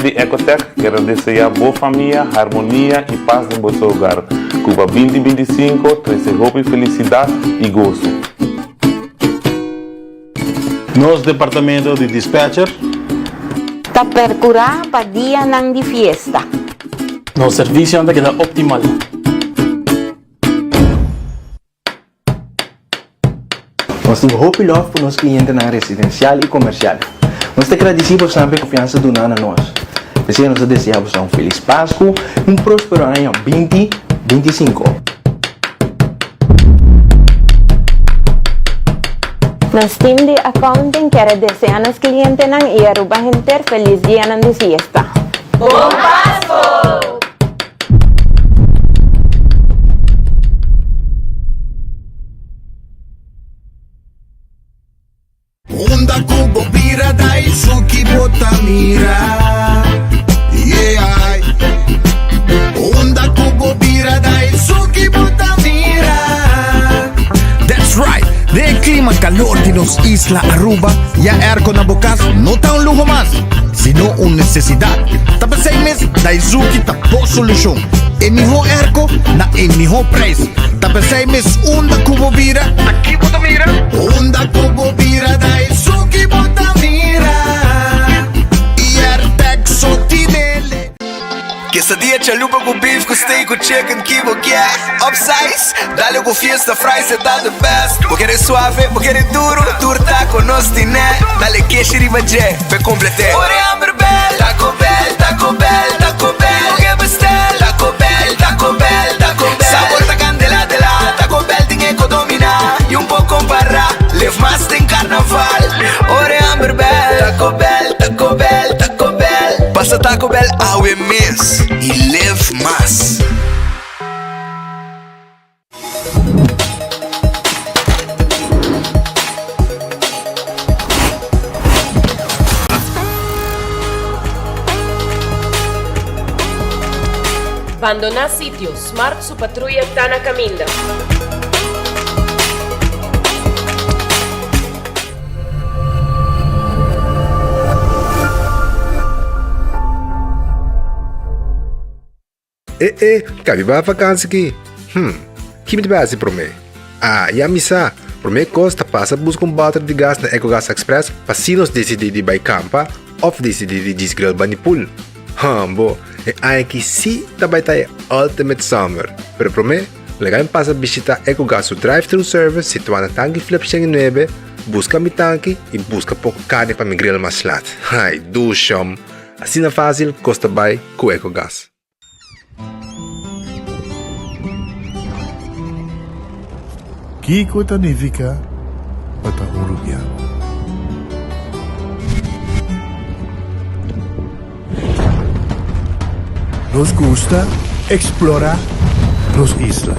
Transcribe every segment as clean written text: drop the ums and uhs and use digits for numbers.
di Ecotech kier a desea bo famia harmonia y paz den boso hogar. Cu pa 2025 trece hopi felicidad y goso. Nos departamento di dispatcher. Ta percura pa dianan di fiesta. Nos servicionan ta keda optimal. Nos tin hopi lòf pa nos klientenan residensial i komersial. Nos ta gradisí bosan pa e konfiansa duná na nos. P'esei nos ta deseá bosan un felis Pasku i un próspero aña 2025. Nos team di accounting kier a desea nos clientenan y Aruba henter feliz dianan di fiesta. Bon Pasco! Unda ku bo bira Daisuki bo ta mira Yeah Unda ku bo bira Daisuki bo ta mira That's right! Den e klima kalor di nos isla Aruba, ya airco na bo kas no ta un luho mas, sino un nesesidat. Ta p'esei mes Daizuki ta bo solushon. E mihó airco na e mihó prijs. Ta p'esei mes unda ku bo bira, aki bo ta mira. Unda ku bo bira Daizuki bo ta mira Airtec so tinele. Quesadilla chalupa ku beef ku steak ku chicken ki bo kier Upsize, dale ku fiesta fries e ta the best Bo kere suave, bo kere duro, tur taco nos tine Dale keshi riba dje, p'e complete Ora e hamber bel, Taco Bell, Taco Bell, Taco Bell Bo ke bestel, Taco Bell, Taco Bell, Taco Bell Sabor ta candela de la, Taco Bell tin e ko domina Y un por compara, live mas den carnaval Ora e hamber bel, Taco Bell, Taco Bell, Taco Bell Pasa Taco Bell awe mes y live mas. Bandoná sitio, Smart su patruya ta na kaminda. E e, ka mi bai vakansi ki? Hm, ki mi ta bai hasi promé? Ah, ya mi sa! Promé kos ta pasa buska un bòter di gas na Ecogas Express pa si nos disidí di bai kampa òf disidí di djis grill bani pool. Hambo, e aña aki sí ta bai ta e ultimate summer! Pero promé, laga mi pasa bishitá Ecogas su drive-thru service situá na Tanki Flip 109, buska mi tanki i buska poko karni pa mi grill mas lat. Ai, dushom! Asina fásil kos ta bai ku Ecogas. Kiko ta nifiká pa ta un rubiano? Nos gusta eksplorá nos isla.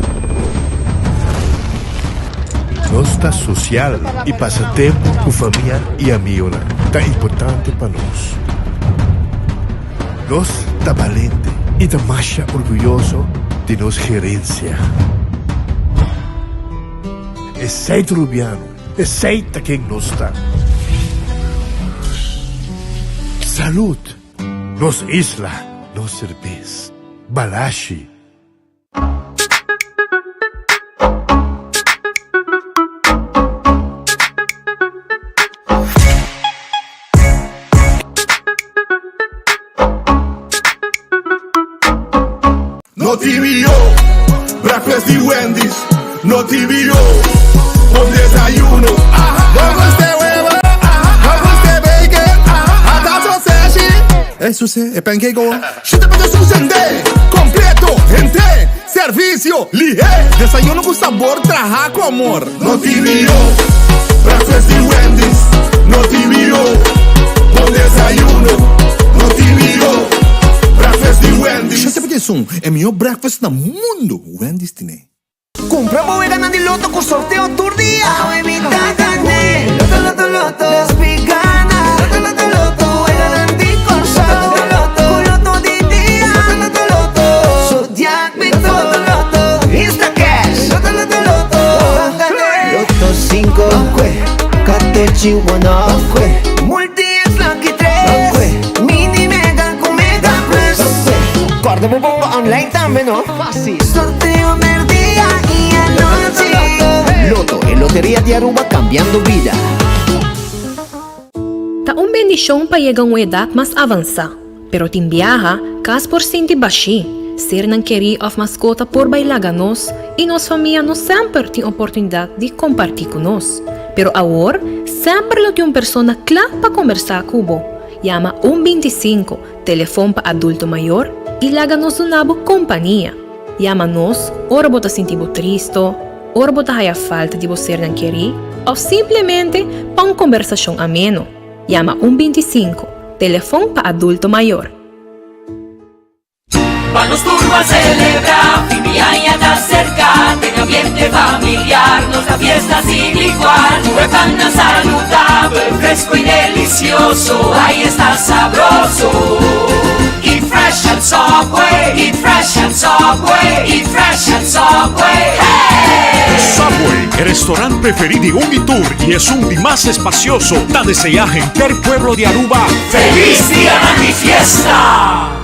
Nos ta sosial i pasa tempu ku famia i amigunan ta importante pa nos. Nos ta balente i ta masha orguyoso di nos gerensia. Esei ta Rubiano, esei ta ken nos ta. Salud! Nos isla, nos serbes. Balashi. No TVO, breakfast di Wendy's. No TVO, bon desayuno. No gusta huevo, no gusta bacon, hasta sausage. Ey, suce, e pancake o. Shita pa su sende, completo, hente, servicio, lihe. Desayuno cu sabor traha cu amor. No TVO, breakfast di Wendy's. No TVO, bon desayuno. No TVO, breakfast di Wendy's. Shete pa esun, e mihor breakfast na mundo, Wendy's tine. Cumpra bo weganan di loto cu sorteo tur dia. Awe mi ta gané. Loto, loto, loto. Nos pi gana. Loto, loto, loto. Weganan di Kòrsou. Loto, loto, loto. Ku loto di dia. Loto, loto, loto. Zodiac Victor. Loto, loto, loto. Instacash. Loto, loto, loto. Ban gané. Loto 5. Katochi 1. Multi es lucky 3. Mini mega ku mes. Corda bo bomba online tambe no. Facil. Sorteo merdia y anochi. Lotto, e loteria di Aruba cambiando bida. Ta un bendishon pa yega un edat mas avansá, pero tin biaha kas por sinti bashí, sernan kerí òf maskota por bai laga nos i nos famia no semper tin oportunidat di kompartí ku nos. Pero awor semper lo tin un persona kla pa kombersá ku bo. Yama un 25, telefon pa adulto mayor, i laga nos duna bo kompania. Yama nos ora bo ta sinti bo tristo, ora bo ta haya falta di bo sernan kerí òf simplemente pa un kombersashon ameno. Yama un 25, telefon pa adulto mayor. Pa nos tur ban celebra, fin di aña ta cerca, den ambiente familiar, nos ta fiesta sin igual. Cu e pannan saludabel, fresco y delicioso, ay esta sabroso. Eat fresh at Subway, eat fresh at Subway, eat fresh at Subway, hey! Subway, e restaurant preferi di un y tur y esun di mas espacioso, ta desea henter pueblo di Aruba Feliz Dianan di Fiesta!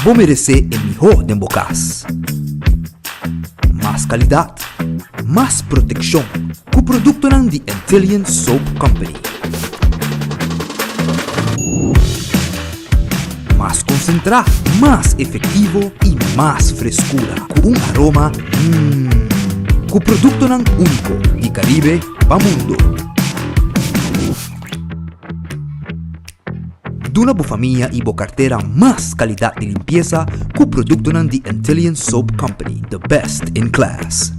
Bo meresé e mihó den bo kas. Mas kalidat, mas protekshon ku produktonan di Antillian Soap Company. Mas konsentrá, mas efektivo i mas freskura ku un aroma mmm. Ku produktonan úniko di Karibe pa mundo. Duna bo famia y bo cartera mas calidad di limpieza cu productonan di Antillian Soap Company, the best in class.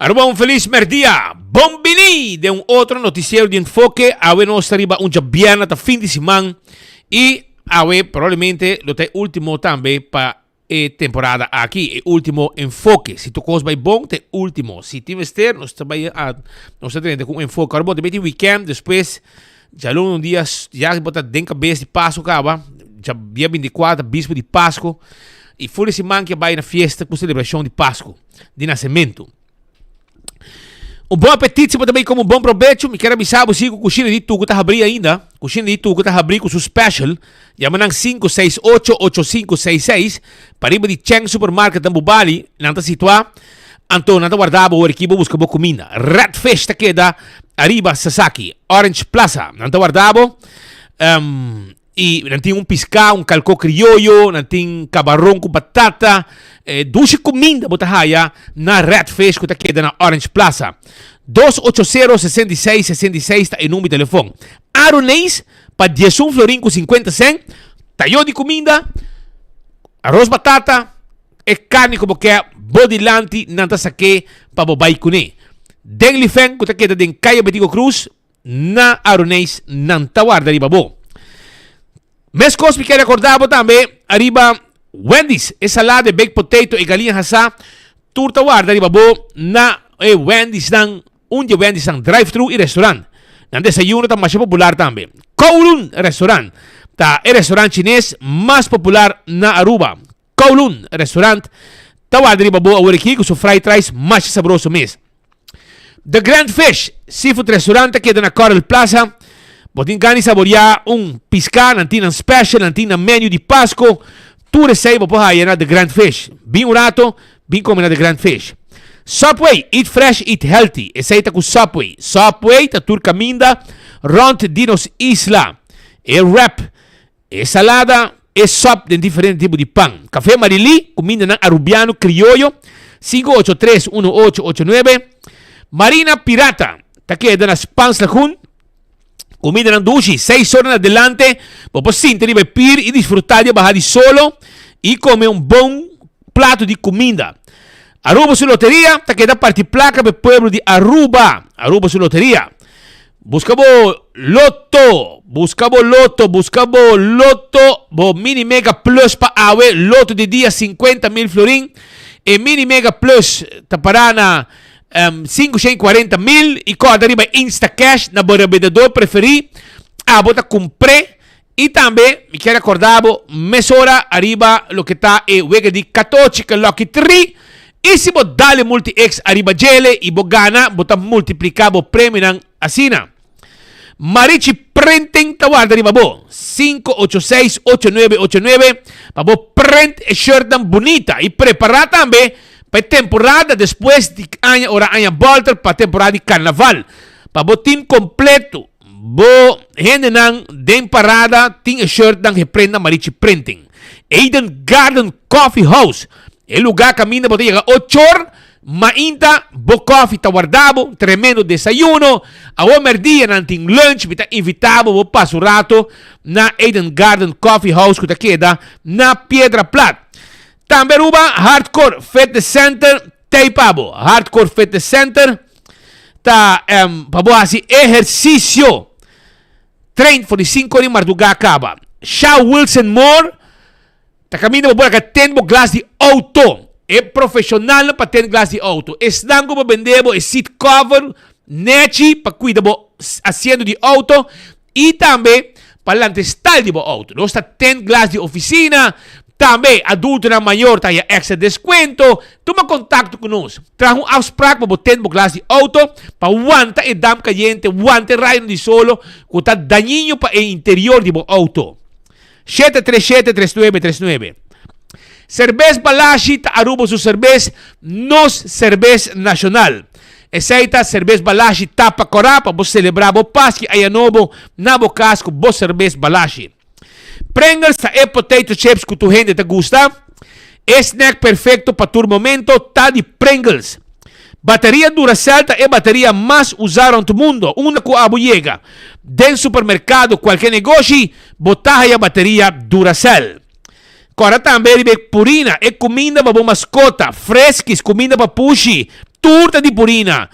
Aruba un feliz merdia. Bon bini den un otro noticiero di Enfoke. Awe nos ta riba un djabièrnè ta fin di siman y awe probablemente lo ta e ultimo tambe pa E temporada aki, e ultimo enfoke. Si tur kos bai bon, ta e ultimo. Si tin mester, nos ta bai a, nos ta drenta ku un enfoke. Ora bo ta meti weekend, despues djaluna un dia, ya bo ta den kabes di Pasku kaba, dja dia 24, bispo di Pasku, i ful e siman ke bai na fiesta ku selebrashon di Pasku, di nasementu. Un bon apetit si bo ta bay como un bon probecho. Mi kier avisa bo si cu Cushina di Tucu ta habri ainda. Cushina di Tucu ta habri cu su special. Yama nan 568-8566 pariba di Cheng Supermarket na Bubali. Nan ta situa. Anto nan ta warda bo ora ki bo busca bo cuminda. Red Fish ta keda ariba Sasaki, Orange Plaza. Nan ta warda bo. Um, I nan tin un piská, un kalkó krioyo, nan tin kabaron ku batata. E dushi kuminda bo ta haya na Red Fish ku ta keda na Orange Plaza. 280 66 66 ta e number di telefon. Aroneis pa 11 florin ku 50 sen, tayo di kuminda, aros batata, e karni ku bo ke bo dilanti nan ta sak'é pa bo bai kuné. Den Lifen ku ta keda den Kaya Betico Cruz, Na Aroneis nan ta warda riba bo. Meskos mi ke rekorda bo tambe ariba Wendy's, e salada, e baked potato, e galiña hasá, tur ta warda riba bo na e Wendy's nan, un di e Wendy's nan drive-thru i restaurant. Nan desayuno ta masha popular tambe. Kowloon Restaurant ta e restaurant chines mas popular na Aruba. Kowloon Restaurant ta warda riba bo awor aki ku su fried rice masha sabroso mes. The Grand Fish Seafood Restaurant ta keda na Coral Plaza. Bo tin gana di saboreá un piská, nan tin nan special, nan tin nan menu di Pasko. Tur esei bo por haya na The Grand Fish. Bin un rato, bin kome na The Grand Fish. Subway, eat fresh, eat healthy. Esei ta ku Subway. Subway ta tur kaminda rònt di nos isla. E wrap, e salada. e sòp den diferente tipo di pan. Café Marilí, kumindanan arubiano krioyo, 583 1889. Marina Pirata ta keda na Spaans Lagoen. Kumindanan dushi, seis ora na adelante bo por sinta riba e pir i disfrutá di e baha di solo i kome un bon plato di kuminda. Aruba su loteria ta keda parti plaka pa e pueblo di Aruba. Aruba su loteria. Buska bo loto, buska bo loto, buska bo loto, bo mini mega plus pa awe, loto di dia 50 mil florin. E mini mega plus ta para na 540 mil i kòrda riba Instacash na bo rebendedor preferí. Abo ta kumpr'é i tambe mi kier rekordá bo mesora ariba loke ta e wega di katochi ke Lucky Tree i si bo dal e Multi X ariba djele i bo gana bo ta multipliká bo premionan asina. Marichi Printing ta warda riba bo, 586 8989, pa bo print e shirtnan bunita i prepará tambe pa e temporada despues di aña ora aña bolter pa temporada di karnaval. Pa bo team kompleto, bo hendenan den parada tin e shirtnan geprint na Marichi Printing. Eden Garden Coffee House, e lugá kaminda bo ta yega ochor mainta, bo koffie ta warda bo, tremendo desayuno. Awor merdia nan tin lunch, mi ta invita bo bo pasa un rato na Eden Garden Coffee House ku ta keda na Piedra Plat. Tambe Aruba Hardcore Fitness Center t'ei pa bo. Hardcore Fitness Center ta pa bo hasi ehersisio. Train for di 5 or di mardugá kaba. Sha Wilson Moore ta kaminda bo por a tend bo glas di outo. E profeshonalnan pa tend glas di outo. Esnan ku bo bende bo e seat cover nechi pa kuida bo asiento di outo i tambe pa lanta e stal di bo outo. Nos ta tend glas di ofisina. Tambe adultonan mayor ta haya extra deskuento. Tuma kontakto ku nos. Traha un afsprak pa bo tend bo glas di outo pa wanta e damp kayente, wanta e rayonan di solo ku ta dañino pa e interior di bo outo. 737 3939. Serbes Balashi ta Aruba su serbes, nos serbes nashonal. Esei ta Serbes Balashi tapa kòrá pa bo selebrá bo Paski Aña Nobo na bo kas ku bo Serbes Balashi. Pringles ta e potato chips ku tur hende ta gusta. E snack perfekto pa tur momento ta di Pringles. Bateria Duracell ta e bateria mas usá rònt mundo. Unda ku abo yega, den supermerkado, kualke negoshi, bo ta haya bateria Duracell. Kòrda tambe riba e Purina, e kuminda pa bo maskota, freskis, kuminda pa pushi, tur ta di Purina.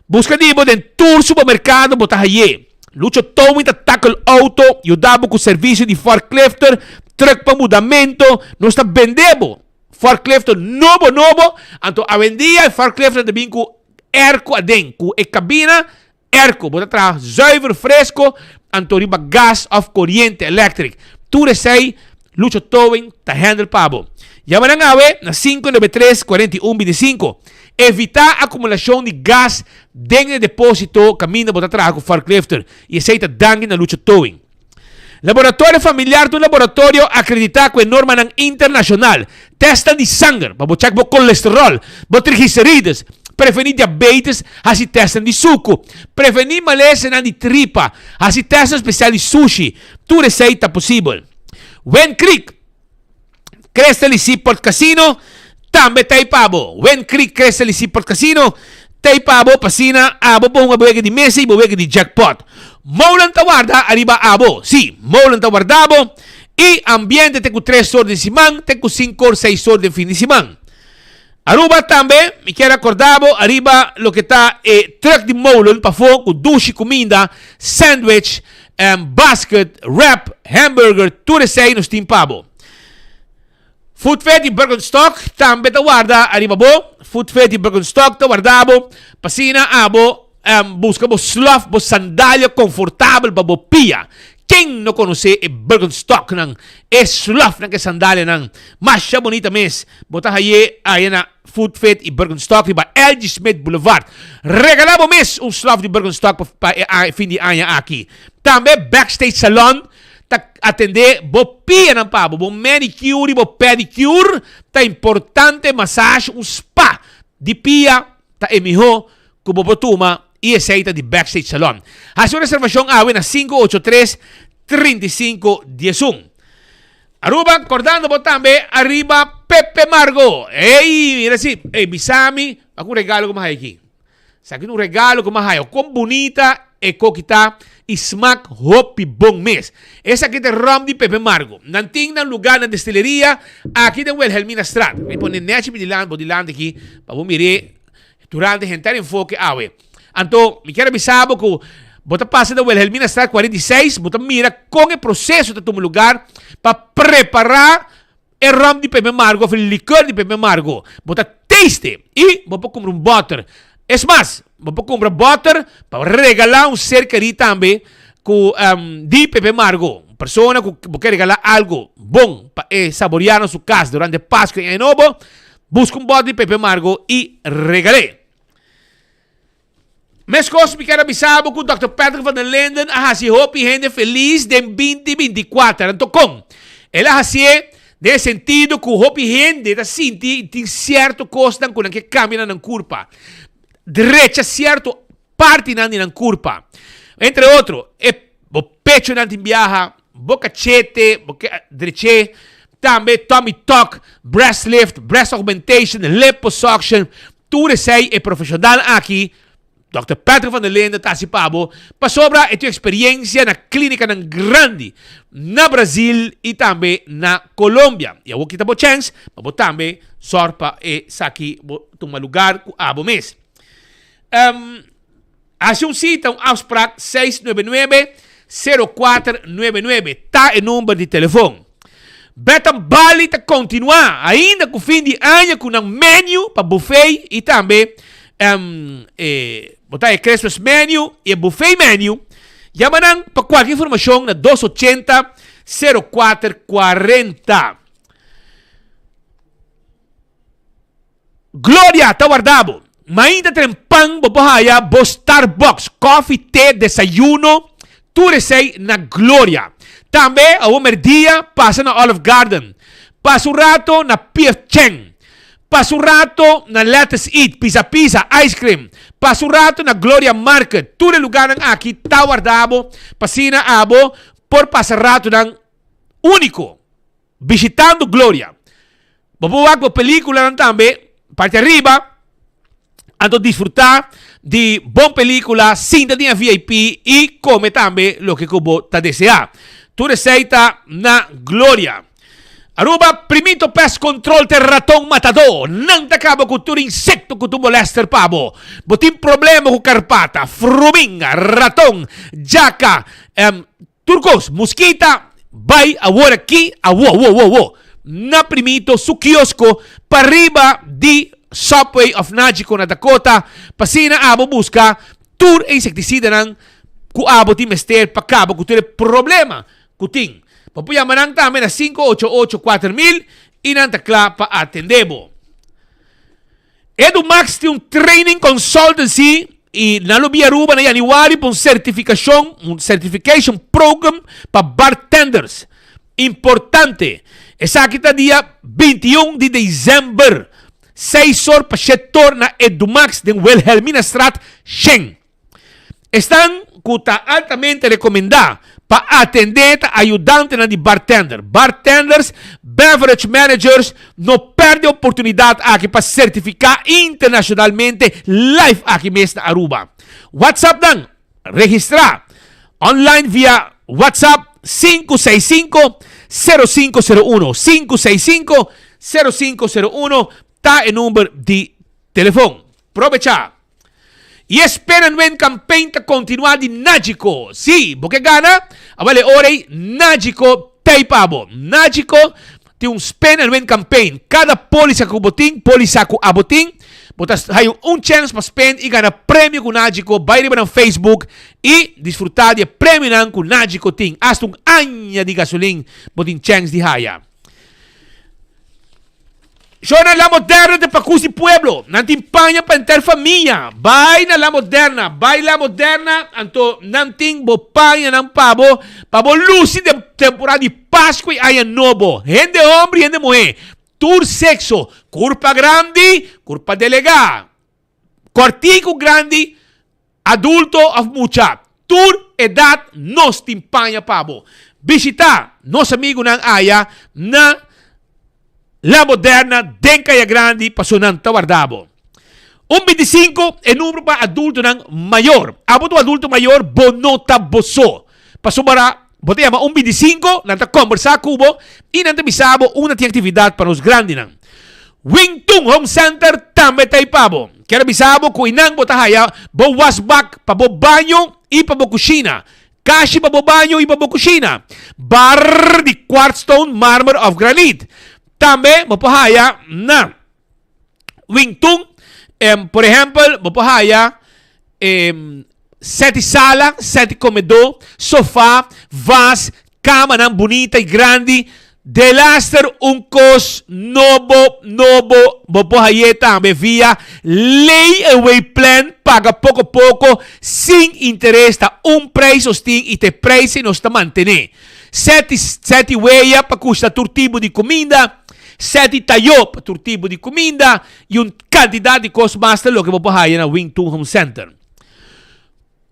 Buska di bo den tur supermerkado bo ta hay'é. Lucho Towing ta tackle auto, yuda bo ku servisio di forklifter, truck pa mudamento, nos ta bende bo forklifter nobo nobo, anto awendia e forklifter ta bin ku airco aden, ku e kabina airco, bo ta traha zuiver fresco, anto riba gas of koriente electric. Tur esei Lucho Towing ta handle pa bo. Yama nan awe na 593 41 25. Evitá akumulashon di gas den e depósito kaminda bo ta traha ku forklifter i esei ta danki na Lucho Towing. Laboratorio Familiar ta un laboratorio akreditá ku e normanan internashonal. Tèstnan di sanger pa bo chèk bo kolesteròl, bo trigliserides, prevení diabetes, hasi tèstnan di suku, prevení malesenan di tripa, hasi tèstnan spesial di sushi. Tur esei ta posibel. Wind Creek, Crystal y Seaport Casino tambe ta ei pa bo. Wind Creek, Crystal y Seaport Casino ta ei pa bo pa asina abo por hunga bo wega di mesa y bo wega di jackpot. Molen ta warda ariba abo. Sí, Molen ta warda bo y ambiente te cu 3 or den siman te cu 5 or, 6 or den fin di siman. Aruba tambe, mi kier acorda bo ariba loke ta e truck di Molen pafó cu dushi cuminda, sandwich, basket, wrap, hamburger, tur esey nos tin pa bo. Food Fit di Birkenstock tambe ta warda ariba bo. Food Fit di Birkenstock ta warda bo pa asina abo busca bo slof, bo sandalia confortabel pa bo pia. Ken no conoce e Birkenstocknan, e slofnan cu e sandalianan? Masha bonita mes. Bo ta haye aya na Food Fit y Birkenstock riba LG Smith Boulevard. Regala bo mes un slof di Birkenstock pa e fin di aña aki. Tambe Backstage Salon ta atende bo pianan pa bo. Bo manicure y bo pedicure ta importante. Massage, un spa di pia ta e miho ku bo por tuma y esey ta di Backstage Salon. Haci un reservacion awe na 583 35 11. Aruba, kordando bo tambe ariba Pepe Margo. Ey, mira si, ey, bisa mi, wak un regalo ku mi haya aki. Esaki ta un regalo ku mi haya. Kon bunita e koki ta i smak hopi bon mes. Esaki ta e rom di Pepe Margo. Nan tin nan luga na destileria aki den Wilhelminastraat. Mi pone nechi mi dilanti, bo dilanti aki pa bo mir'é durante henter enfoke awe. Anto, mi kier a bisa bo ku bo ta pasa den Wilhelminastraat 46, bo ta mira kon e proseso ta tuma lugar pa prepará e rom di Pepe Margo of e likor di Pepe Margo. Bo ta taste i bo por kumpra un bòter. Es mas, bo por kumpra bòter pa regalá un ser kerí tambe ku di Pepe Margo. Un persona ku bo ke regalá algu bon pa e saboriá na su kas durante Pasku i Aña Nobo, buska un bòter di Pepe Margo i regal'é. Meskos mi kier a bisa bo ku Dòkter Patrick van der Linden a hasi hopi hende felis den 2024. Anto kon? El a hasié den e sentido ku hopi hende ta sinti i tin sierto kosnan ku nan ke kambia na nan kurpa, drecha sierto partinan di nan kurpa. Entre otro, e bo pechonan tin biaha, bo kachete, bo ke drech'é, tambe tummy tuck, breast lift, breast augmentation, liposuction, Tur esei e profeshonal aki, Dòkter Patrick van der Linden, ta hasi pa bo pasobra e tin eksperiencia na klínikanan grandi na Brazil i tambe na Colombia. I awor kita bo chèns pa bo tambe sòrg pa esaki bo tuma lugar ku abo mes. Hasi un sita, un afsprak, 699 0499 ta e number di telefon. Betham Bali ta kontinuá ainda ku fin di aña ku nan menu pa buffet i tambe e bo ta e Christmas menu i e buffet menu. Yama nan pa kualke informashon na 280 0440. Gloria ta warda bo. Mainta trempan bo por haya bo Starbucks, koffie, te, desayuno, tur esei na Gloria. Tambe awor merdia pasa na Olive Garden. Pasa un rato na PF Chang. Pasa un rato na Lettuce Eat, Pizza Pizza, Ice Cream. Pasa un rato na Gloria Market. Tur e lugarnan aki ta warda bo pa asina abo por pasa ratonan unico. Bishitando Gloria. Bo por wak bo peliculanan tambe parti ariba, anto disfruta di bon pelicula, sinta den e VIP y come tambe loke cu bo ta desea. Tur esey ta na Gloria. Aruba, Primito Pest Control ta e raton matador. Nan ta caba cu tur insecto cu ta molester pa bo. Bo tin problema cu carpata, fruminga, raton, djaca, Tur kos, muskita, bai awor aki, awo, awo, awo, awo, na Primito su kiosko pariba di Subway of Nagico na Dakota, pa asina abo buska tur e insektisidanan ku abo tin mester pa kaba ku tur e problema ku tin. Bo por yama nan tambe na 588 4000 i nan ta kla pa atende bo. Edumax tin un training consultancy y nan lo bia Aruba na januari pa un certificacion, un certification program pa bartenders. Importante! Esaki ta dia 21 di december, seis or pa shete or na Edumax den Wilhelminastraat shen. Esnan ku ta altamente rekomendá pa atendé ta ayudantenan di bartender. Bartenders, beverage managers no pèrdè oportunidat aki pa sertifiká internashonalmente live aki mes na Aruba. WhatsApp nan, registrá online via WhatsApp 565 0501, 565 0501 ta e number di telefon. Probechá! I e spera nuen campaign ta continua di Nagico. Si, bo ke gana? Awel e ora ei Nagico t'ei pa bo. Nagico tin un spend and win campaign. Cada polisa cu bo tin, polisa cu abo tin, bo ta haya un chance pa spend i gana premio cu Nagico. Bai riba nan Facebook i disfruta di e premionan cu Nagico tin. Hasta un aña di gasolin bo tin chance di haya. Shownan La Moderna ta pa kusi pueblo. Nan tin paña pa henter famia. Bai na La Moderna, bai La Moderna, anto nan tin bo pañanan pa bo, pa bo lusi den temporada di Pascua y Aña Nobo. Hende homber y hende muher, tur sexo, curpa grandi, curpa delega, cortico grandi, Adulto of mucha, tur edat nos tin paña pa bo. Bishita nos amigunan aya na La Moderna den Kaya Grandi paso nan ta warda bo. Un 25 e numero pa adultonan mayor. Abo ta un adulto mayor bo no ta bo so. Pasobra bo ta yama un 25 nan ta kombersa ku bo i nan ta bisa bo unda tin aktividat pa nos grandinan. Wing Tun Home Center tambe ta ei pa bo. Kier a bisa bo ku einan bo ta haya bo wasbak pa bo baño i pa bo kushina. Kashi pa bo baño i pa bo kushina. Bar di quartzstone, marmer òf granit. Tambe bo por haya na Wingtun, por ehèmpel, bo por haya sèt sala, sèt komedó, sofá, vas, kamanan bunita i grandi. Delaster un kos nobo nobo bo por haye tambe via Layaway Plan paga poko poko sin interes ta un prijs nos tin y ta e prijs ei nos ta mantene. Seti seti weya pa kushta tur tipo di kuminda, seti tayo pa tur tipo di kuminda y un kantidat di kos mas ta loke bo por haya na Wing Tun Home Center.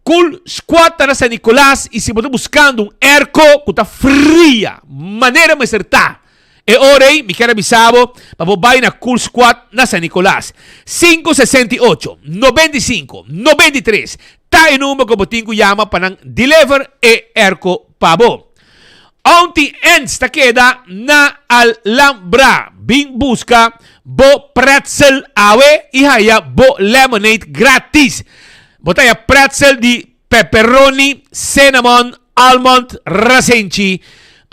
Cool Squad ta na San Nicolas y si bo ta buscando un airco cu ta fria manera mester ta, e ora ey mi kier a bisa bo pa bo bay na Cool Squad na San Nicolas. 568 95 93 ta e number cu bo tin cu yama pa nan deliver e airco pa bo. Auntie Anne's ta keda na Alhambra. Bin buska bo pretzel awe i haya bo lemonade gratis. Bo ta haya pretzel di pepperoni, cinnamon, almond, rasenchi,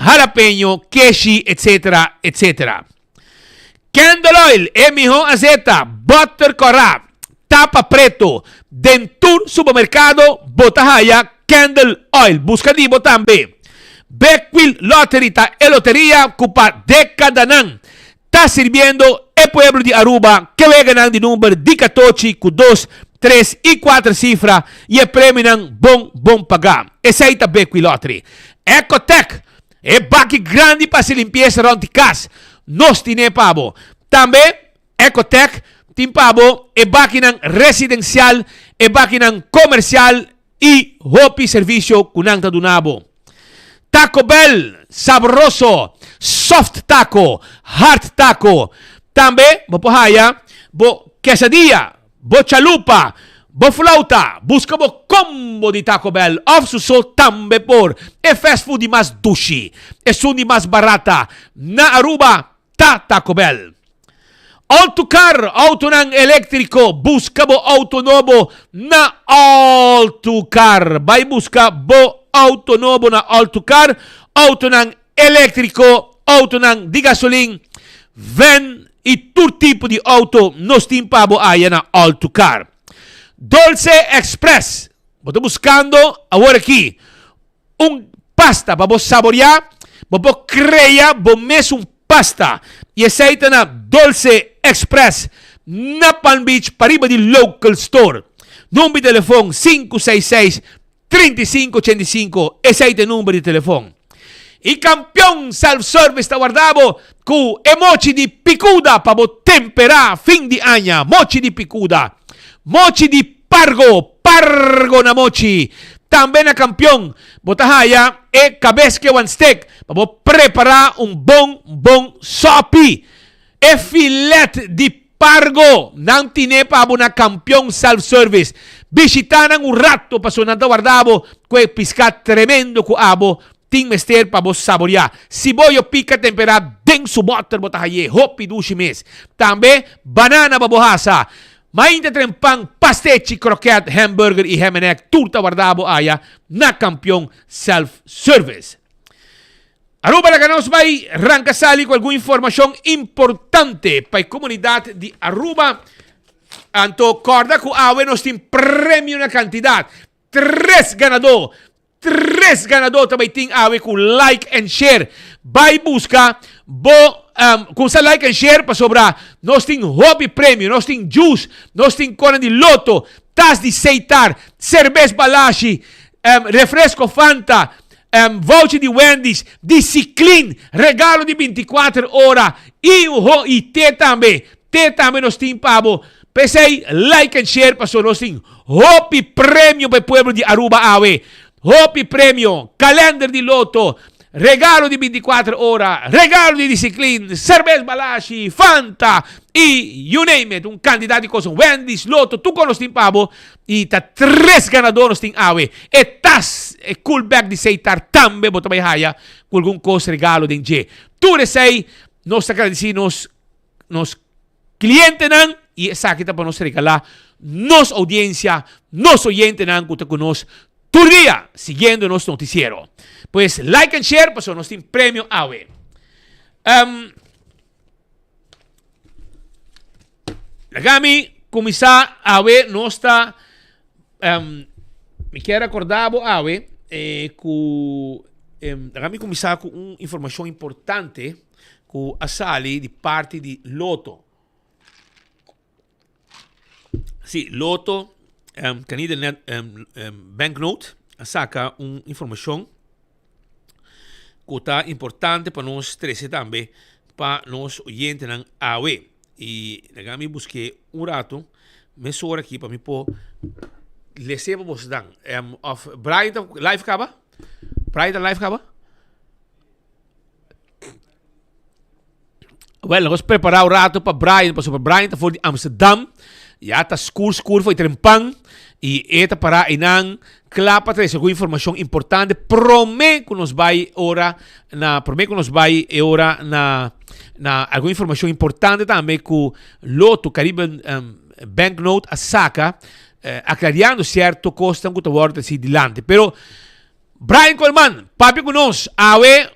jalapeño, keshi, etc. Etc. Candle oil, e mihó azeta, butter kòrá, tapa preto. Den tur supermerkado bo ta haya Candle oil. Buska di bo tambe. Bekwil Lottery ta e loteria ku pa dekadanan ta sirbiendo e pueblo di Aruba ke weganan di number di katochi ku dos, tres i kuater sifra i e premionan bon bon pagá. Esei ta Bekwil Lottery. Ecotec E baki grandi pa hasi limpiesa rond di kas, nos tine pa bo. Tambe Ecotec tin pa bo e bakinan residensial, e bakinan komersial i hopi servisio ku nan ta duna bo. Taco Bell, sabroso, soft taco, hard taco. Tambe bo por haya bo quesadilla Bo chalupa, bo flauta, buska bo combo di Taco Bell of su so tambe por. E fast food di mas dushi, esun di mas barata na Aruba ta Taco Bell. Autocar, autonan electrico, buska bo auto nobo na Autocar. Bay buska bo auto nobo na Autocar, autonan electrico, autonan di gasolin, van y tur tipo di auto nos tin pa bo aya na All to Car. Dolce Express, bo ta buscando awor aki un pasta pa bo saborea, bo por crea bo mes un pasta y esey ta na Dolce Express na Palm Beach pariba di Local Store. Number di telefon 566 35 85, esei ta e number di telefon. E Campeon Self Service ta warda bo ku e mochi di picuda pa bo tempera fin di aña. Mochi di picuda, mochi di pargo, pargo na mochi. Tambe na Campeon bo ta haya e kabeske wan steak pa bo prepara un bon bon sopi. E filet di Pargo, nan tine pa bo na Campeon Self Service. Bishita nan un rato pasobra nan ta warda bo cu e pisca tremendo cu abo tin mester pa bo saboria. Siboyo pica tempera den su boter bo ta haye hopi dushi mes. Tambe banana pa bo hasa. Mainta tren pan, pastechi, kroket, hamburger y ham and egg tur ta warda bo aya na Campeon Self Service. Aruba laga nos bai ranka sali ku algun informashon importante pa e komunidat di Aruba. Anto kòrda ku awe nos tin premio na kantidat. Tres ganadó, tres ganadó ta bai tin awe ku like and share. Bai buska bo um, kumsa like and share pasobra nos tin hopi premio, nos tin juice, nos tin kòrnan di loto, tas di seitar, serbes balashi, um, refresco Fanta, Voucher di Wendy's, di Ciclin, regalo di binticuater ora y ho y te tambe, te tambe nos tin pa bo. P'esey like and share paso nos tin hopi premio pa e pueblo di Aruba awe. Hopi premio, kalender di loto, Regalo di binticuater ora, regalo di Disiclin, Cerbes Balashi, Fanta y you name it, un cantidad di cos, Wendy's, Lotto, tur cos nos tin pa bo y ta tres ganador nos tin awe. E tas, e cool bag di Seitar tambe bo ta bay haya cu algun cos regalo den dje. Tur esey nos ta gradici nos nos clientenan y esaki ta pa nos regala nos audiencia, nos oyentenan cu ta cu nos tur dia siguiendo nos noticiero. Pues like and share pasobra nos tin premio awe. Um, laga mi cuminsa awe nos ta um, mi kier recorda bo awe eh, cu um, laga mi cuminsa cu un informacion importante cu a sali di parti di Lotto. Sí, Lotto, um, Canida Net, um, um, Banknote a saca un informacion cu ta importante pa nos trece tambe pa nos oyentenan awe. Y laga mi busque un rato, mesora aki pa mi por lese pa boso dan. Um, of Brian ta live caba? Brian ta live caba? Wel, nos prepara un rato pa Brian, pasobra Brian ta for di Amsterdam. Ya ta skur skur for trempan y e ta para einan kla pa trece algun informacion importante prome cu nos bay ora na prome cu nos bay e ora na na algun informacion importante tambe cu Lotto Caribbean um, Banknote a saca eh, aclariando cierto cosnan cu ta wordo treci dilanti. Pero Brian Colman, papia cu nos awe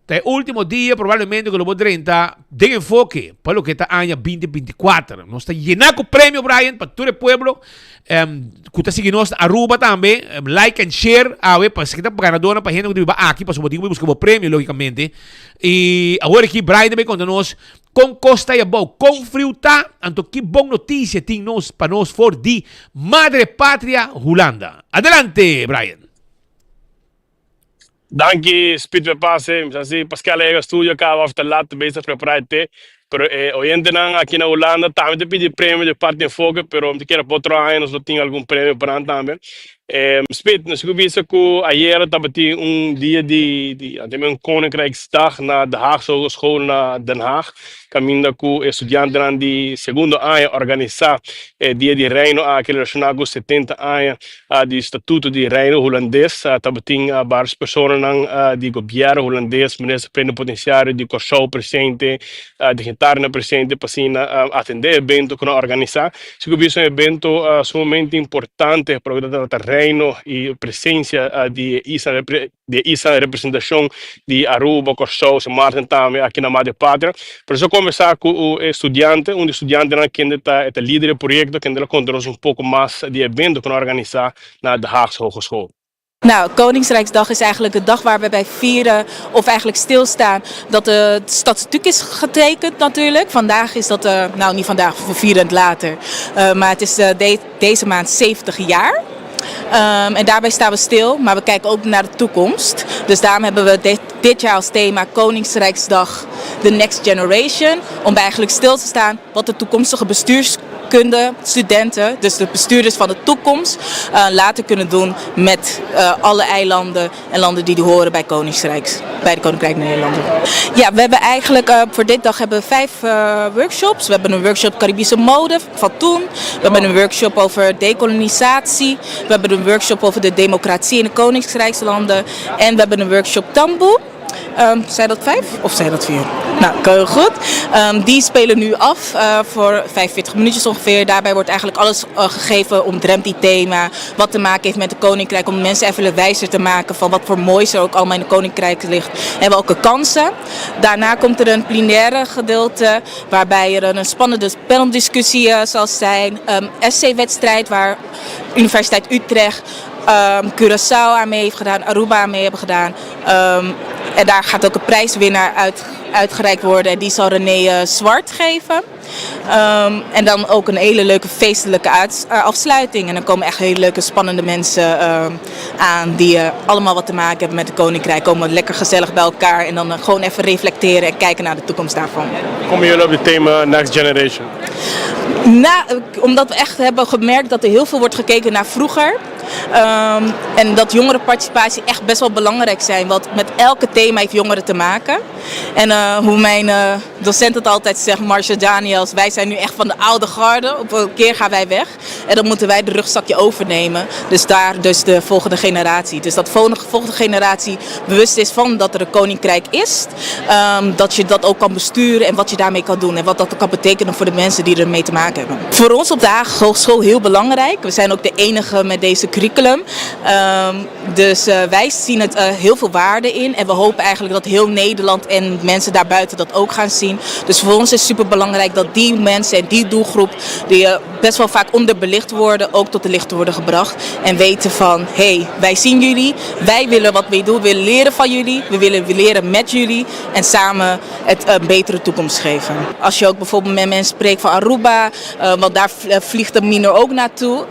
Ta e ultimo dia probablemente cu lo bo drenta den enfoke pa loke ta aña binti binticuater. Nos ta yena cu premio Brian pa tur e pueblo cu ta sigui nos na Aruba tambe. Like and share awe pa esaki ta ganadornan pa hende cu ta biba aki pasobra bo tin cu busca bo premio logicamente. Y awor aki Brian ta bay conta nos con cos ta abao, con friu ta, anto ki bon noticia tin nos pa nos for di Madre Patria Hulanda. Adelante Brian. Danki Speed p'e pase. Mi sa si Pascal a yega studio caba of ta lat bezig prepara e te. Pero e oyentenan aki na Hulanda tambe ta pidi premio di parti Enfoke, pero mi ta kere pa otro aña nos lo tin algun premio pa nan tambe. Speed, nos ku bisa ku ayera tabatin un dia di di un Koninkrijksdag na De Haagse Hogeschool na Den Haag, kaminda ku e studiantenan di segundo aña organisá e dia di Reino aki relashoná ku 70 aña di Statuto di Reino Hulandes tabatin varios personanan di gobièrnu hulandes, minister plenipotensiario di Kòrsou presente, dignitarinan presente pa asina atendé e evento ku nan a organisá. Si ku bisa un evento sumamente importante pa loke ta trata Reino i presensia di e isla di e isla en representashon di Aruba, Kòrsou, Sint Maarten tambe aki na Madre Patria. Pero nos a kombersá ku e studiante, un di e studiantenan kende ta e ta lider di e proyekto, kende lo konta nos un poko mas di e evento ku nan a organisá na De Haagse Hogeschool. Nou, Koningsrijksdag is eigenlijk de dag waar we bij vieren of eigenlijk stilstaan dat de statuut is getekend natuurlijk. Vandaag is dat, nou niet vandaag, we vieren het later. Maar het is deze maand 70 jaar. Um, en daarbij staan we stil, maar we kijken ook naar de toekomst. Dus daarom hebben we dit, dit jaar als thema Koningsrijksdag The Next Generation. Om eigenlijk stil te staan wat de toekomstige bestuurskunde, studenten, dus de bestuurders van de toekomst, uh, later kunnen doen met uh, alle eilanden en landen die horen bij Koningsrijks, bij de Koninkrijk Nederland. Ja, we hebben eigenlijk uh, voor dit dag hebben we vijf workshops. We hebben een workshop Caribische mode van toen. We hebben een workshop over dekolonisatie. We hebben een workshop over de democratie in de Koninkrijkslanden. En we hebben een workshop tamboe. Um, zijn dat vijf of zijn dat vier? Nou, heel goed. Um, die spelen nu af uh, voor 45 minuutjes ongeveer. Daarbij wordt eigenlijk alles uh, gegeven omtrent die thema. Wat te maken heeft met het Koninkrijk. Om mensen even wijzer te maken van wat voor moois er ook allemaal in het Koninkrijk ligt. En welke kansen. Daarna komt er een plenaire gedeelte. Waarbij er een spannende paneldiscussie uh, zal zijn. Um, essay-wedstrijd waar Universiteit Utrecht, um, Curaçao aan mee heeft gedaan, Aruba aan mee hebben gedaan. Um, en daar gaat ook een prijswinnaar uit, uitgereikt worden. En die zal René uh, Zwart geven. Um, en dan ook een hele leuke feestelijke uit, uh, afsluiting. En dan komen echt hele leuke, spannende mensen um, aan die uh, allemaal wat te maken hebben met het Koninkrijk. Komen lekker gezellig bij elkaar en dan uh, gewoon even reflecteren en kijken naar de toekomst daarvan. Komen jullie op het thema Next Generation? Nou, omdat we echt hebben gemerkt dat er heel veel wordt gekeken naar vroeger. En dat jongerenparticipatie echt best wel belangrijk zijn, want met elke thema heeft jongeren te maken. En hoe mijn docent het altijd zegt, Marcia Daniels, wij zijn nu echt van de oude garde. Op een keer gaan wij weg en dan moeten wij de rugzakje overnemen. Dus daar dus de volgende generatie. Dus dat volgende generatie bewust is van dat er een koninkrijk is. Dat je dat ook kan besturen en wat je daarmee kan doen. En wat dat kan betekenen voor de mensen die ermee te maken hebben. Voor ons op de Haagse Hogeschool heel belangrijk. We zijn ook de enige met deze curriculum. Dus wij zien het heel veel waarde in. En we hopen eigenlijk dat heel Nederland en mensen daarbuiten dat ook gaan zien. Dus voor ons is super belangrijk dat die mensen en die doelgroep die best wel vaak onderbelicht worden, ook tot de licht worden gebracht. En weten van, hé, hey, wij zien jullie, wij willen wat mee doen, we willen leren van jullie, we willen leren met jullie en samen het een betere toekomst geven. Als je ook bijvoorbeeld met mensen spreekt van Aruba, want daar vliegt de minor ook naartoe,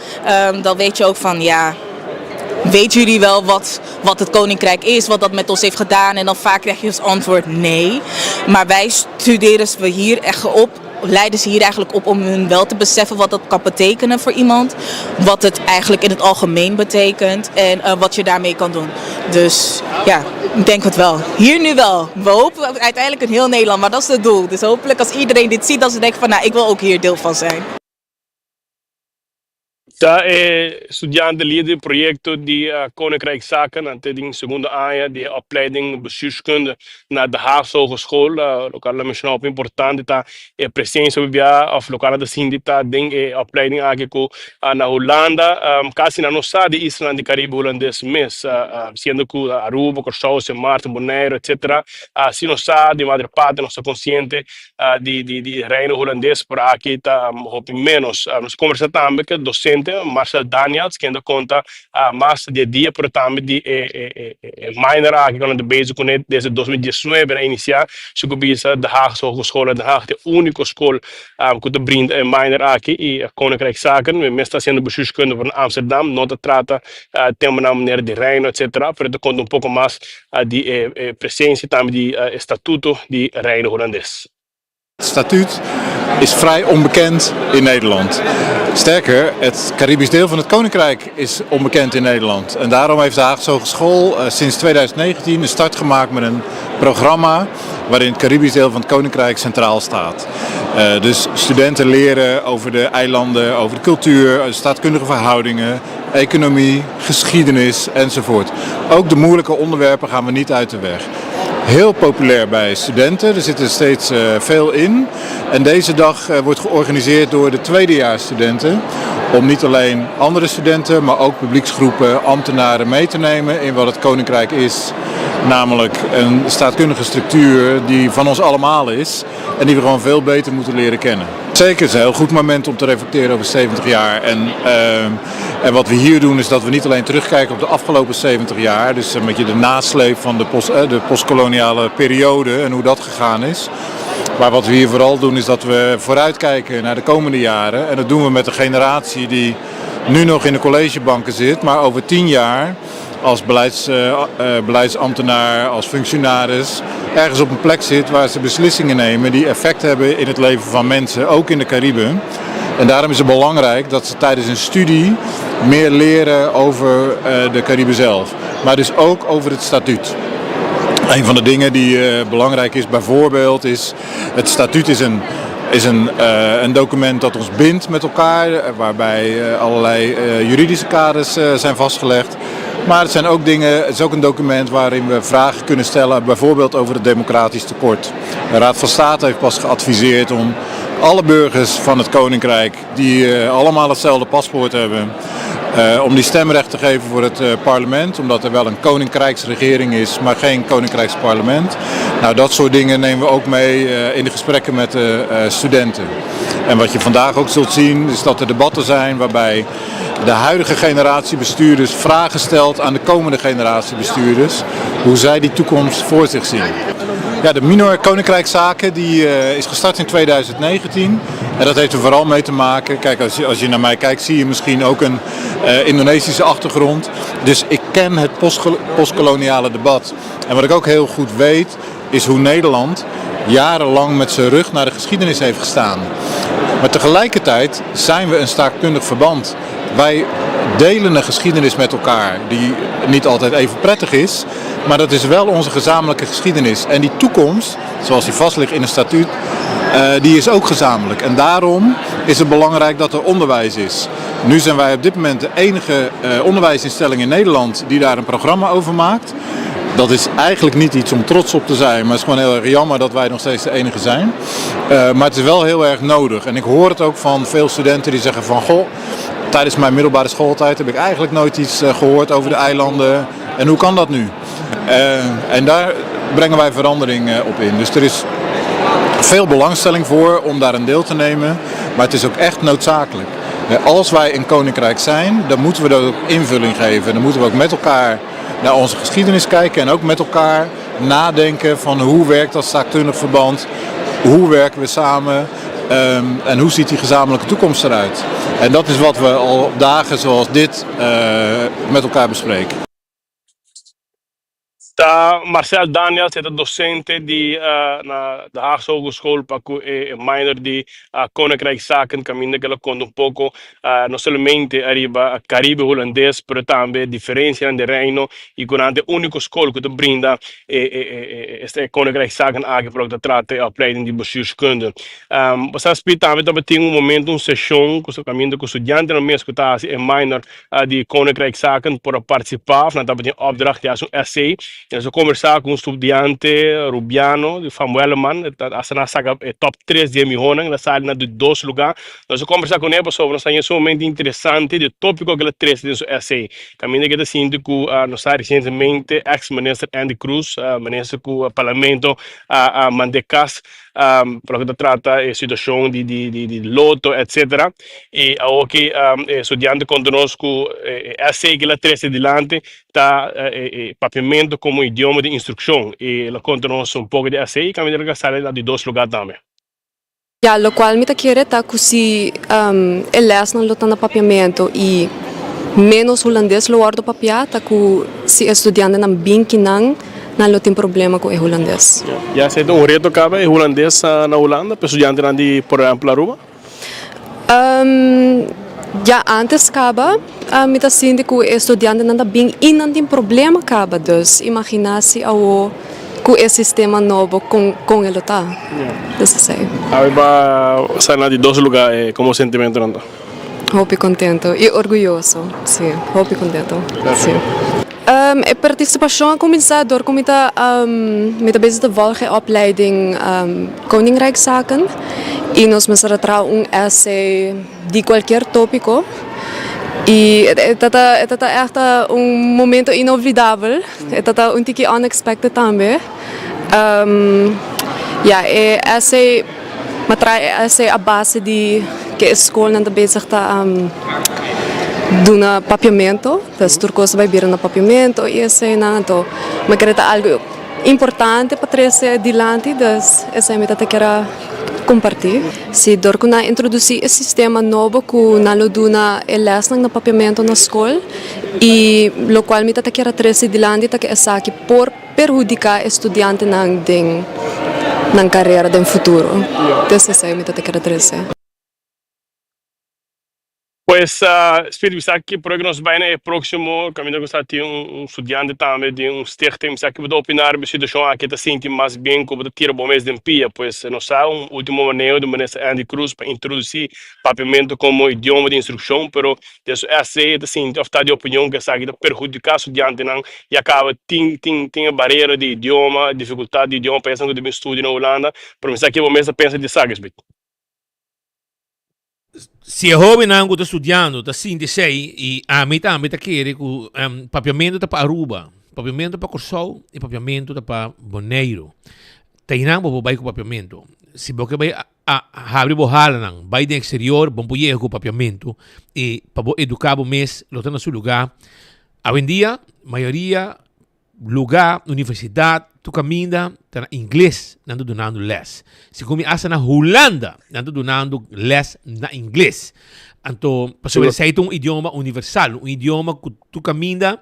dan weet je ook van, ja, weten jullie wel wat het koninkrijk is, wat dat met ons heeft gedaan? En dan vaak krijg je als antwoord nee. Maar wij studeren ze hier echt op, leiden ze hier eigenlijk op om hun wel te beseffen wat dat kan betekenen voor iemand. Wat het eigenlijk in het algemeen betekent en wat je daarmee kan doen. Dus ja, ik denk het wel. Hier nu wel. We hopen uiteindelijk in heel Nederland, maar dat is het doel. Dus hopelijk als iedereen dit ziet, dat ze denken van nou, ik wil ook hier deel van zijn. Ta e studiante lider di proyecto di Koninkrijk Zaken, nan ta den segundo aña di opleiding bestuurskunde na De Haagse Hogeschool. Loke el a menciona hopi importante ta e presencia bia of loke nan ta sinti ta den e opleiding aki cu na Hulanda casi nan no sa di islanan di Caribe Hulandes mes, siendo cu Aruba, Corsou, Sint Maarten, Bonaire, etc. Si nos sa di madre patria, nos ta consciente di di Reino Hulandes, pero aki ta hopi menos. Nos a conversa tambe cu e docente Marcel Daniels, ken ta conta mas di e dia, pero tambe di e minor aki cu nan ta bezig cune desde 2019 a inicia. Su cu bisa De Haagse Hogeschool Den Haag ta e unico school cu ta brinda e minor aki y Koninkrijk Zaken. Mi mes ta haciendo bestuurskunde voor Amsterdam, no ta trata temanan manera di Reino etcetera, pero ta conta un poco mas di e presencia tambe di e statuto di Reino Hulandes. Het statuut is vrij onbekend in Nederland. Sterker, het Caribisch deel van het Koninkrijk is onbekend in Nederland. En daarom heeft de Haagse Hogeschool sinds 2019 een start gemaakt met een programma waarin het Caribisch deel van het Koninkrijk centraal staat. Dus studenten leren over de eilanden, over de cultuur, staatkundige verhoudingen, economie, geschiedenis enzovoort. Ook de moeilijke onderwerpen gaan we niet uit de weg. Heel populair bij studenten, er zitten steeds veel in. En deze dag wordt georganiseerd door de tweedejaarsstudenten. Om niet alleen andere studenten, maar ook publieksgroepen, ambtenaren mee te nemen in wat het Koninkrijk is. Namelijk een staatkundige structuur die van ons allemaal is en die we gewoon veel beter moeten leren kennen. Zeker, het is een heel goed moment om te reflecteren over 70 jaar. En wat we hier doen is dat we niet alleen terugkijken op de afgelopen 70 jaar, dus een beetje de nasleep van de postkoloniale periode en hoe dat gegaan is. Maar wat we hier vooral doen is dat we vooruitkijken naar de komende jaren. En dat doen we met de generatie die nu nog in de collegebanken zit, maar over 10 jaar als beleidsambtenaar, als functionaris, ergens op een plek zit waar ze beslissingen nemen die effect hebben in het leven van mensen, ook in de Cariben. En daarom is het belangrijk dat ze tijdens hun studie meer leren over de Cariben zelf, maar dus ook over het statuut. Een van de dingen die belangrijk is bijvoorbeeld is, het statuut is een document dat ons bindt met elkaar, waarbij allerlei juridische kaders zijn vastgelegd. Maar het zijn ook dingen, het is ook een document waarin we vragen kunnen stellen, bijvoorbeeld over het democratisch tekort. De Raad van State heeft pas geadviseerd om alle burgers van het Koninkrijk, die allemaal hetzelfde paspoort hebben, om die stemrecht te geven voor het parlement, omdat er wel een koninkrijksregering is, maar geen koninkrijksparlement. Dat soort dingen nemen we ook mee in de gesprekken met de studenten. En wat je vandaag ook zult zien, is dat er debatten zijn waarbij de huidige generatie bestuurders vragen stelt aan de komende generatie bestuurders, hoe zij die toekomst voor zich zien. De minor Koninkrijkszaken die is gestart in 2019 en dat heeft er vooral mee te maken, als je naar mij kijkt zie je misschien ook een Indonesische achtergrond. Dus ik ken het postkoloniale debat. En wat ik ook heel goed weet is hoe Nederland jarenlang met zijn rug naar de geschiedenis heeft gestaan. Maar tegelijkertijd zijn we een staatkundig verband. Wij delen een geschiedenis met elkaar die niet altijd even prettig is, maar dat is wel onze gezamenlijke geschiedenis. En die toekomst, zoals die vast ligt in een statuut, die is ook gezamenlijk. En daarom is het belangrijk dat er onderwijs is. Nu zijn wij op dit moment de enige onderwijsinstelling in Nederland die daar een programma over maakt. Dat is eigenlijk niet iets om trots op te zijn, maar het is gewoon heel erg jammer dat wij nog steeds de enige zijn. Maar het is wel heel erg nodig. En ik hoor het ook van veel studenten die zeggen van goh, tijdens mijn middelbare schooltijd heb ik eigenlijk nooit iets gehoord over de eilanden. En hoe kan dat nu? En daar brengen wij verandering op in. Dus er is veel belangstelling voor om daar een deel te nemen, maar het is ook echt noodzakelijk. Als wij een koninkrijk zijn, dan moeten we dat ook invulling geven. Dan moeten we ook met elkaar naar onze geschiedenis kijken en ook met elkaar nadenken van hoe werkt dat staatkundig verband, hoe werken we samen en hoe ziet die gezamenlijke toekomst eruit. En dat is wat we al op dagen zoals dit met elkaar bespreken. Ta Marcel Daniels, e ta docente di na De Haagse Hogeschool pa cu e minor di Koninkrijkszaken caminda cu el a conta un poco no solamente ariba Caribe Hulandes pero tambe diferencianan den Reino y cu nan ta e unico school cu ta brinda e e Koninkrijkszaken aki pa loke ta trata e opleiding di bestuurskunde. Bo sa spi tambe tabatin un momento un sesion cu caminda cu studiantenan mes cu ta haci e minor di Koninkrijkszaken por a partisipá of nan tabatin opdracht di hasi un essay. I nos a kombersá ku un studiante Rubiano di Van Welleman, e ta hasta nan a saka e top tres di e mihónan, el a sali na di dos lugá. Nos a kombersá kuné pasobra nos haña sumamente interesante di e tópiko ku el a trese den su essay. Kaminda ku e ta sinti ku nos sa resientemente eks minister Andy Croes, minister ku parlamento a mand'é kas pa loke ta trata e situacion di di di di loto etcetera y awoki e studiante conta nos cu e essay cu el a trece dilanti ta e papiamento como idioma di instruccion y el a conta nos un poco di essay y caminda el a sali na di dos lugar tambe. Ya, locual mi ta kere ta cu si e lesnan lo ta na papiamento y menos hulandes lo wordo papia ta cu si e studiantenan bin kinan nan lo tin problema cu e hulandes. Ya esey ta un reto caba e hulandes na Hulanda pa e studiantenan di por ehempel Aruba? Ya antes caba mi ta sinti cu e studiantenan ta bin y nan tin problema caba dus imagina si awo cu e sistema nobo con con e lo ta. Dus esey. Awe ba sa na di dos lugar e como sentimentonan ta? Hopi contento y orguyoso, si, hopi contento, si. E participacion a cuminsa door cu mi ta mi ta bezig ta volg e opleiding Koninkrijkszaken y nos mester a traha un essay di cualkier topico y e ta ta e ta ta echt un momento inolvidabel, e ta ta un tiki unexpected tambe. Ya e essay Mi a traha e essay a base di ke e skolnan ta bezig ta duna papiamento, dus tur kos ta bai bira na papiamento i eseinan. Anto mi a kere ta algu importante pa trese dilanti, dus esei mi ta ta kere a kompartí. Si dor ku nan a introdusí e sistema nobo ku nan lo duna e lèsnan na papiamento na skol i lokual mi ta ta kere a trese dilanti ta ke esaki por perhudiká e studiantenan den nan karera den futuro. Des esei mi ta ta kere trese. Pues, Speedy, mi sa ki por e ku nos bai na e próksimo kaminda ku sa tin un studiante tambe den un stichting. Mi sa ki bo ta opiná riba e situashon aki, ta sinti mas bien ku bo ta tira bo mes den pia. Pues, nos sa un último maneo di Minister Andy Croes pa introdusí papiamentu komo idioma di instrukshon, pero Den su essay e ta sinti of ta di opinion ku esaki ta perhudiká studiantenan i a kaba tin tin tin e barera di idioma, difikultat di idioma pa esnan ku ta bin studia na Hulanda. Pero mi sa ke bo mes ta pensa di esaki, Smith. Si e hóbennan ku ta studiando ta sinti esei i ami tambe ta kere ku papiamentu ta pa Aruba, papiamentu ta pa Kòrsou i papiamentu ta pa Boneiru. Ta einan bo por bai ku papiamentu. Si bo ke bai A habri bo halanan, bai den exterior, bon por yega ku papiamentu i pa bo eduká bo mes lo ta na su lugá. Awendia mayoria lugá, universidat, tur kaminda ta na ingles nan ta dunando lès. Segun mi asta na Hulanda nan ta dunando lès na ingles. Anto pasobra esei ta un idioma universal, un idioma ku tur kaminda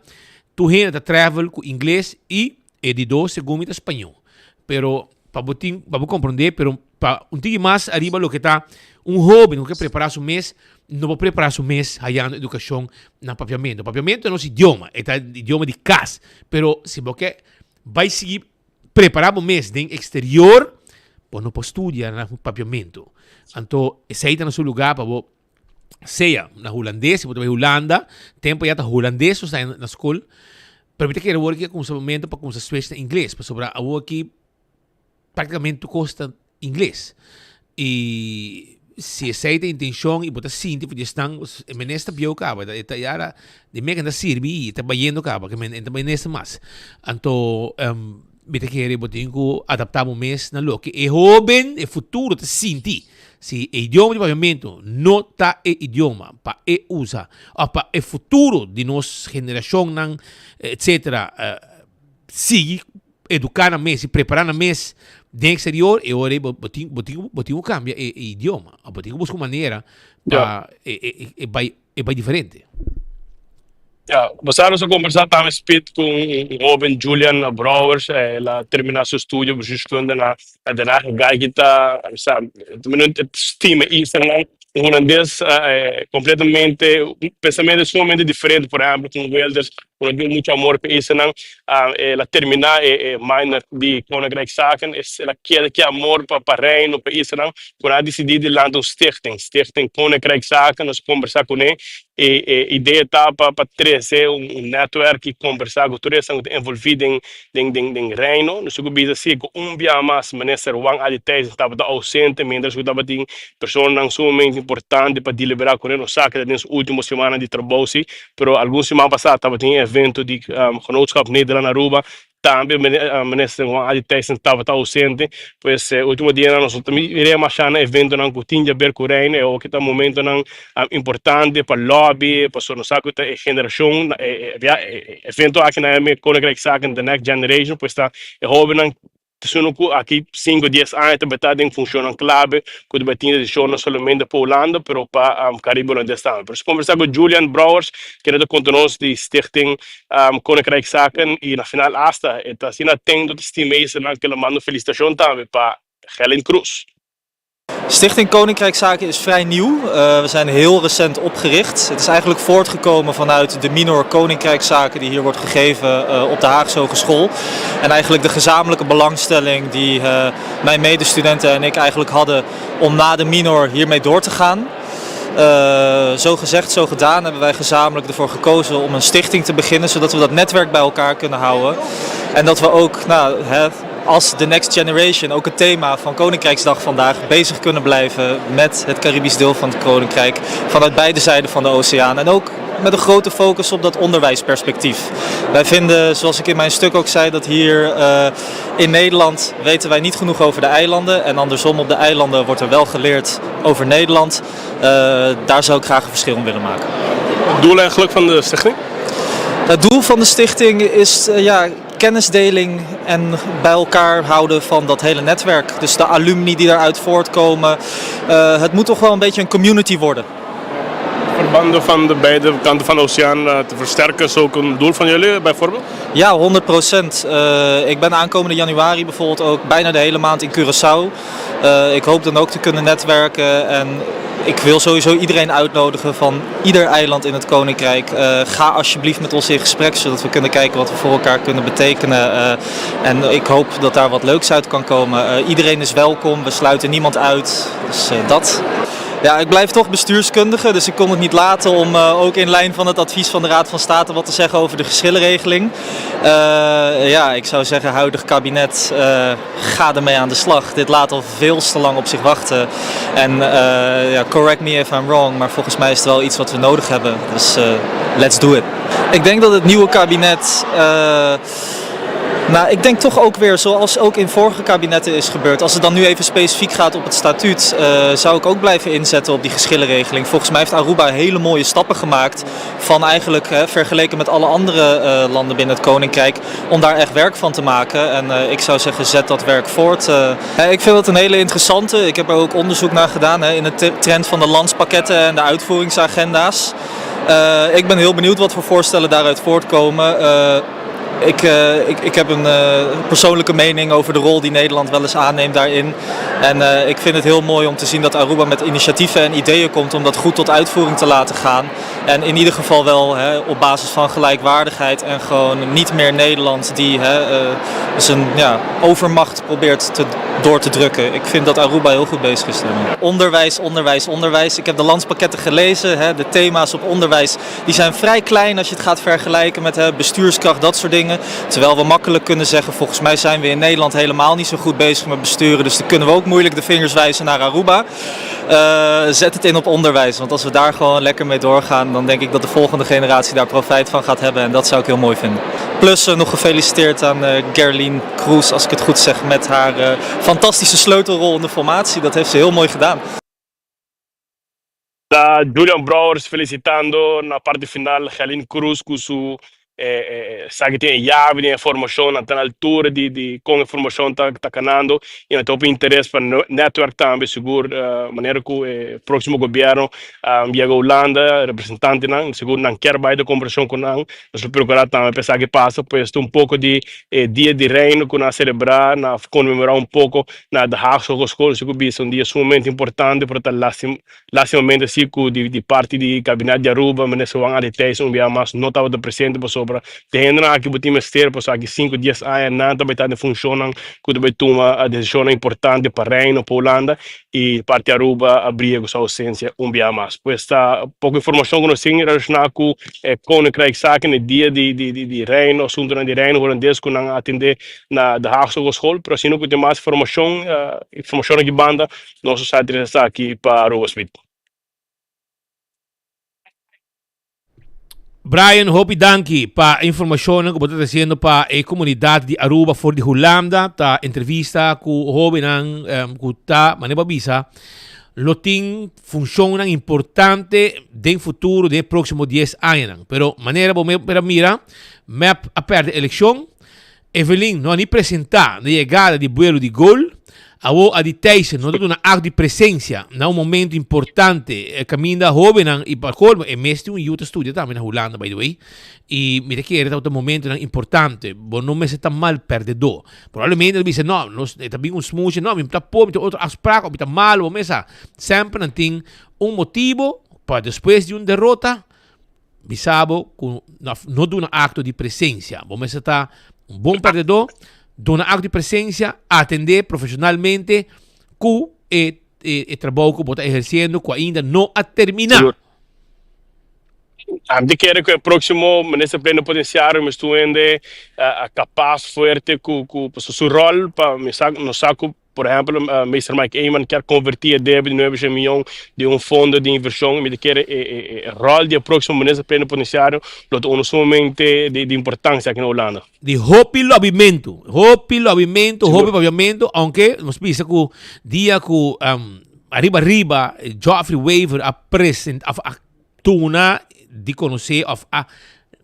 tur hende ta travel ku ingles i E di dos segun mi ta spañó. Pero pa bo tin, pa bo komprondé, pero Pa un tiki mas ariba loke ta un hoben ku ke prepará su mes, no por prepará su mes hayando edukashon na papiamentu. Papiamentu ta nos idioma, e ta idioma di kas, pero si bo ke bai sigui prepará bo mes den eksterior, bo no por studia na papiamentu. Anto esei ta na su lugá pa bo sea na hulandes, si bo ta bai Hulanda, tempu ya ta hulandes nos ta na skol, pero mi ta kere awor aki a kumsa momento pa kumsa switch na ingles, pasobra awor aki práktikamente tur kos ta ingles. I si esei ta intenshon i bo ta sinti for di esnan, e minister bieu kaba, e ta yara di meken ta sirbi i ta bayendo kaba, ke men e ta minister mas. Anto mi ta kere bo tin ku adaptá bo mes na loke e hoben, e futuro ta sinti. Si e idioma di papiamentu no ta e idioma pa e usa òf pa e futuro di nos generashonnan etsetera sigui eduká nan mes i prepará nan mes den eksterior, e ora ei bo bo tin bo tin bo tin ku kambia e e idioma. Òf bo tin ku buska un manera pa e e e bai e bai diferente. Ja, basá nos a kombersá tambe spit ku un hoben Julian Brouwers, el a terminá su studio bestuurskunde na Den Haag. Guy ki ta, sa, e stima islanan hulandes kompletamente, un pensamentu sumamente diferente, por ehèmpel ku Wilders, ku no tin muchu amor pa islanan. El a terminá e minor di Koninkrijkszaken, el a keda ku e amor pa Reino, pa islanan, ku nan a disidí di lanta un stichting, Stichting Koninkrijkszaken. Nos a kombersá kuné E e idea ta pa pa trese un un netwerk i kombersá ku tur esnan ku ta envolví den den den den Reino. Nos ku bisa si ku un bia mas Minister Juan Adi Thijssen tabata ousente mientras ku tabatin personanan sumamente importante pa deliberá kuné. Nos sa ku ta den su último simannan di trabou si, pero algun siman pasá tabatin e evento di Genootschap Nederland Aruba Tambe Minister Juan Adi Thijssen tabata ausente, pues e ultimo dianan nos no ta mira masha na eventonan cu tin di haber cu Reino, e oki ta momentonan importante pa lobby, pasobra nos sa cu ta e generacion, e evento aki na Koninkrijk Zaken, The Next Generation, pues ta e hobennan Esun ku aki sinku dies aña ta beta den funshonnan klabe ku ta bai tin desishon no solamente pa Hulanda pero pa Karibe Hulandes tambe. Por eso kombersá ku Julian Brouwers kende ta konta nos di Stichting Koninkrijkszaken i na final asta e ta asina atento ta stima esnan ku el a manda un felisitashon tambe pa Helen Cruz. Stichting Koninkrijkszaken is vrij nieuw. Eh, we zijn heel recent opgericht. Het is eigenlijk voortgekomen vanuit de minor Koninkrijkszaken die hier wordt gegeven eh, op de Haagse Hogeschool. En eigenlijk de gezamenlijke belangstelling die eh, mijn medestudenten en ik eigenlijk hadden om na de minor hiermee door te gaan. zo gezegd, zo gedaan hebben wij gezamenlijk ervoor gekozen om een stichting te beginnen, zodat we dat netwerk bij elkaar kunnen houden. En dat we ook nou, hè, als de Next Generation, ook het thema van Koninkrijksdag vandaag, bezig kunnen blijven met het Caribisch deel van het Koninkrijk vanuit beide zijden van de oceaan. En ook met een grote focus op dat onderwijsperspectief. Wij vinden, zoals ik in mijn stuk ook zei, dat hier eh, in Nederland weten wij niet genoeg over de eilanden. En andersom op de eilanden wordt er wel geleerd over Nederland. Eh, daar zou ik graag een verschil in willen maken. Het doel eigenlijk van de stichting? Het doel van de stichting is eh, ja, kennisdeling en bij elkaar houden van dat hele netwerk. Dus de alumni die daaruit voortkomen. Eh, het moet toch wel een beetje een community worden. Verbanden van de beide kanten van de oceaan eh, te versterken is ook een doel van jullie bijvoorbeeld? Ja, 100 procent. Eh, ik ben aankomende januari bijvoorbeeld ook bijna de hele maand in Curaçao. ik hoop dan ook te kunnen netwerken en ik wil sowieso iedereen uitnodigen van ieder eiland in het Koninkrijk. Eh, ga alsjeblieft met ons in gesprek, zodat we kunnen kijken wat we voor elkaar kunnen betekenen. Eh, en ik hoop dat daar wat leuks uit kan komen. Eh, iedereen is welkom, we sluiten niemand uit. Dus dat. Ja, ik blijf toch bestuurskundige, dus ik kon het niet laten om eh, ook in lijn van het advies van de Raad van State wat te zeggen over de geschillenregeling. Eh, ja, ik zou zeggen, huidig kabinet, uh, ga ermee aan de slag. Dit laat al veel te lang op zich wachten. En ja, correct me if I'm wrong, maar volgens mij is het wel iets wat we nodig hebben. Dus let's do it. Ik denk dat het nieuwe kabinet nou, ik denk toch ook weer, zoals ook in vorige kabinetten is gebeurd, als het dan nu even specifiek gaat op het statuut, uh, zou ik ook blijven inzetten op die geschillenregeling. Volgens mij heeft Aruba hele mooie stappen gemaakt van eigenlijk, hè, vergeleken met alle andere uh, landen binnen het Koninkrijk, om daar echt werk van te maken. En uh, ik zou zeggen, zet dat werk voort. ik vind dat een hele interessante. Ik heb er ook onderzoek naar gedaan hè, in de trend van de landspakketten en de uitvoeringsagenda's. ik ben heel benieuwd wat voor voorstellen daaruit voortkomen. Ik, ik, ik heb een persoonlijke mening over de rol die Nederland wel eens aanneemt daarin. En ik vind het heel mooi om te zien dat Aruba met initiatieven en ideeën komt om dat goed tot uitvoering te laten gaan. En in ieder geval wel hè, op basis van gelijkwaardigheid en gewoon niet meer Nederland die hè, zijn ja, overmacht probeert te, door te drukken. Ik vind dat Aruba heel goed bezig is daarmee. Onderwijs, onderwijs, onderwijs. Ik heb de landspakketten gelezen. Hè, de thema's op onderwijs die zijn vrij klein als je het gaat vergelijken met hè, bestuurskracht, dat soort dingen. Terwijl we makkelijk kunnen zeggen, volgens mij zijn we in Nederland helemaal niet zo goed bezig met besturen. Dus dan kunnen we ook moeilijk de vingers wijzen naar Aruba. Zet het in op onderwijs, want als we daar gewoon lekker mee doorgaan, dan denk ik dat de volgende generatie daar profijt van gaat hebben. En dat zou ik heel mooi vinden. Plus nog gefeliciteerd aan Gerlien Kroes, als ik het goed zeg, met haar fantastische sleutelrol in de formatie. Dat heeft ze heel mooi gedaan. Ta Julian Brouwers felicitando na parti final Gerlien Croes cu su sa ki tin e yabi den e formacion, nan ta na altura di di con e formacion ta ta canando y nan tin hopi interes pa netwerk tambe sigur manera cu e proximo gobierno yega Hulanda representantenan sigur nan kier bay den conversacion cu nan. Nos lo procura tambe pa esaki pasa pues ta un poco di e dia di Reino cu nan a celebra, nan a conmemora un poco na De Haagse Hogeschool, si cu bisa un dia sumamente importante pero ta lastim lastimamente si cu di di parti di Kabinet di Aruba Minister Juan Adi Thijs un bia mas no tabata presente pasobra den hendenan aki bo tin mester pasobra aki sinku dies aña nan ta bay ta den funcionnan cu ta bay tuma decisionnan importante pa Reino pa Hulanda y parti Aruba a bria cu su ausencia un bia mas. Pues ta poco informacion cu nos tin relaciona cu e Koninkrijkszaken, e dia di di di Reino, asuntonan di Reino Hulandes cu nan a atende na De Haagse Hogeschool, pero asina cu tin mas informacion, informacion aki banda, nos lo sa trece esaki pa Aruba Speed. Brian, hopi danki pa e informacionnan cu bo ta treciendo pa e comunidad di Aruba for di Hulanda. Ta entrevista cu hobennan cu ta, manera bo a bisa, lo tin funcionnan importante den futuro den e proximo dies añanan. Pero manera bo a mira, mep a perde eleccion. Evelyn no a ni presentá na yegada di buelo di gol. Awor Adi Thijssen no ta duna acto di presencia na un momento importante caminda hobennan y pa colmo e mes tin un yu ta studia tambe na Hulanda by the way y mi ta kere tabata momentonan importante bo no mester ta mal perdedor. Probablemente ta bisa no nos e ta bin un smoesje no mi ta por mi tin otro afspraak of mi ta malo bo mes sa semper nan tin un motibo pa despues di un derota Bisa bo ku no duna akto di presensia. Bo mester ta un bon perdedó, duna akto di presensia, atendé profeshonalmente ku e e trabou ku bo ta ehersiendo ku ainda no a terminá. Sigur. Ami ta kere ku e próksimo minister plenipotensiario mester un hende kapas, fuerte ku ku su ròl pa mi sa nos sa ku Por ehempel, Meester Mike Eman kier converti e debe di nuebe shen miyon den un fondo di inversion. Mi ta kere e rol di e proximo minister plenipotenciario lo ta uno sumamente di importancia aki na Hulanda. Di hopi lobbymentu, hopi lobbymentu, hopi papiamentu, aunke nos bisa ku dia ku ariba riba Geoffrey Wever a present of a duna di conoce of a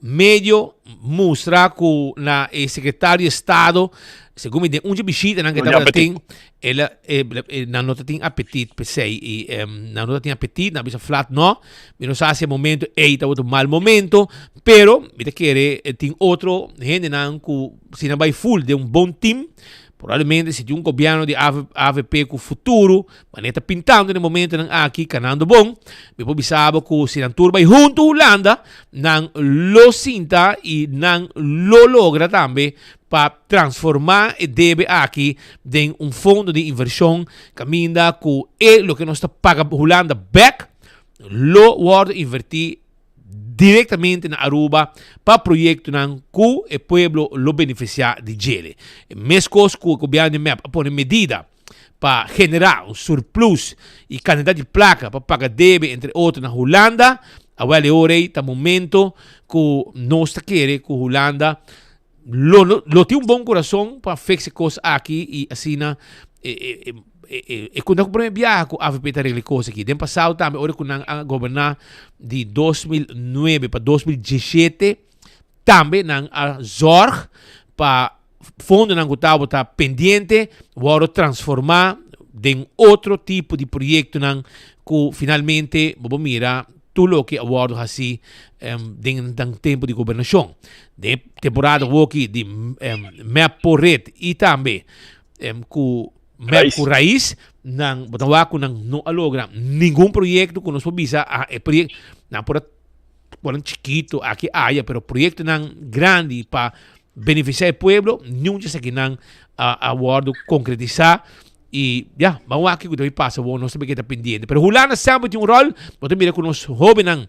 medio mustra cu na e secretario di estado, segun mi den un dje bishitanan ke tabata tin, el a, e, nan no ta tin apetit p'esei y nan no ta tin apetit, nan a bisa flat no, mi no sa si e momento ey tabata un mal momento, pero mi ta kere tin otro hendenan cu si nan bay full den un bon team, probablemente si tin un gobierno di avp cu futuro, Manera ta pintando den momentonan aki kanando bon, mi por bisa bo ku si nan tur bai huntu Hulanda, nan lo sinta i nan lo logra tambe pa transformá e debe aki den un fondo di invershon kaminda ku e loke nos ta paga Hulanda bèk lo wòrdu invertí direktamente na Aruba pa proyektonan ku e pueblo lo benefisiá di djele. Meskos ku e gobièrnu di mep a pone medida. pa generá un surplus i kantidat di plaka pa paga debe entre otro na Hulanda, awel e ora ei ta momento ku nos ta kere ku Hulanda lo lo tin un bon kurason pa fix e kos aki i asina e e e e ku no prome biaha ku avp ta regla e kos aki. Den pasado tambe ora ku nan a goberná di 2009 pa 2017 tambe nan a zorg pa fondonan ku tabata pendiente wòrdu transformá den otro tipo di proyektonan ku finalmente bo por mira. tur loke a wòrdu hasí den nan tempu di gobernashon. Den e temporada awoki di mep por ret i tambe ku mep ku rais, nan bo ta wak ku nan no a logra ningun proyekto ku nos por bisa a e proyekto nan por a por chikito aki aya pero proyektonan grandi pa benefisiá e pueblo niun di esakinan a wòrdu konkretisá. Y ya, ban wak kico ta bay pasa awor, nos ta bay keda pendiente. Pero Hulanda semper tin un rol, bo ta mira cu nos hobennan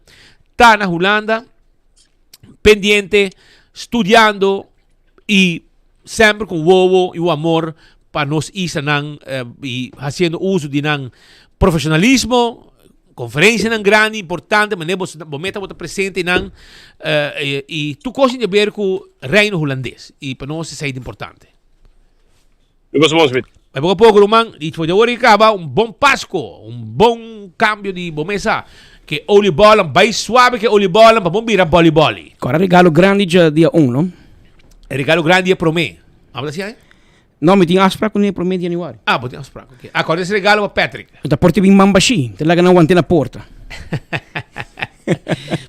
ta na Hulanda, pendiente, studiando y semper con wowo y un amor pa nos islanan y haciendo uso di nan profesionalismo, conferencianan grandi, importante, manera bo, bo meta bo ta presente nan y tur cos tin di haber cu Reino Hulandes y pa nos esey ta importante. Mi gosa bon Smith. Bai poco a poco ruman, y for di awor y caba un bon Pasco, un bon cambio di bo mesa, ke oliebollen, bai suave ke oliebollen pa bon bira boli boli. Cora regalo grandi dje dia un, no? E regalo grandi e prome. Abo ta siña eh? No, mi tin afspraak cu ne prome di januari. Ah, bo tin afspraak, ok. Ah, cora ese regalo pa Patrick. Mi ta porta bin man bashi, ta laga nan wante na porta.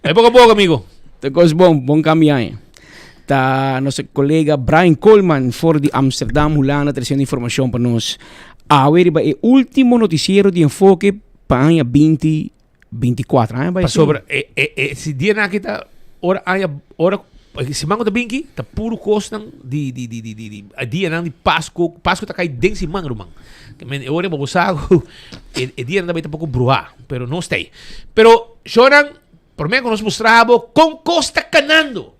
Bai poco a poco, amigo. Ta cos bon, bon cambio aña. Ta nos colega Brian Koolman for di Amsterdam, Hulanda treciendo informacion pa nos awe riba e ultimo noticiero di Enfoke pa aña 2024. Aña bai Pasobra e e e si dianan aki ta ora aña ora siman ku ta binki ta puro kosnan di di di di di di dianan di Pasku. Pasku ta kai den siman ruman. Ke men e ora bo sa ku e e dianan ta bai ta poko bruhá pero nos ta ei. Pero shornan Prome ku nos mustra bo kon kos ta kanando.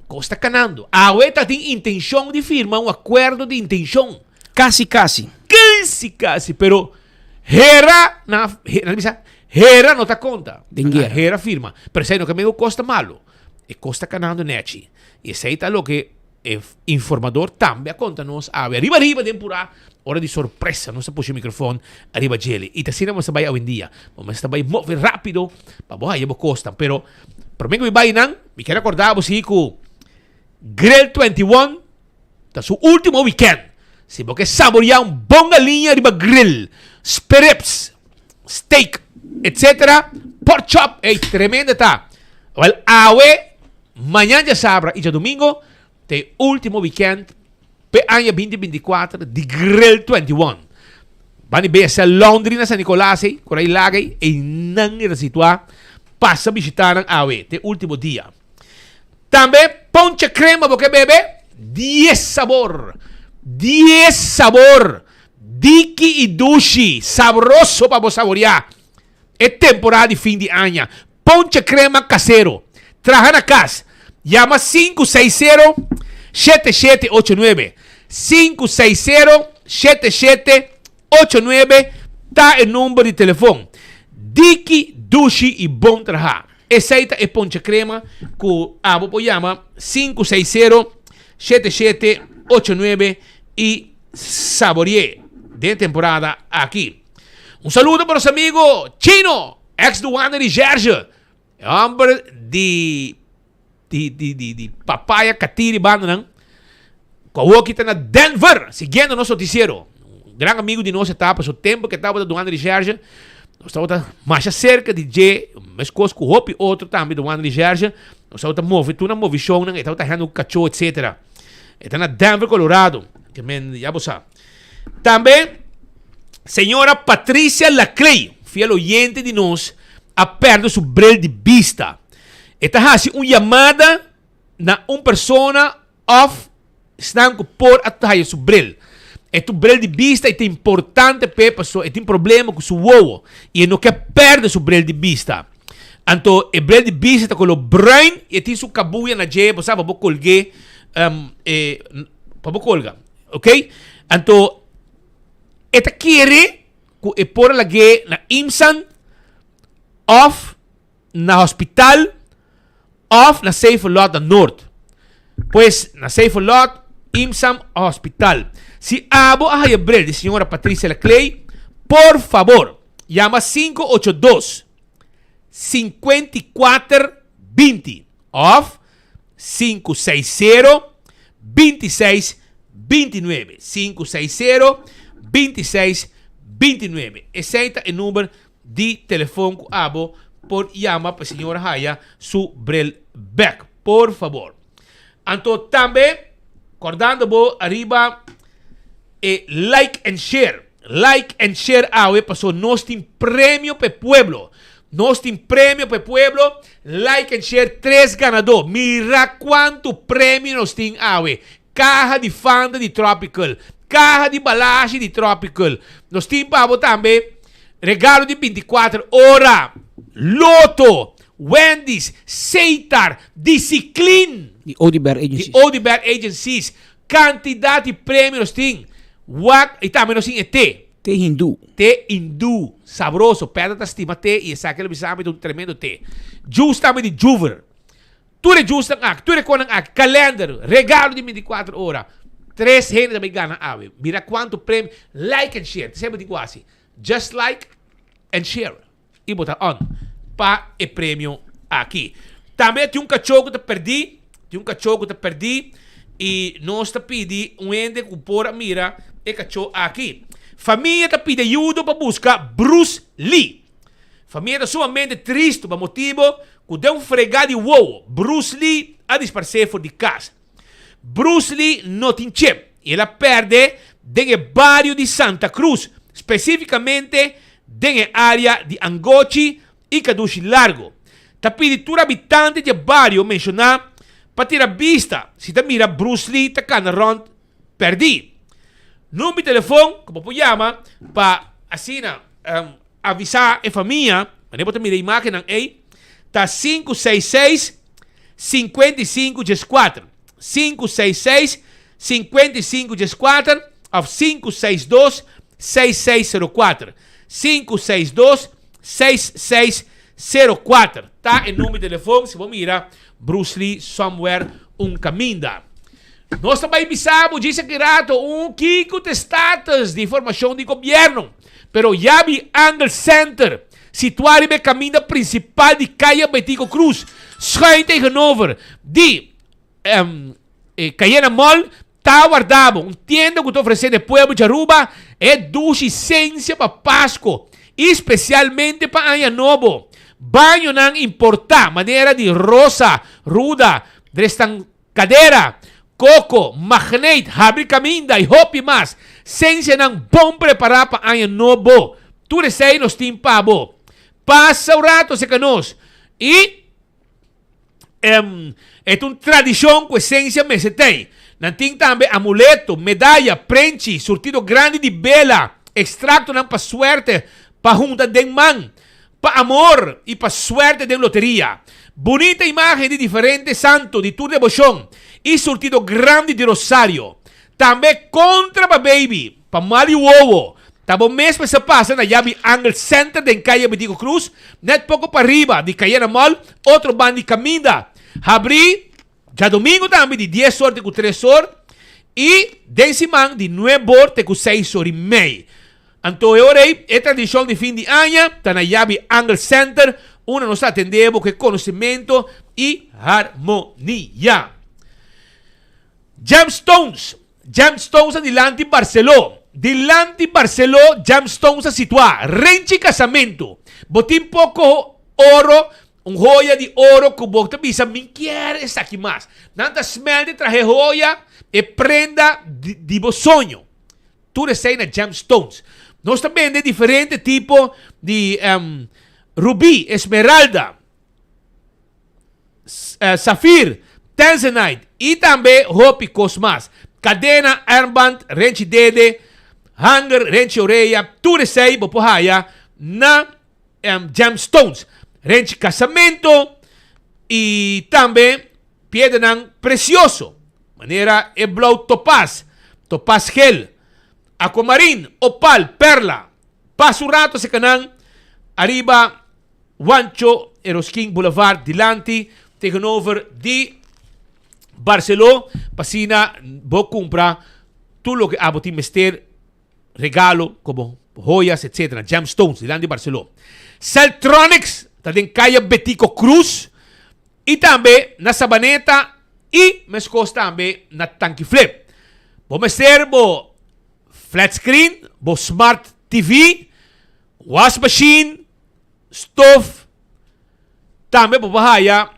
Kos ta kanando. Awe ta tin intenshon di firma un akuerdo di intenshon. Kasi kasi. Kasi kasi, pero hera na nan bisa hera no ta konta. Den guera. Hera firma. Pero esei no ke men ku kos ta malo. E kos ta kanando nechi. I esei ta loke E informador tambe a konta nos awe ariba ariba den purá ora di sorpresa nos a pusha e mikrofon ariba djele i ta asina bo mester bai awendia bo mester bai move rápido pa bo haya bo kosnan pero prome ku mi bai nan mi kier akorda bo si ku Grill 21 ta su ultimo weekend si bo ke saboreá un bon galiña riba grill sperrips steak etcetera pork chop ey tremendo ta wel awe Mañan djasabra i djadumingo ta e ultimo weekend p'e aña 2024 di Grill 21. Ban di BSL Laundry na San Nicolas ei, ku rai laga ei, einan e ta situá. Pasa bishitá nan awe, t'e ultimo dia. Tambe ponche crema bo ke bebe? Dies sabor! Dies sabor! Diki i dushi, sabroso pa bo saboriá. E temporada di fin di aña. Ponche crema casero. Traha na cas. Yama 560 7789. 560 7789 ta e number di telefon. Diki, dushi y bon traha. Esey ta e ponche crema cu abo por yama 560 7789 y saborie den temporada aki. Un saludo pa nos amigo Chino, ex douane di Gerge. E homber di di di di di papaya katiri bandanan. Ku awoki ta na Denver, siguiendo nos noticiero. Un gran amigo di nos e ta, paso tempo ke tabata douane di Gerge, nos tabata masha cerca di dje, meskos ku hopi otro tambe douane di Gerge. Nos tabata move tur nan movishonnan, e tabata hende ku kachó, etcetera. E ta na Denver, Colorado. Ke men, ya bo sa. Tambe señora Patricia Laclay, fiel oyente di nos, a perde su bril di bista. E ta hasi un yamada na un persona of esnan ku por a haya su bril. E tu bril di bista i ta importante p'e pasobra e tin problema ku su wowo i e no ke perde su bril di bista. Anto e bril di bista ta kolor bruin i e tin su kabuya na dje, bo sa pa bo kolg'é pa bo kolga. Ok, anto e ta kere ku e por a lag'é na Imsan òf na hospital òf na Seifelot na Noord. Pues na Seifelot, Imsan òf hospital. Si abo a haya bril di señora Patricia Laclay, por fabor yama 582 54 20 òf 560 26 29. 560 26 29. Esei ta e number di telefon ku abo por yama pa e señora haya su bril bek. Por fabor. Anto tambe kordando bo ariba e like and share. Like and share awe paso nos tin premio pa e pueblo. Nos tin premio pa e pueblo. Like and share tres ganadó. Mira cuanto premio nos tin awe. Caha di Fanta di Tropical. Caha di Balashi di Tropical. Nos tin pa bo tambe regalo di 24 ora. Loto. Wendy's, Seitar, Disiclin. Di Oduber Agencies. Di Oduber Agencies. Cantidad di premio nos tin. Wak, y tambe nos tin e té. Té hindú. Té hindú. Sabroso. Pedro ta stima té y esaki lo bisa ami ta un tremendo té. Juice tambe di Juver. Tur e juicenan aki, tur e konan aki, kalender, regalo di 24 ora. Tres hende ta bay gana awe. Mira cuanto premio. Like and share. Esei bo tin cu haci. Just like and share. I bo ta on pa e premio aki. Tambe tin un kachó ku ta pèrdí, tin un kachó ku ta pèrdí i nos ta pidi un hende ku por a mira e kachó aki. Famia ta pidi ayudo pa buska Bruce Lee. Famia ta sumamente tristu pa motibu ku den un fregá di wowo Bruce Lee a disparsé for di kas. Bruce Lee no tin chip i el a pèrdè den e bario di Santa Cruz, spesífikamente den e área di Angochi i Kadushi Largo. Ta pidi tur habitante di e bario menshoná pa tira bista si ta mira Bruce Lee ta kana rònt pèrdí. Number di telefon ku bo por yama pa asina avisá e famia, manera bo ta mira e imágennan ei, ta 566 55 14, 566 55 14 òf 562 6604, 562 6604 ta e number di telefon si bo mira Bruce Lee somewhere un kaminda. Nos ta bai bisa bo djis aki rato un kiko ta e status di formashon di gobierno, pero Yabi Angel Center situá riba e kaminda prinsipal di Kaya Betico Cruz, schuin tegenover di e Cayena Mall, ta warda bo. Un tienda ku ta ofresé na e pueblo di Aruba e dushi sensia pa Pasko i spesialmente pa Aña Nobo. Bañonan importá manera di rosa, ruda, drestan Kadera, koko, magneet, habri kaminda i hopi mas. Sensianan bon prepará pa aña nobo. Tur esei nos tin pa bo. Pasa un rato serka nos i e ta un tradishon ku esensia mester tei. Nan tin tambe amuleto, medaya, prenchi, surtido grandi di bela, ekstraktonan pa suerte pa hunta den man. Pa amor i pa suerte den loteria. Bunita imagen di diferente santo di tur deboshon i surtido grandi di rosario. Tambe kontra pa baby, pa mal i wowo. Ta bo mes mester pasa na Yabi Angel Center den Kaya Betico Cruz, net poko pariba di Cayena Mall, otro banda di kaminda. Habri djadomingo tambe di dies or te ku tres or i den siman di nuebe or te ku seis or i mei. Anto e ora ei, e tradishon di fin di aña ta na Yabi Angel Center, unda nos ta atendé bo ku e konosementu i harmonia. Gemstones Gemstones ta dilanti Barceló Dilanti Barceló Gemstones ta situá Renchi kasamentu Bo tin poko oro, un hoya di oro ku bo ta bisa mi kier esaki mas. Nan ta smèlte traha e hoya, e prenda di bo soño. Tur esei na gemstones. Nos ta bende diferente tipo di rubí, esmeralda, safir, tanzanite i tambe hopi kos mas. Kadena, armband, renchi dede, hanger, renchi orea, tur esei bo por haya na gemstones. Renchi kasamento i tambe Piedranan presioso, manera e blou topaz, topaz gel, aquamarin, opal, perla. Pasa un rato acerca nan ariba Juancho Eroskin Boulevard dilanti tegenover di Barceló pa asina bo cumpra tur loke abo tin mester. Regalo como joyas etc. Gemstones dilanti di Barceló. Celtronics ta den Kaya Betico Cruz y tambe na Sabaneta y mescos tambe na Tanki Flip. Bo mester bo flat screen, bo smart TV, wasmachine, stof. Tambe bo por haya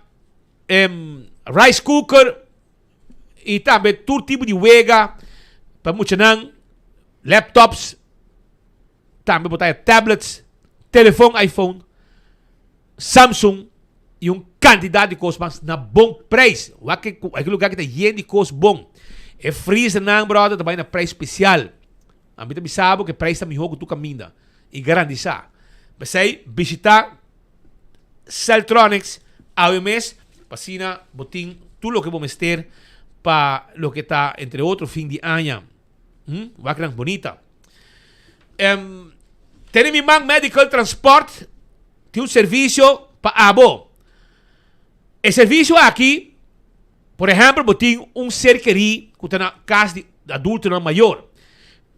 rice cooker y tambe tur tipo di wega pa muchanan, laptops, tambe bo ta haya tablets, telefon iPhone, Samsung y un cantidad di cos mas na bon prijs. Wak e lugar ki ta yen di cos bon. E freezernan brother ta bay na prijs special. Ami ta bisa bo ku e prijs ta mihó ku tur kaminda i garantisa. P'esei bishita Celtronics awe mes pa asina bo tin tur loke bo mester pa loke ta entre otro fin di aña. Hm, wak nan bonita. Em, tene mi man Medical Transport tin un servisio pa abo. E servisio aki, por ehèmpel bo tin un ser kerí ku ta na kas di adultonan mayor,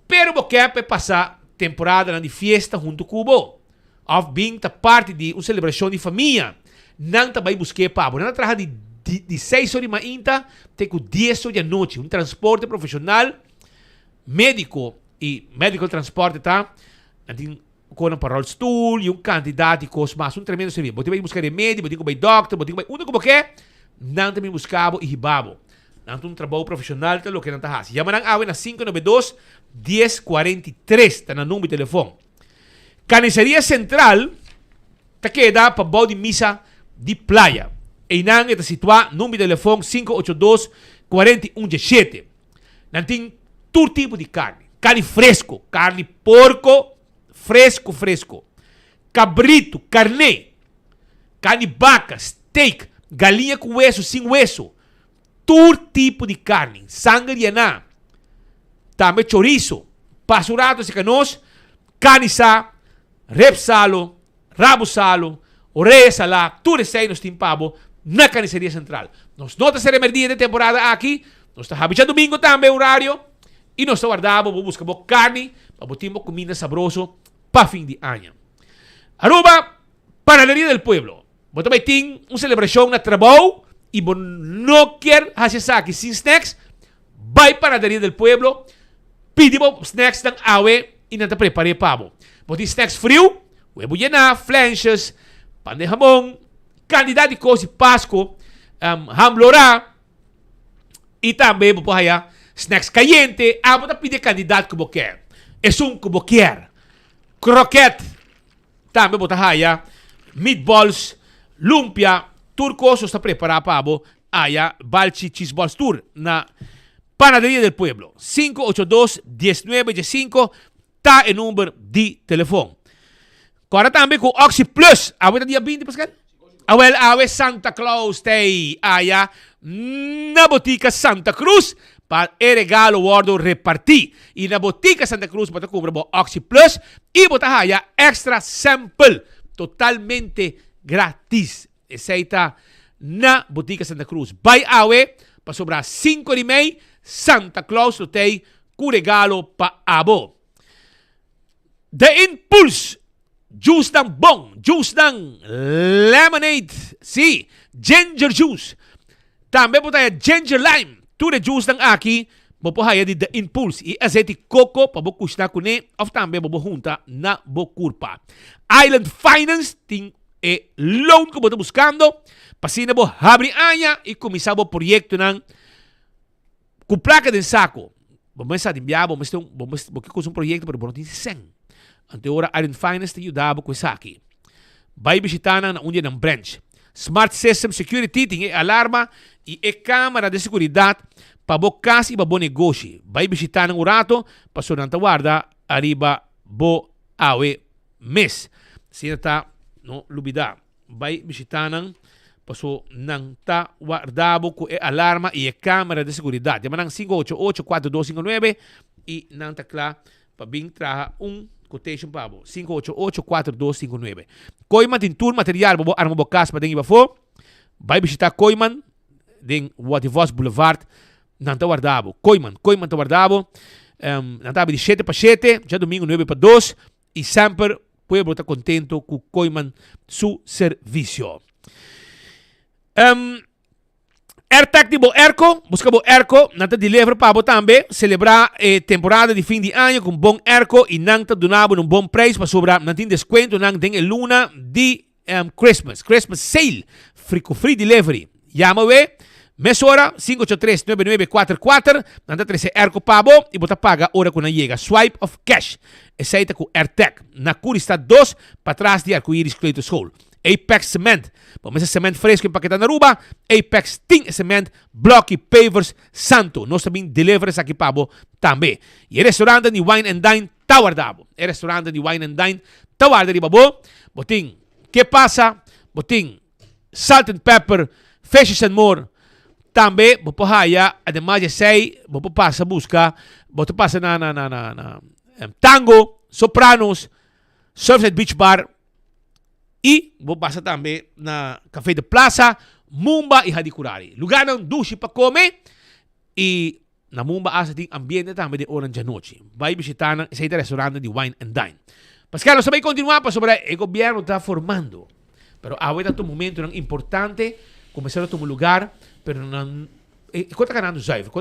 pero bo ke pa e pasa temporadanan di fiesta huntu ku bo òf bin ta parti di un selebrashon di famia, nan ta bai busk'é pa bo. Nan ta traha di di seis or di mainta te ku dies or di anochi. Un transporte profeshonal médiko i medical transporte ta, nan tin Konan pa rolstoel y un cantidad di cos mas. Un tremendo servicio. Bo tin bay busca remedi, bo tin cu bay dokter, bo tin cu bay unda cu bo ke, nan ta bin busca bo y hiba bo. Nan ta un trabou profesional ta loke nan ta haci. Yama nan awe na 592 1043 ta nan number di telefon. Carniceria Central ta keda pa bou di misa di Playa. Eynan e ta situa, number di telefon 582 41 17. Nan tin tur tipo di carni. Carni fresco, carni porco fresco fresco, cabrito, carné, carni baca, steak, galiña cu weso, sin weso, tur tipo di carni, sanger yená, tambe chorizo. Pasa un rato cerca nos, carni sa, rep salo, rabo salo, oreya salá, tur esei nos tin pa bo na Carniceria Central. Nos no ta sera merdia den temporada aki, nos ta habi djadumingo tambe horario y nos ta warda bo bo busca bo carni pa bo tin bo cuminda sabroso pa fin di aña. Aruba, Panaderia del Pueblo, bo ta bay tin un celebracion na trabou y bo no kier haci esaki sin snacks, Bai Panaderia del Pueblo, pidi bo snacks nan awe y nan ta prepare pa bo. Bo tin snacks friu, webo yená, flensjes, pan de hamon, cantidad di cos di Pasco, ham lorá y tambe bo por haya snacks cayente. Abo ta pidi e cantidad cu bo kier, esun cu bo kier. Kroket. Tambe bo ta haya meatballs, lumpia, tur cos nos ta prepara pa bo aya balchi cheese balls tur na Panaderia del Pueblo. 582 19 15 ta e number di telefon. Corda tambe cu Oxi Plus, awe ta dia 20 Pascal? Awel awe Santa Claus t'ey aya na Botica Santa Cruz pa e regalo wordo reparti. Y na Botica Santa Cruz bo ta cumpra bo Oxi Plus y bo ta haya extra sample totalmente gratis. Esey ta na Botica Santa Cruz. Bay awe pasobra cinco di mei Santa Claus lo t'ey cu regalo pa abo. The Impulse! Juice nan bon, juice nan lemonade, sí, ginger juice. Tambe bo ta haya ginger lime. Tur e juice nan aki bo por haya di The Impulse y azeti coco pa bo cushna cune of tambe bo por hunta na bo curpa. Island Finance tin e loan cu bo ta buscando pa asina bo habri aña y cuminsa bo proyectonan Ku plaka den sako, bo mester sa di bia bo mester bo mester bo ke kusa un proyekto pero bo no tin sèn. Anto e ora Island Finance ta yuda bo ku esaki. Bai bishita nan na un di nan branch. Smart System Security tin e alarma i e kamera di seguridat pa bo kas i pa bo negoshi. Bai bishita nan un rato pasobra nan ta warda ariba bo awe mes. Asina ta no lubida. Bai bishitá nan, paso nan ta warda bo ku e alarma i e kamera di seguridat. Yama nan 588 4259 i nan ta kla pa bin traha un quotation pa bo. 588 4259. Kooiman tin tur material pa bo arma bo kas paden i pafó. Bai bishitá Kooiman den Watervos Boulevard. Nan ta warda bo. Kooiman, Kooiman ta warda bo. Nan ta habri di shete pa shete, djadumingu nuebe pa dos. I semper pueblo ta contento cu Kooiman su servicio. Um, Airtag di bo airco, busca bo airco, nan ta deliver pa bo tambe. Celebra e temporada di fin di aña cu un bon airco y nan ta duna bo un bon prijs pasobra nan tin descuentonan den e luna di. Christmas, Christmas sale, free ku free delivery. Yama we mesora 583 9944, nan ta trese airco pa bo i bo ta paga ora ku nan yega. Swipe of cash. Esei ta ku AirTag. Na Curistad 2, patras di Arcoiris Kleuterschool. Apex Cement. Bo mester cement fresco empaketá na Aruba? Apex tin e cement, bloki, pavers, santo. Nos ta bin deliver esaki pa bo tambe. I e restaurantnan di Wine and Dine ta warda bo. E restaurantnan di Wine and Dine ta warda riba bo. Bo tin Ke Pasa, bo tin Salt and Pepper, Fishes and More. Tambe bo por haya, ademas di esei, bo por pasa buska, bo ta pasa na na na na na Tango, Sopranos, Surfside Beach Bar y bo pasa tambe na Café de Plaza, Mumba y Hadicurari. Lugarnan dushi pa come y na Mumba hasta tin ambiente tambe den ora djanochi. Bay bishita nan, esey ta restaurante di Wine and Dine. Pascal, nos ta bay continua pasobra e gobierno ta formando. Pero awe ta tuma momentonan importante cu mester a tuma lugar, pero nan e cos ta ganando zuiver.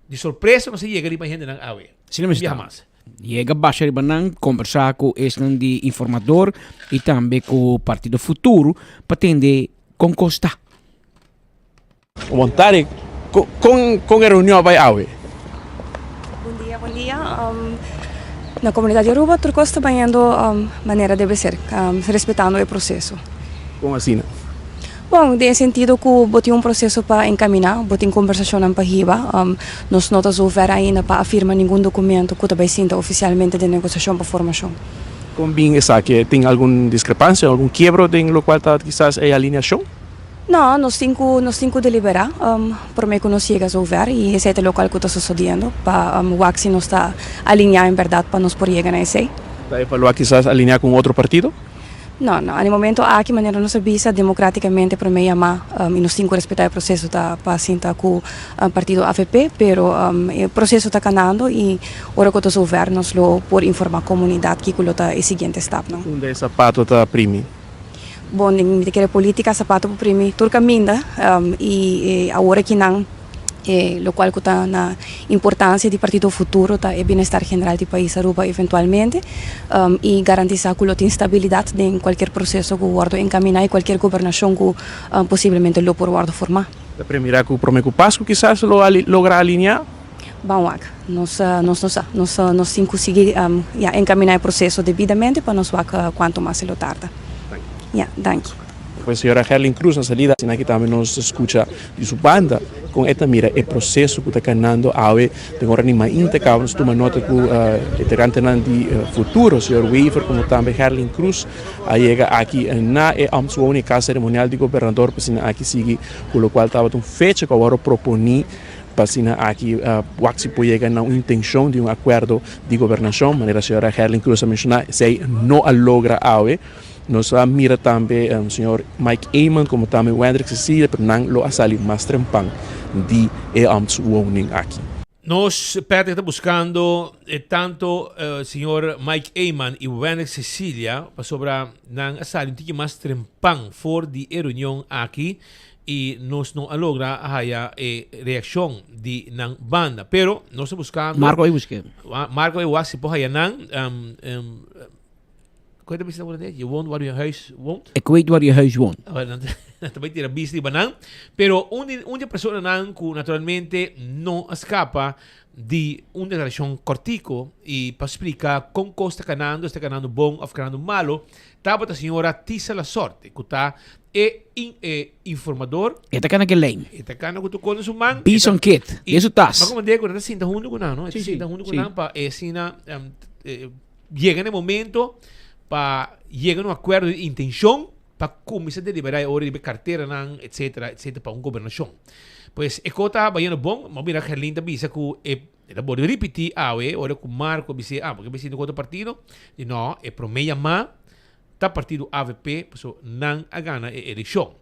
Di sorpresa nos a yega riba hendenan awe. Asina mester ta. Yega basha riba nan, kombersá ku esnan di informador i tambe ku Partido Futuro pa tende kon kos ta. Bon tardi, kon kon e reunion a bai awe? Bon dia, bon dia. Na komunidat di Aruba tur kos ta bayendo manera debe ser, respetando e proseso. Kon asina? Bon, den e sentido ku bo tin un proseso pa enkaminá, bo tin kombersashonnan pa hiba. Nos no ta zover ainda pa a firma ningun dokumento ku ta bai sinta ofisialmente den negosiashon pa formashon. Kon bin esaki? Tin algun diskrepansia, algun kiebro den lokual ta kisas e alineashon? No, nos tin ku nos tin ku deliberá promé ku nos yega zover i esei ta lokual ku ta sosodiendo pa wak si nos ta alineá en bèrdat pa nos por yega na esei. Ta evaluá kisas alineá ku un otro partido? No, no. Na e momento aki, manera nos a bisa, democraticamente prome yama y nos tin cu respeta e proceso ta pa sinta cu partido avp, pero e proceso ta canando y ora cu ta zover nos lo por informa comunidad kico lo ta e siguiente stapnan. Unda e sapato ta primi? Bon, mi ta kere politica sapato por primi tur caminda y awor akinan. E locual cu ta na importancia di Partido Futuro ta e bienestar general di pais Aruba eventualmente y garantisa cu lo tin stabilidad den cualkier proceso cu wordo encamina y cualkier gobernacion cu posiblemente lo por wordo forma. Ta premira cu prome cu Pascu kisas lo logra alinea? Ban wak. Nos nos no sa. Nos nos tin cu sigui ya encamina e proceso debidamente pa nos wak cuanto mas e lo tarda. Ya, danki. Pues señora Gerlin Cruz na salida asina aki tambe nos ta scucha di su banda con e ta mira e proceso cu ta canando awe den ora di mainta caba nos tuma nota cu integrantenan di Futuro señor Wever como tambe Gerlin Cruz a yega aki na e ambtswoning e casa ceremonial di gobernador pa asina aki sigui cu locual tabata un fecha cu a worde proponi pa asina aki wak si por yega na un intencion di un acuerdo di gobernacion manera señora Gerlin Cruz a menciona esey no a logra awe. Nos a mira tambe señor Mike Eman como tambe Wendrick Cecilia, pero nan lo a sali mas trempan di e ambtswoning aki. Nos Patrick ta buscando tanto señor Mike Eman y Wendrick Cecilia pasobra nan a sali un tiki mas trempan for di e reunion aki y nos no a logra haya e reaccion di nan banda. Pero nos ta buscando. Marco a busca. Marco a wak si por haya nan. Kon ta bisa na Je woont waar je huis woont? Ik weet waar je huis woont. Nan ta bai tira bis riba nan. Pero un di un di e personanan ku naturalmente no a skapa di un deklarashon kòrtiku i pa splika kon kos ta kanando, si ta kanando bon òf kanando malo, tabata señora Tisa Lasorte ku ta e e informador. E ta kana ku e lijn. E ta kana ku tur kos den su man. Bison kit, den su tas. Ma komo ku nan ta sinta huntu ku nan, no? E ta sinta huntu ku nan pa e asina Yega na e momento pa yega na un akuerdo di intenshon pa kuminsá deliberá e ora riba e karteranan etsetera etsetera pa un gobernashon. Pues e kos ta bayendo bon, bo mira Gerlin ta bisa ku e e ta bolbe ripití awe ora ku Marco a bis'é ah bo ke bai sinta ku otro partido? Di no, e promé yamá ta partido avp pasobra nan a gana e elekshon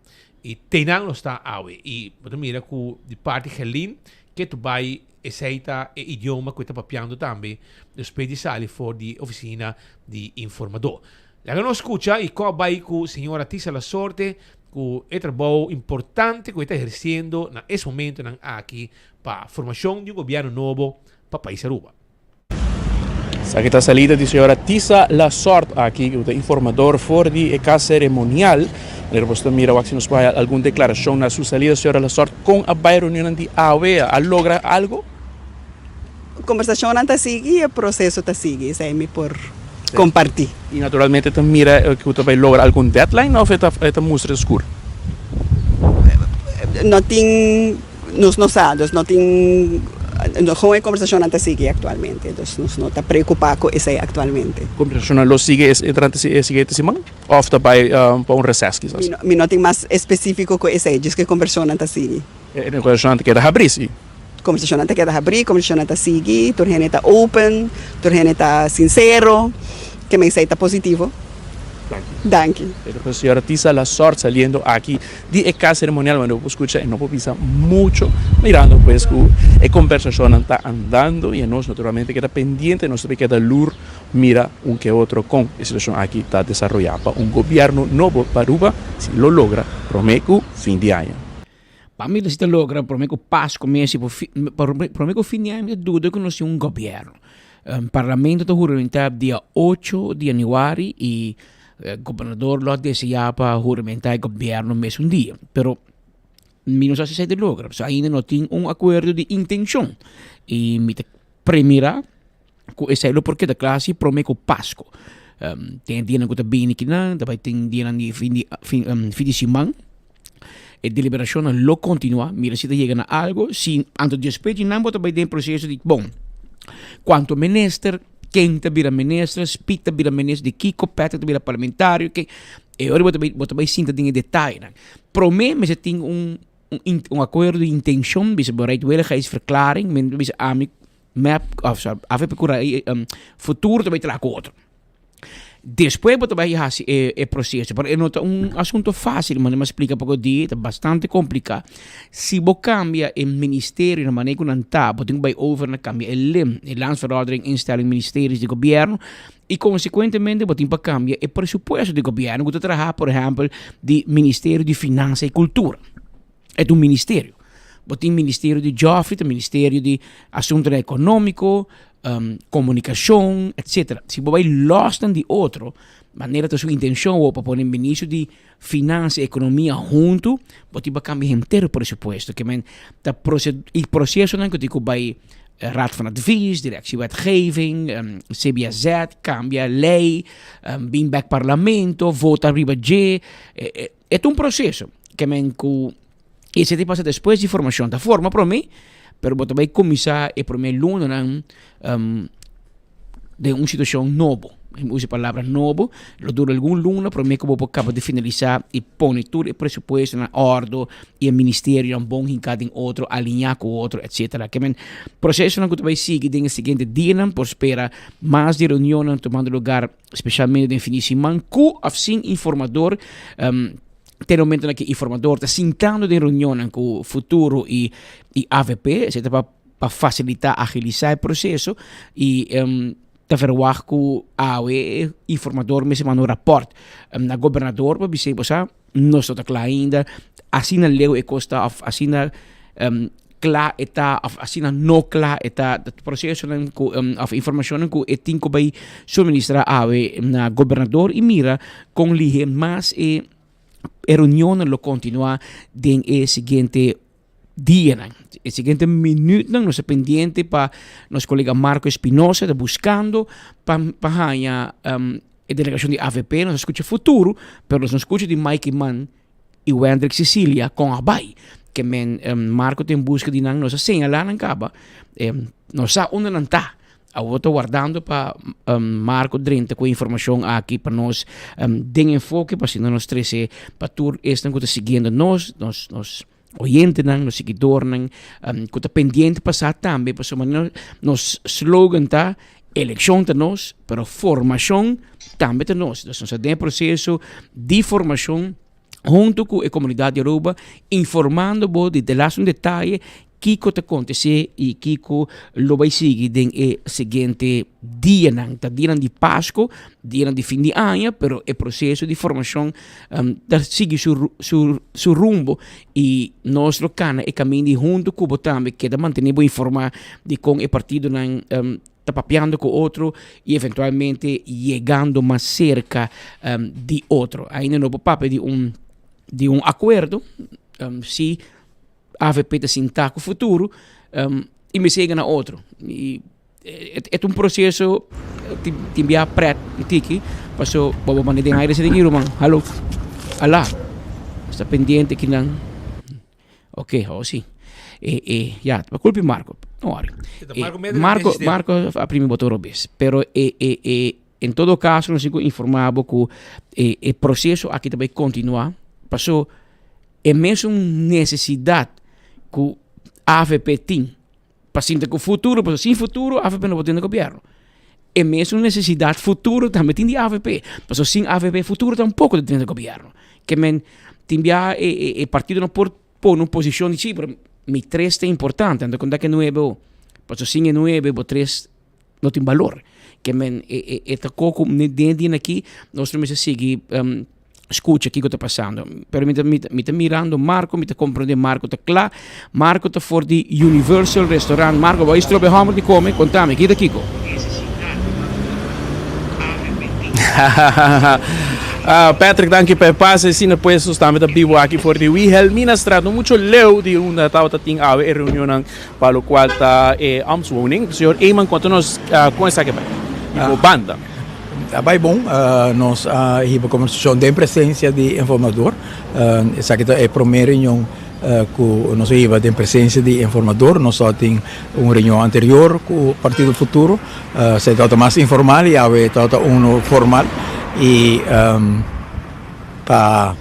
i te nan lo sta awe i bo ta mira ku di parti Gerlin ke tu bai Esei ta e idioma ku e ta papiando tambe despues di sali for di e ofisina di informadó. Laga nos skucha i kò bai ku señora Tisa Lasorte ku e trabou importante ku e ta ehersiendo na es momentonan aki pa formashon di un gobièrnu nobo pa pais Aruba. Esaki ta salida di señora Tisa Lasort aki ku ta informador for di e kas seremonial. Manera bo ta mira wak si nos por haya algun deklarashon na su salida. Señora Lasort, kon a bai reunionnan di awe? A logra algo? Kombersashonnan ta sigui i e proseso ta sigui, esei mi por kompartí. I naturalmente ta mira ku ta bai logra algun deadline òf e ta mustra skur? No tin. Nos no sa, dus no tin, gewoon e conversacionnan ta sigui actualmente, dus nos no ta preocupa cu esey actualmente. Conversacionnan lo sigui durante e siguiente siman of ta bay pa un reces kisas? Mi no tin mas especifico cu esey, djis cu e conversacionnan ta sigui. E conversacionnan ta keda habri si? Conversacionnan ta keda habri, conversacionnan ta sigui, tur hende ta open, tur hende ta sincero, ke men esey ta positivo. Danki. Pero señora Tisa Lasort saliendo aki di e cas ceremonial wende bo por scucha e no por bisa mucho mirando pues cu e conversacionnan ta andando y anos naturalmente keda pendiente nos ta keda lur mira un ke otro con e situacion aki ta desaroya pa un gobierno nobo pa Aruba si lo logra prome cu fin di aña. Pa mi si ta logra prome cu Pasco mes y prome cu fin di aña mi ta duda cu nos tin un gobierno. Parlamento ta huramenta dia ocho di januari y gobernador lo a desea pa huramenta e gobierno mesun dia. Pero mi no sa si esey ta logra pasobra ainda no tin un acuerdo di intencion y mi ta premira cu esey lo por keda cla si prome cu Pasco. Tin e dianan cu ta bini kinan, ta bay tin dianan di fin di fin di siman. E deliberacionnan lo continua, mira si ta yega na algo, si anto despues di nan bo ta bay den proceso di bon, cuanto minister, ken ta bira minister, Speed ta bira minister di kico, Patrick ta bira parlamentario, ken, e ora bo ta bay bo ta bay sinta den e detayenan. Prome mester tin un un acuerdo di intencion, bisa bereidwilligheidsverklaring, men ta bisa ami mep of sorry avp cu futuro ta bay traha cu otro. Despues bo ta bai hasi e e proseso, pero e no ta un asunto fácil, manera mi a splika poko di, ta bastante kompliká. Si bo kambia e ministerio na manera ku nan ta, bo tin ku bai over na kambia e LIM, e Landsverordening Instelling Ministeries di Gobièrnu, i konsekuentemente bo tin pa kambia e presupuesto di gobièrnu ku ta traha, por ehèmpel, di Ministerio di Finansa i Kultura. E ta un ministerio. Bo tin ministerio di Joffrey, ta ministerio di asuntonan ekonómiko, komunikashon, etsetera. Si bo bai lòs nan di otro, manera ta su intenshon awor pa pone ministro di Finansa i Ekonomia huntu, bo tin pa kambia henter e presupuesto. Ke men ta i prosesonan ku tin ku bai Raad van Advies, Directie Wetgeving, CBSZ, kambia lei, bin bèk parlamento, vota riba dje. E ta un proseso ke men ku esei ta pasa despues di formashon. Ta forma promé, pero bo ta bai kuminsá e promé lunanan den un situashon nobo. Mi usa e palabra nobo, lo dura algun luna promé ku bo por kaba di finalisá i pone tur e presupuesto na òrdu i e ministerionan bon hinká den otro, aliñá ku otro, etsetera. Ke men prosesonan ku ta bai sigui den e siguiente dianan por spera mas di reunionnan tumando lugar Specialmente den fin di siman cu of sin informador. Um, te momentonan cu informador ta sintando den reunionnan cu Futuro y, y AVP, esei ta pa, pa facilita, agilisa e proceso y um, ta verwacht cu awe e informador mester manda un rapport um, na gobernador pa bis'é, bo sa, nos no ta kla ainda, asina leu e kos ta of asina kla e ta of asina no kla e ta, ta prosesonan ku of informashonnan ku e tin ku bai suministrá awe na gobernador i mira kon lihé mas e e reunionnan lo kontinuá den e siguiente dianan. E siguiente minuutnan nos ta pendiente pa nos kolega Marco Espinosa ta buskando pa pa haña e delegashon di avp. Nos a skucha Futuro, pero nos no skucha di Mike Eman i Wendrick Cecilia kon a bai. Ke men Marco ta en buska di nan, nos a señalá nan kaba, nos sa unda nan ta. Awor ta wardando pa Marco drenta ku e informashon aki pa nos den enfoke pa asina nos trese pa tur esnan ku ta siguiendo nos, nos nos oyentenan, nos siguidornan ku ta pendiente pa sa tambe pasobra nos nos slogan ta elekshon ta nos pero formashon tambe ta nos. Nos ta den e proseso di formashon hunto ku e komunidat di Aruba informando bo di de laatste un detaye Kiko ta kontesé i kiko lo bai sigui den e siguiente dianan? Ta dianan di Pasko, dianan di fin di aña, pero e proseso di formashon ta sigui su su su rumbo i nos lo kana e kaminda i huntu ku bo tambe keda mantené bo informá di kon e partidonan. ta papiando ku otro i eventualmente yegando mas serka di otro. Ainda no por papia di un di un akuerdo, si avp ta sintá ku futuro i mester yega na otro. I e ta un proseso tin bia prèt un tiki paso bo bo manda den aire esei den ruman. Halo, ala, sta pendiente kinan. Ok, oh si. E, e, ja, pa culpa di Marco. No worry. Marco E, Marco, Marco a primi boto robes. Pero e, e, e, en todo caso, nos tin informa bo cu e, e proceso aki ta bay continua. Paso, e mesun necesidad cu AVP tin pa sinta cu futuro, paso sin futuro AVP no por tin gobierno. E mesun necesidad futuro tambe tin di AVP. Paso sin AVP futuro tampoco ta tin gobierno. Ke men tin bia e, e, e partido no por pone un posicion di sí, pero mi tres ta importante, anto konta ke nuebe o. Paso sin e nuebe bo tres no tin balor. Ke men e, e, e ta koko den dia aki nos no mester sigui um, scucha kiko ta pasando. Pero mi ta, mi ta, mi ta mirando Marco, mi ta comprende Marco ta kla. Marco ta for di Universal Restaurant. Marco, bo a strobe homber di come? Contame, kita kiko? Ah, Patrick, danki pa e pase. Sina pues, nos tambe ta bibo aki for di Wilhelminastraat. No mucho leu di unda tabata tin awe e reunionnan pa locual ta e ambtswoning. Señor Eman, conta nos ah, con esaki bai? Di bo banda. A bai bon, nos a hiba kombersashon den presensia di informador. Esaki ta e promé reunion ku nos a hiba den presensia di informador. Nos tabatin un reunion anterior ku Partido Futuro, esei tabata mas informal i awe tabata uno formal i pa.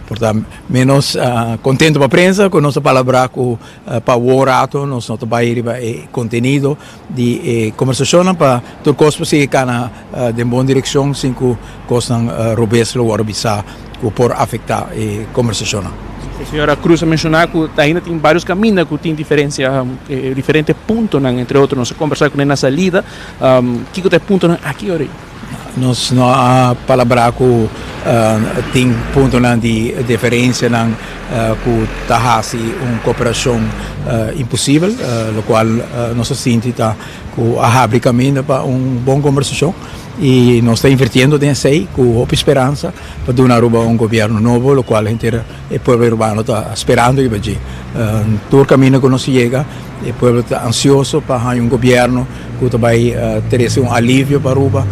Por ta menos contento pa prensa cu nos a palabra cu pa awor rato nos no ta bay riba e contenido di e conversacionnan pa tur cos por sigui cana den bon direccion sin cu cosnan robes lo worde bisa cu por afecta e conversacionnan. Señora Cruz a menciona cu ainda tin varios caminda cu tin diferencia, diferente puntonan, entre otro nos a conversa cu ne na salida, kico ta e puntonan aki ora? Nos no a palabrá ku tin puntonan di diferensianan ku ta hasi un koperashon imposibel, lokual nos a sinti ta ku a habri kaminda pa un bon kombersashon i nos ta invirtiendo den esei ku hopi speransa pa duna Aruba un gobièrnu nobo, lokual henter e pueblo arubano ta sperando riba dje. Tur kaminda ku nos yega e pueblo ta ansioso pa haña un gobièrnu ku ta bai trese un alivio pa Aruba.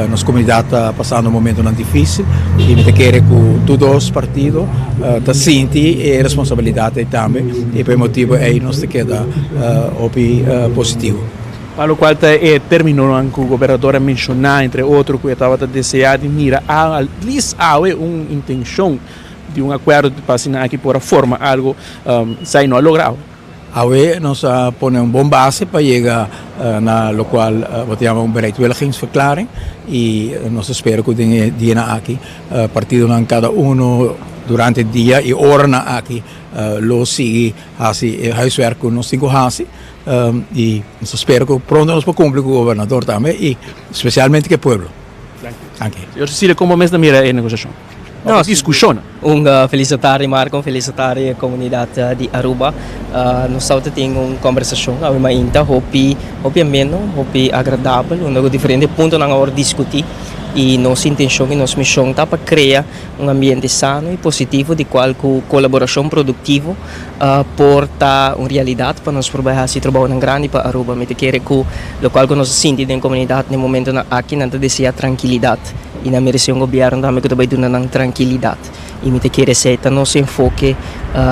Nos komunidat ta pasando momentonan difísil i mi ta kere ku tur dos partido ta sinti e responsabilidat ei tambe i pa e motibu ei nos ta keda hopi positivo. Pa lokual ta e términonan ku gobernador a menshoná, entre otro ku e tabata deseá di mira at least awe un intenshon di un akuerdo pa asina aki por a forma algo, esei no a logra awe. Awe nos a pone un bon base pa yega na lokual bo ta yama un bereidwilligingsverklaring i nos ta spera ku den e dianan aki partidonan kada uno durante dia i oranan aki lo sigui hasi e huiswerk ku nos tin ku hasi i nos ta spera ku pronto nos por kumpli ku gobernador tambe i spesialmente ku e pueblo. Danki. Señor Cecilia, komo mes ta mira e negosiashon? No, discusiona. Un feliz tarde Marco, un feliz tarde comunidad di Aruba. Nos tabata tin un conversacion awe mainta hopi hopi ameno, hopi agradabel, unda cu diferente puntonan a worde discuti y nos intencion y nos mision ta pa crea un ambiente sano y positivo di cual cu colaboracion productivo por ta un realidad pa nos por bay haci trabounan grandi pa Aruba. Mi ta kere cu locual cu nos a sinti den comunidad den momentonan aki nan ta desea trankilidad. I nan meresé un gobièrnu tambe ku ta bai duna nan trankilidat. I mi ta kere esei ta nos enfoke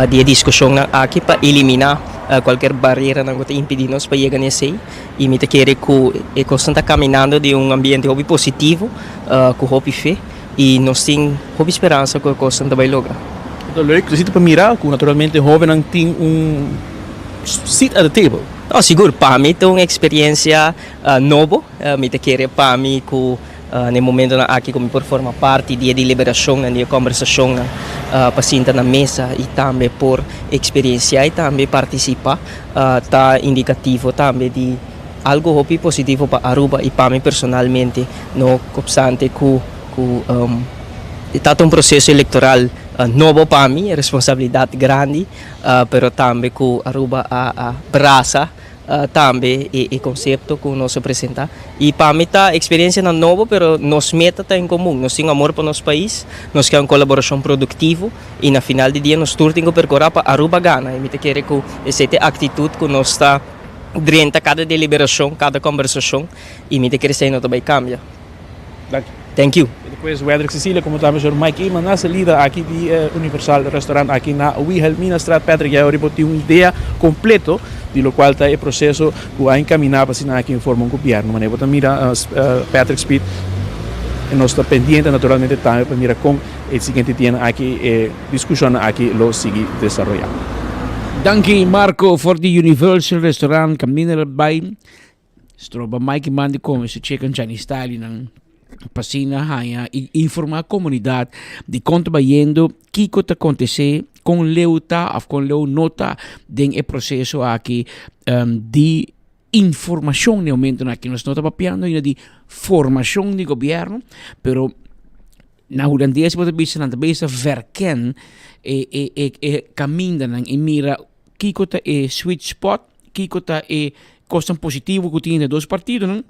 di e diskushonnan aki pa eliminá kualker bareranan ku ta impidí nos pa yega na esei. I mi ta kere ku e kosnan ta kaminando den un ambiente hopi positivo, ku hopi fe, i nos tin hopi speransa ku e kosnan ta bai logra. Ta leuk si ta pa mira ku naturalmente hóbennan tin un seat at the table. No, sigur. Pa mi ta un eksperensia nobo. Mi ta kere pa mi ku Na e momentonan aki ku mi por forma parti di e deliberashonnan, di e kòmbersashonnan pa sinta na mesa i tambe por eksperensiá i tambe partisipá ta indikativo tambe di algu hopi positivo pa Aruba i pa mi personalmente. No opstante ku ku ta ta un proseso elektoral nobo pa mi, responsabilidat grandi, pero tambe ku Aruba a brasa. Tambe e konsepto ku nos a presentá. I pa mi ta eksperensianan nobo, pero nos meta ta en komun. Nos tin amor pa nos pais, nos ke un kolaborashon produktivo i na final di dia nos tur tin ku perkurá pa Aruba gana. I mi ta kere ku esei ta e aktitut ku nos ta drenta kada deliberashon, kada kòmbersashon i mi ta kere esei no ta bai kambia. Danki. Thank you. Despues Wedrick Cecilia como tambe señor Mike Eman na salida aki di e Universal Restaurant aki na Wilhelminastraat. Patrick ya ori bo tin un idea completo di locual ta e proceso cu a encamina pa asina aki forma un gobierno. Manera bo ta mira Patrick Speed y nos ta pendiente naturalmente tambe pa mira con e siguiente dianan aki e discusionnan aki lo sigui desaroya. Danki Marco for di Universal Restaurant caminda lo bay. Stroba Mike mandi come su chicken Chinese style nan pa asina haña y informa comunidad di con ta bayendo, kico ta acontece, con leu ta of con leu no ta den e proceso aki di informacion den e momentonan aki. Nos no ta papiando ainda di formacion di gobierno, pero na hulandes bo ta bisa nan ta bisa verken e e e e camindanan y mira kico ta e sweet spot. Kiko ta e kosnan positivo ku tin entre dos partidonan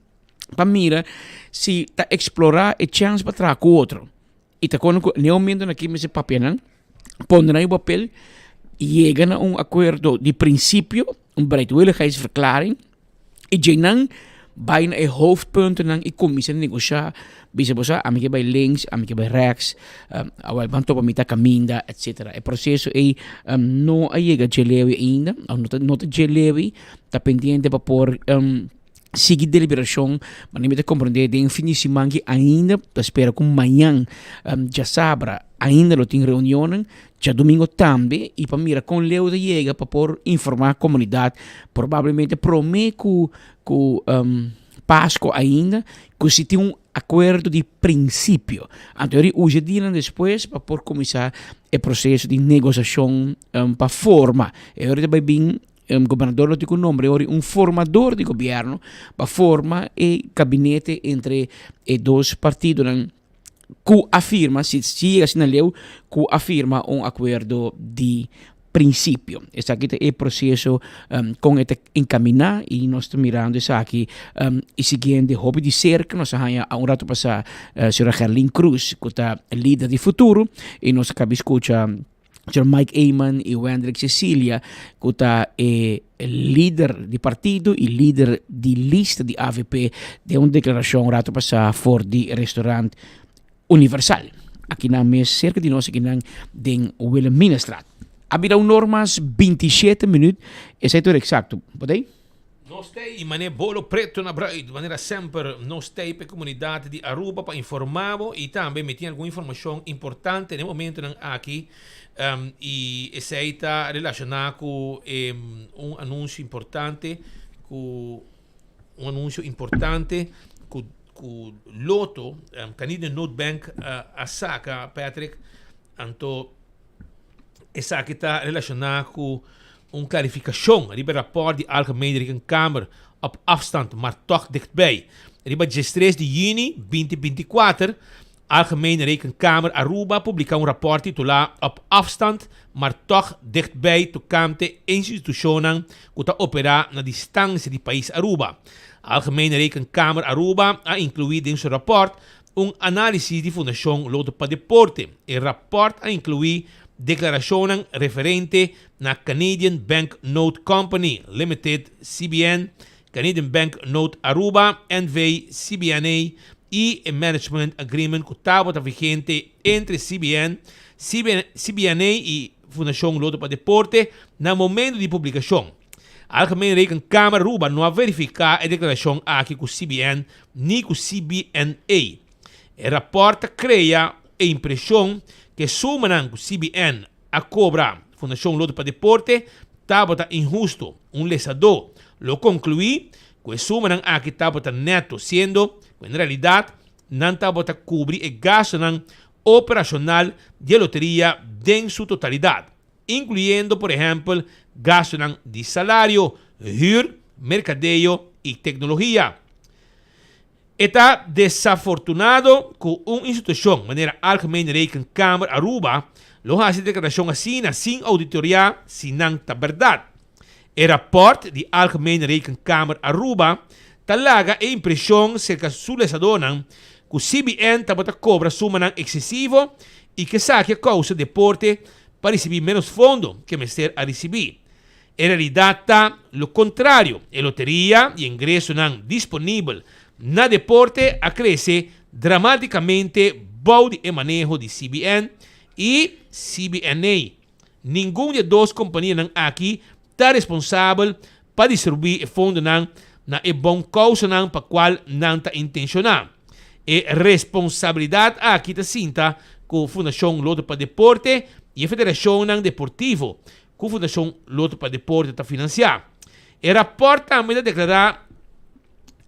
pa mira si ta eksplorá e chèns pa traha ku otro. I ta kono ku n'e momentonan aki mester papia nan, pone nan riba papel, yega na un akuerdo di prinsipio, un bereidwilligheidsverklaring, i dje nan bai na e hoofdpuntennan i kuminsá negoshá, bisa bo sa ami ke bai links, ami ke bai rèks, awèl ban topa mitá kaminda, etsetera. E proseso ei no a yega dje lewi ainda, òf no ta no ta dje lewi, ta pendiente pa por sigui deliberashon, ma mi ta komprendé den fin di siman aki ainda ta spera ku mañan djasabra ainda lo tin reunionnan, djadumingu tambe, i pa mira kon leu ta yega pa por informá komunidat probablemente promé ku ku Pasco ainda ku si tin un akuerdo di prinsipio. Anto e usa dianan despues pa por kuminsá e proseso di negosiashon pa forma. E ora ta bai bin gobernador lo tin ku nombra e ora un formador di gobièrnu pa forma e kabinete entre e dos partidonan ku a firma, si yega asina leu, ku a firma un akuerdo di prinsipio. Esaki ta e proseso kon e ta enkaminá i nos ta mirando esaki i siguiente hopi di serka. Nos a haña un ratu pasá señora Gerlin Cruz ku ta lider di Futuro i nos a kaba di skucha Señor Mike Eman y Wendrick Cecilia cu ta e lider di partido y lider di lista di avp den un declaracion rato pasa for di restaurant Universal. Akinan mes cerca di nos akinan den Wilhelminastraat. A bira un or mas 27 minuut, esey ta ora exacto, por ey? Nos t'ei i manera bolo preto na bruid, manera semper nos t'ei pa e comunidad di Aruba pa informa bo y tambe mi tin algun informacion importante na e momentonan aki y esey ta relaciona cu un anuncio importante cu un anuncio importante cu cu Lotto, Canadian Note Bank a saca Patrick, anto Esaki ta relashoná ku un klarifikashon riba e rapòrt di Algemene Rekenkamer op afstand maar toch dichtbij. Riba diestres di yüni binti binti kuater, Algemene Rekenkamer Aruba a publiká un rapòrt titulá Op afstand maar toch dichtbij tokante institushonnan ku ta operá na distansia di pais Aruba. Algemene Rekenkamer Aruba a inkluí den su rapòrt Un análisis di Fundashon Loto pa Deporte. E rapòrt a inkluí deklarashonnan referente na Canadian Bank Note Company, Limited, CBN, Canadian Bank Note Aruba, NV, CBNA, i e Management Agreement ku tabata vigente entre CBN, CBNA i Fundashon Loto pa Deporte na momento di publikashon. Algemeen Rekenkamer Aruba no a verifiká e deklarashon aki ku CBN ni ku CBNA. E rapòrt ta krea e impreshon ku e sumanan ku CBN a kobra Fundashon Loto pa Deporte tabata inhusto. Un lesadó lo konkluí ku e sumanan aki tabata nèto, siendo ku en realidat nan tabata kubri e gastunan operashonal di e loteria den su totalidat. inkluyendo por ehèmpel gastunan di salario, hür, merkadeo i teknologia. E ta desafortunado ku un institushon manera Algemene Rekenkamer Aruba lo hasi deklarashon asina sin ouditoriá si nan ta bèrdat. E rapòrt di Algemene Rekenkamer Aruba ta laga e impreshon serka su lesadónan ku CBN tabata kobra sumanan eksesivo i ku esaki a kousa deporte pa risibí ménos fondo ku e mester a risibí. E realidat ta lo kontrario, e loteria i ingresonan disponibel na deporte a krese dramátikamente bou di e maneho di CBN i CBNA. Ningun di e dos kompanianan aki ta responsabel pa distribuí e fondonan na e bon kousanan pa kual nan ta intenshoná. E responsabilidat aki ta sinta ku Fundashon Loto pa Deporte i e federashonnan deportivo ku Fundashon Loto pa Deporte ta finansiá. E rapòrt tambe ta deklará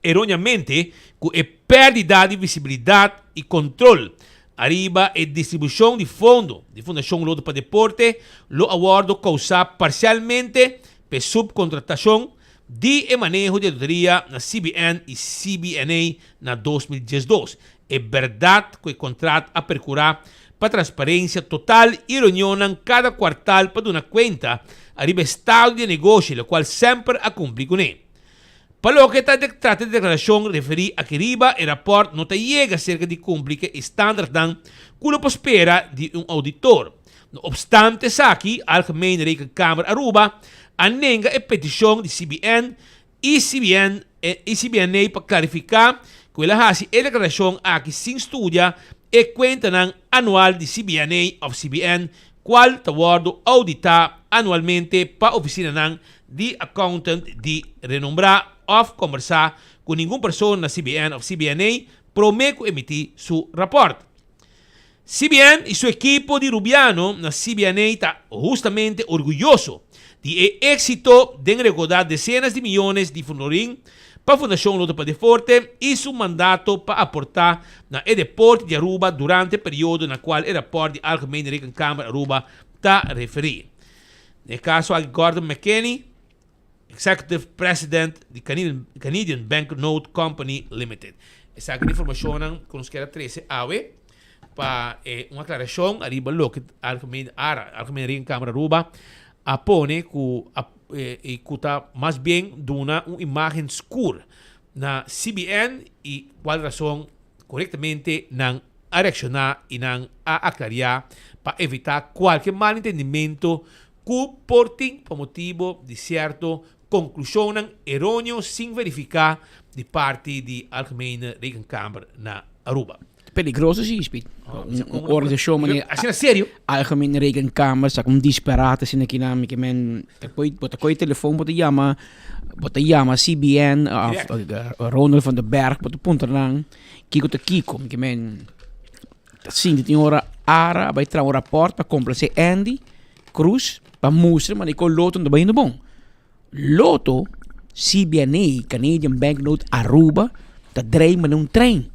eróneamente ku e pèrdida di visibilidat i kontrol ariba e distribushon di fondo di Fundashon Loto pa Deporte lo a wòrdu kousá parsialmente p'e supkontratashon di e maneho di e loteria na CBN i CBNA na 2012. E bèrdat ku e kontrat a perkurá pa transparensia total i reunionnan kada kuartal pa duna kuenta ariba e estado di e negoshi lokual semper a kumpli kuné. Pa loke ta trata di deklarashon referí aki riba, e rapòrt no ta yega serka di kumpli ku e standardnan ku lo por spera di un ouditor. No opstante esaki, Algemene Rekenkamer Aruba a nenga e petishon di CBN i CBN i CBNA pa klarifiká ku el a hasi e deklarashon aki sin studia e kuentanan anual di CBNA òf CBN kual ta wòrdu ouditá anualmente pa ofisinanan di accountant di renombrá òf kombersá ku ningun persona na CBN òf CBNA promé ku emití su rapòrt. CBN i su ekipo di Rubiano na CBNA ta hustamente orguyoso di e éksito den rekodá desenas di miyones di florin pa Fundashon Lotto pa Deporte i su mandato pa aportá na e deporte di Aruba durante e periodo na kual e rapòrt di Algemene Rekenkamer Aruba ta referí. Den e kaso aki Gordon McKenny, Executive President di Canadian Bank Note Company Limited. Esaki ta informacionnan cu nos kier a trece awe pa e un aclaracion ariba loke Algemeen ARA, Algemeen Rekenkamer Aruba, a pone cu a y cu ta mas bien duna un imagen scur na CBN y cual razon corectamente nan a reacciona y nan a aclaria pa evita cualke malentendimento ku por tin pa motibu di sierto konklushonnan eróneo sin verifiká di parti di Algemene Rekenkamer na Aruba. Peligroso si, Speed. Un organisashon manera Asina serio? Algemene Rekenkamer sa un disparate asina ki nan mi ke men bo ta kohe telefon bo ta yama bo ta yama CBN of Ronald van der Berg bo ta puntra nan kiko ta kiko mi ke men Ta sinti tin ora Ara a bai traha un rapòrt pa komplasé Andy Cruz pa mustra manera ku Lotto no ta bayendo bon. Lotto, CBNA, Canadian Bank Note Aruba, ta drei manera un trein.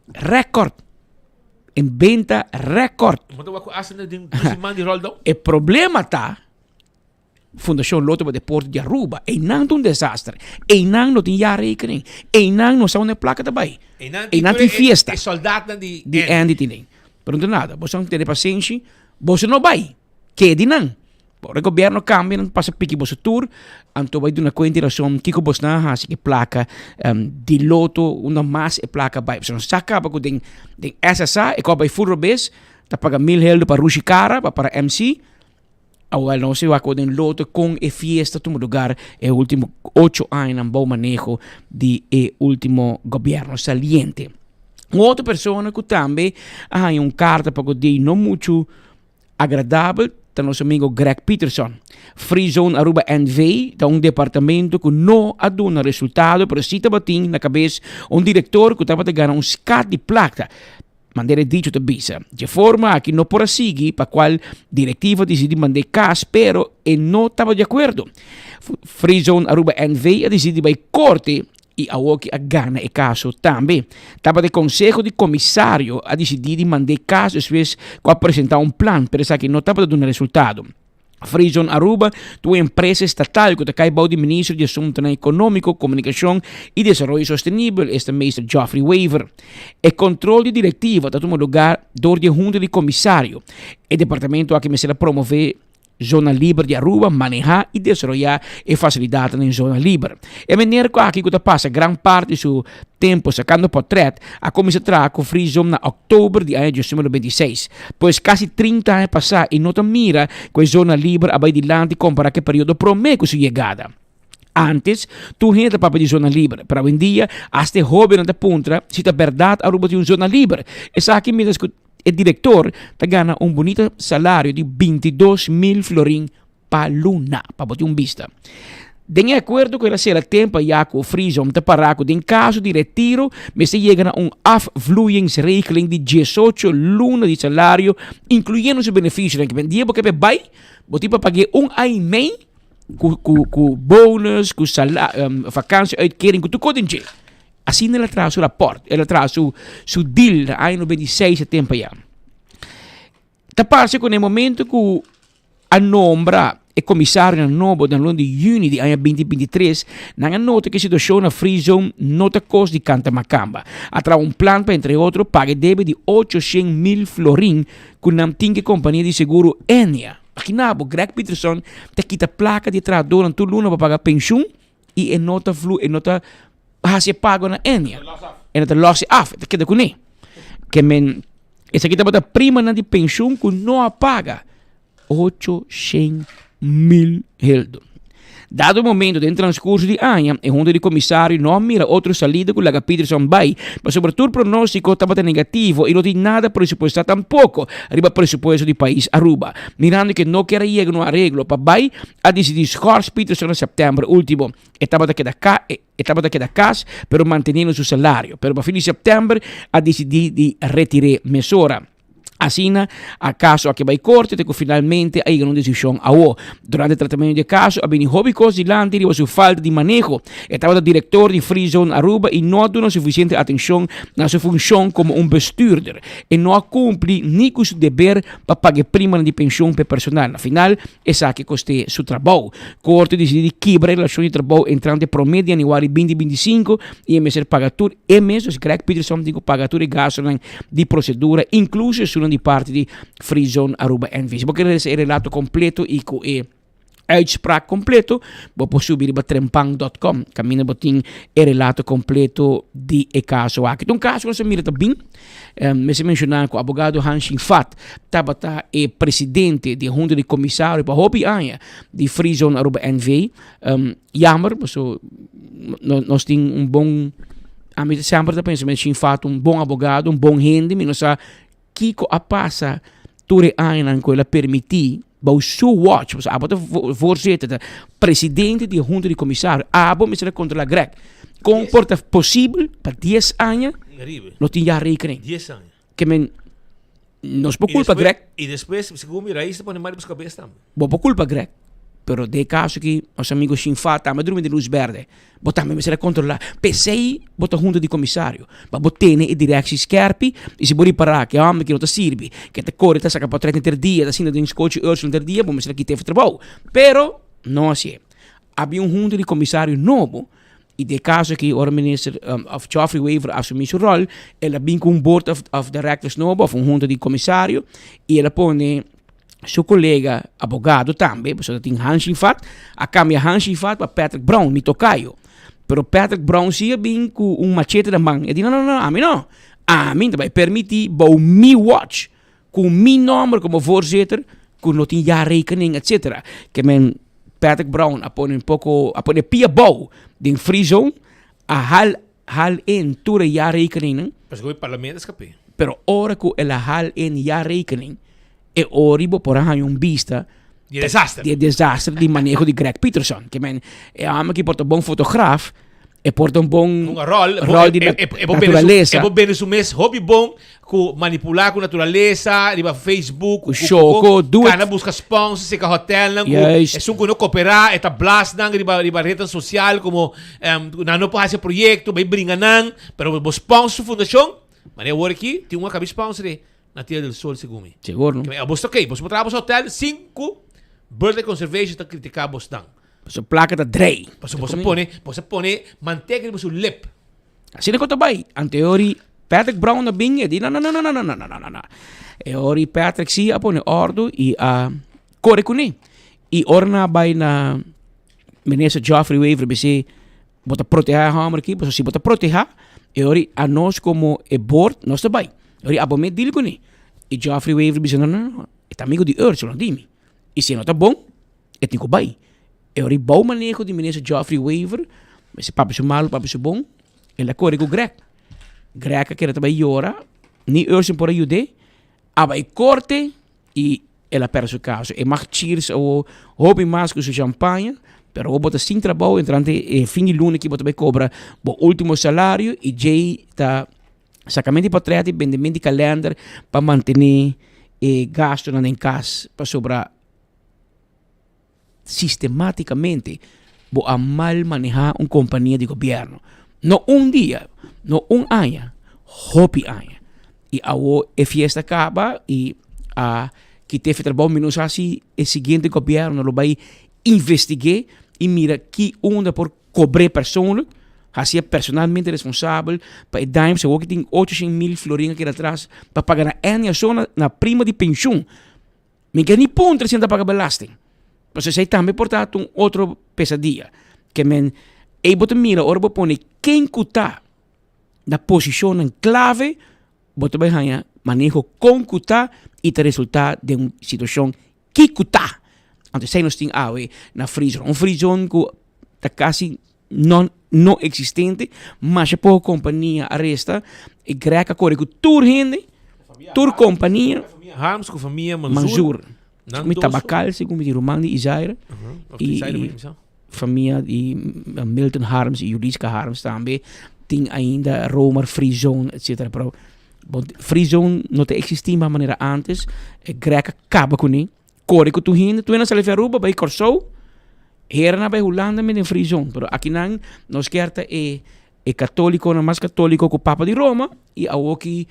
Rèkòrt. En benta rèkòrt. Bo ta wak ku hasta den dos siman di roll down? E problema ta Fundacion Lotto pa Deporte di Aruba, einan ta un desaster. Einan no tin jaarrekening. Einan no sa unda e placa ta bay. Einan tin fiesta. E soldaatnan di Di Andy tin den. Pero no ta nada. Boso tene pasenshi. Boso no bay. Kedi nan. Ora e gobierno cambia nan pasa piki boso tur. Anto bay duna cuenta y razon kico bosnan a haci cu e placa di Lotto unda mas e placa bay. Pasobra nos sa caba cu den SSA e cos bay full robes. Ta paga mil heldo pa Rushi Cara pa para MC. Awel nos a wak den lote kon e fiesta tuma lugar e ultimo ocho añanan bou maneho di e ultimo gobierno saliente. Un otro persona ku tambe a haña un karta pa godei no muchu agradabel ta nos amigo Greg Peterson. Free Zone Aruba NV ta un departamento ku no a duna resultado pero si tabatin na kabes un direktor ku tabata gana un skat di plaka. Manera e dicho ta bisa, dje forma aki no por a sigui pa cual directiva dicidi mand'é cas pero e no taba di acuerdo. Free Zone Aruba NV a dicidi bay corte y awoki a gana e caso tambe. Tabata e conseho di comisario a dicidi di mand'é cas despues cu a presenta un plan pero esaki no tabata duna resultado. Freezone Aruba ta un empresa estatal ku ta kai bou di Minister di Asuntunan Ekonómiko, Komunikashon i Desaroyo Sostenibel, esta Meester Geoffrey Wever. E kontrol di direktiva ta tuma lugar dor di e Hunta di Komisario. E departamento aki mester a promové. Zona Liber di Aruba maneha y desaroya e facilidadnan den Zona Liber. E meneer cu aki cu ta pasa gran parti di su tempo sacando potret a cuminsa traha cu Free Zone na october di aña 1996. Pues casi 30 aña pasa y no ta mira cu e Zona Liber a bay dilanti compara cu e periodo prome cu su yegada. Antes, tur hende ta papia di zona liber, pero awendia hasta e hobennan ta puntra si ta berdad Aruba tin un zona liber. Esaki mientras cu e director ta gana un bunita salario di 22.000 florin pa luna, pa bo tin un bista. Den e acuerdo cu el a cera tempo aya cu Frison ta para cu den caso di retiro mester yega na un afvloeiingsregeling di 18 luna di salario, incluyendo su beneficionan. Kiben dia bo ke bay, bo tin pa pag'é un aña y mei cu, cu, cu bonus, cu sala, um, vakantieuitkering, cu tur cos den dje. Asina el a traha su rapport, el a traha su, su deal na aña 96 e tempo ya. Ta parce cu na e momento cu a nombra e comisarionan nobo den luna di juni di aña 2023, nan a nota cu e situacion na Free Zone no ta cos di canta macamba. A traha un plan pa entre otro paga e debe di 800 mil florin cu nan tin cu e compania di seguro Ennia. Imagina bo, Greg Peterson ta kita placa di e trahadornan tur luna pa paga pensioen y e no ta vlu, e no ta haci e pago na Ennia. E no ta los e af, e ta keda cune. Ke men, esaki tabata primanan di pensioen cu no a paga 800 mil heldo. Dado momento den transcurso di aña, e hunta di comisario no a mira otro salida cu laga Peterson bay, pasobra tur pronostico tabata negativo y no tin nada presupuesta tampoco riba presupuesto di pais Aruba. Mirando cu no kier a yega na un areglo pa bay, a dicidi schors Peterson na september ultimo. E tabata keda ca, e tabata keda cas, pero manteniendo su salario. Pero pa fin di september a dicidi di retire mesora. Asina, a caso a ke bay corte te cu finalmente a yega na un decision awo. Durante tratamento di e caso a bini hopi cos dilanti riba su falta di maneho. E tabata director di Free Zone Aruba y no a duna suficiente atencion na su funcion como un bestuurder. E no a cumpli ni cu su deber pa paga e primanan di pensioen p'e personal. Na final, esaki cost'é su trabou. Corte dicidi di kibra e relacion di trabou entrante prome di januari 2025 y e mester paga tur e mes, dus Greg Peterson tin cu paga tur e gastonan di procedura, incluso esunnan di parti di Free Zone Aruba NV. Si bo kier lesa e relato completo y cu e uitspraak completo, bo por subi riba trempan.com, caminda bo tin e relato completo di e caso aki. Ta un caso cu nos a mira ta bin, mester menciona cu abogado Han Shin Fat tabata e presidente di e hunta di comisario pa hopi aña di Free Zone Aruba NV. Jammer, paso nos tin un bon, ami semper ta pensa men Shin Fat un bon abogado, un bon hende, mi no sa kiko a pasa tur e añanan ku el a permití bou su watch, pasobra abo ta voorzitter, ta presidente di e hunta di komisario, abo mester a kontrolá Greg. Kon por ta posibel pa dies aña no tin jaarrekening? Dies aña. Ke men nos por kulpa Greg. I despues, segun mi rais ta pone mal riba su kabes tambe. Bo por kulpa Greg, pero den e kaso aki nos amigo Shin Fa tambe a drumi den lus berde. Bo tambe mester a kontrolá. P'esei bo ta hunta di komisario, pa bo tene e direkshi skerpi i si bo ripará ku e hòmber aki no ta sirbi, ku e ta kore ta saka pòtrèt henter dia, ta sinta den skochi Ursula henter dia, bo mester a kita e for trabou. Pero no hasié. A bin un hunta di komisario nobo i den e kaso aki ora minister òf Geoffrey Wever asumí su ròl, el a bin ku un board of directors nobo òf un hunta di komisario i el a pone su colega abogado tambe, pasobra tin Han Shifat, a cambia Han Shifat pa Patrick Brown, mi tocayo. Pero Patrick Brown si a bin cu un machete na man. E di, no, no, no, ami no. Ami ta bay permiti bou mi watch, cu mi nomber como voorzitter, cu no tin jaarrekening, etcetera. Ke men Patrick Brown a pone un poco, a pone pia bou den free zone, a hal, hal in tur e jaarrekeningnan. Pasobra cu e parlamento a escapé. Pero ora cu el a hal in jaarrekening, e ori bo por a haña un bista Di e desaster. Di e desaster di maneho di Greg Peterson. Ke men, e hòmber ki por ta bon fotograaf, e por ta un bon Un ròl, ròl di naturalesa. E por bende su mes hopi bon ku manipulá ku naturalesa, riba Facebook, Ku shoko, do it. Kana buska sponsors, seka hotelnan, ku Juist. esun ku no koperá, e ta blas nan riba riba retnan sosial komo nan no por hasi e proyekto, bai bringa nan, pero bo sponsor su fundashon, manera awor aki tin un a kabi sponsor e. Na Tierra del Sol segun mi. Sigur no. Ke bos ta oké, bos por traha bos hotel sin ku Birthday Conservation ta kritiká bos nan. Pasobra plaka ta drei. Pasobra bos a pone, bos a pone manteka riba su lip. Asina ku ta bai. Anteori Patrick Brown a bin e di no no no no no no no no no. E ori Patrick si a pone òrdu i a. kore kuné. I ora nan a bai na minister Geoffrey Wever bis'é, Bo ta protehá e hòmber aki? Pasobra si bo ta protehá, e ora anos komo e board nos ta bai. E ora abo mes deal kuné. I Geoffrey Wever bisa, No, no, no, e ta amigu di Ursula, no di mi. I si e no ta bon, e tin ku bai. E ora bou maneho di minister Geoffrey Wever, mester papia su malu, papia su bon, el a kore ku Greg. Greg a keda ta bai yora, ni Ursula por a yud'é, a bai korte i el a pèrdè su kaso. E mag cheers awo hopi mas ku su champaña, pero awo bo ta sin trabou entrante e fin di luna aki bo ta bai kobra bo ultimo salario i djei ta sakamento di portret i bendemento di kalender pa mantené e gastunan den kas pasobra Sistematicamente bo a mal maneha un compania di gobierno. No un dia, no un aña, hopi aña. Y awo e fiesta caba y a kita e trabou mi no sa si e siguiente gobierno lo bay investigue y mira ki unda por cobre persoonlijk, haci'e personalmente responsabel pa e daño, pasobra awo tin 800 mil florin a keda atras pa paga na Ennia so na prima di pensioen. Mi ke ni puntra si nan ta paga belasting. Pasobra esei tambe por ta un otro pesadia. Ke men, ei bo ta mira ora bo pone ken ku ta na posishonnan klave, bo ta bai haña maneho kon ku ta i ta resultá den un situashon ki ku ta. Anto esei nos tin awe na Free Zone. Un Free Zone ku ta kasi no no existente, masha poco compania a resta, e Greg a core cu tur hende, tur compania. Harms cu famia Manzur. Manzur. Mi Tabacal, segun mi di ruman di Izaira. Y famia di Milton Harms y Juliska Harms tambe. Tin ainda Romer Free Zone, etcetera. Pero bon, Free Zone no ta existi mas manera antes. E Greg a caba cune. Kore ku tur hende, tur hende a sali fi Aruba bai Kòrsou, hera nan bai Hulanda mete den free zone, pero akinan nos kier ta e e katólikonan mas katóliko ku Papa di Roma i awoki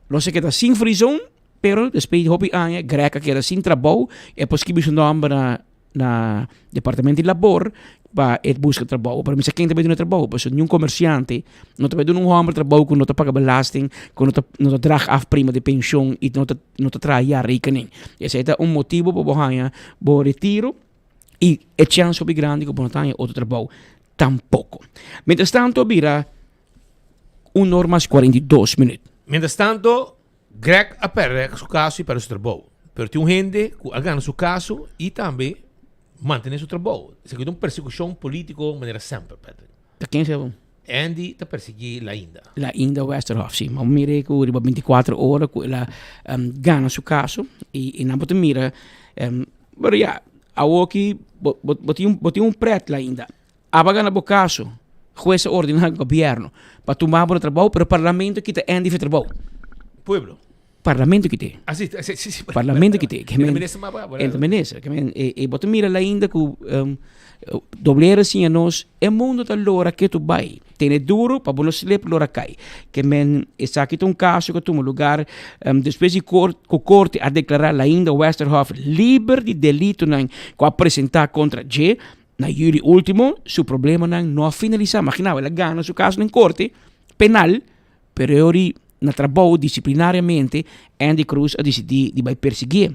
nos a keda sin free zone, pero despues di hopi aña Greg a keda sin trabou, e por skibi su nòmber na na departamento di labor pa e buska trabou, pero mi sa ken ta bai duna trabou, pasobra niun komersiante no ta bai duna un hòmber trabou ku no ta paga belasting, ku no ta no ta drag af prima di penshon i no ta no ta traha jaarrekening. Esei ta un motibu pa bo haña bo retiro i e chèns hopi grandi ku bo no ta haña otro trabou tampoko. Mientras tanto a bira un or mas 42 minüt. Mientras tanto Greg a pèrdè su kaso i pèrdè su trabou. Pero tin un hende ku a gana su kaso i tambe mantené su trabou. Esaki ta un persekushon polítiko manera semper, Patrick. Ta ken esei bo? Andy ta persiguí Lainda. Lainda Westerhof, si. Bo mira ku riba bintikuater ora ku el a gana su kaso i nan bo ta mira, pero ya, awoki bo bo tin bo tin un prèt Lainda. Abo a gana bo kaso, hues a ordená gobièrnu pa tuma bo na trabou, pero parlamento kita Andy fi trabou. Pueblo. Parlamento kit'é. Ah, si, si, si, si. Parlamento kit'é. E ta minister mas E ta minister. Ke men, e, e bo ta mira lainda ku um, doblera siña nos, e mundo ta lora ketu bai. Tene duro pa bo no slip lora kai. Ke men, esaki ta un kaso ku a tuma lugar um, despues di kor, ku korte a deklará Lainda Westerhof liber di delitonan ku a presentá kontra dje. Na yüli último, su problemanan no a finalisá. Imaginá bo, el a gana su kaso den korte penal, Pero e ori na trabou disciplinariamente Andy Cruz a dicidi di bay persiguié.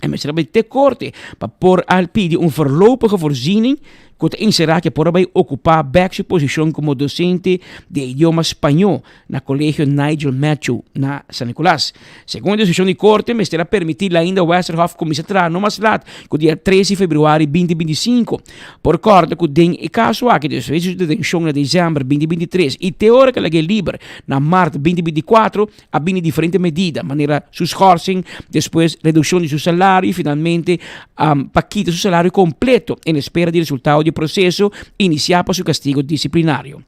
E mester a bay te corte pa por a pidi un voorlopige voorziening cu ta encerá cu e por a bay ocupa bek su posicion como docente di e idioma Spañó na Colegio Nigel Matthew na San Nicolas. Segun e desishon di korte, mester a permití Lainda Westerhof kuminsá traha no mas lat ku dia tres di februari binti binti i sinku. Por kòrda ku den e kaso aki, despues di su detenshon na desèmber binti binti i tres i te ora ku a lag'é liber na mart binti binti i kuatro, a bini diferente medida, manera su schorsing, despues redukshon di su salario i finalmente pa kita su salario kompleto en espera di resultado di e proseso inisiá pa su kastigo disiplinario.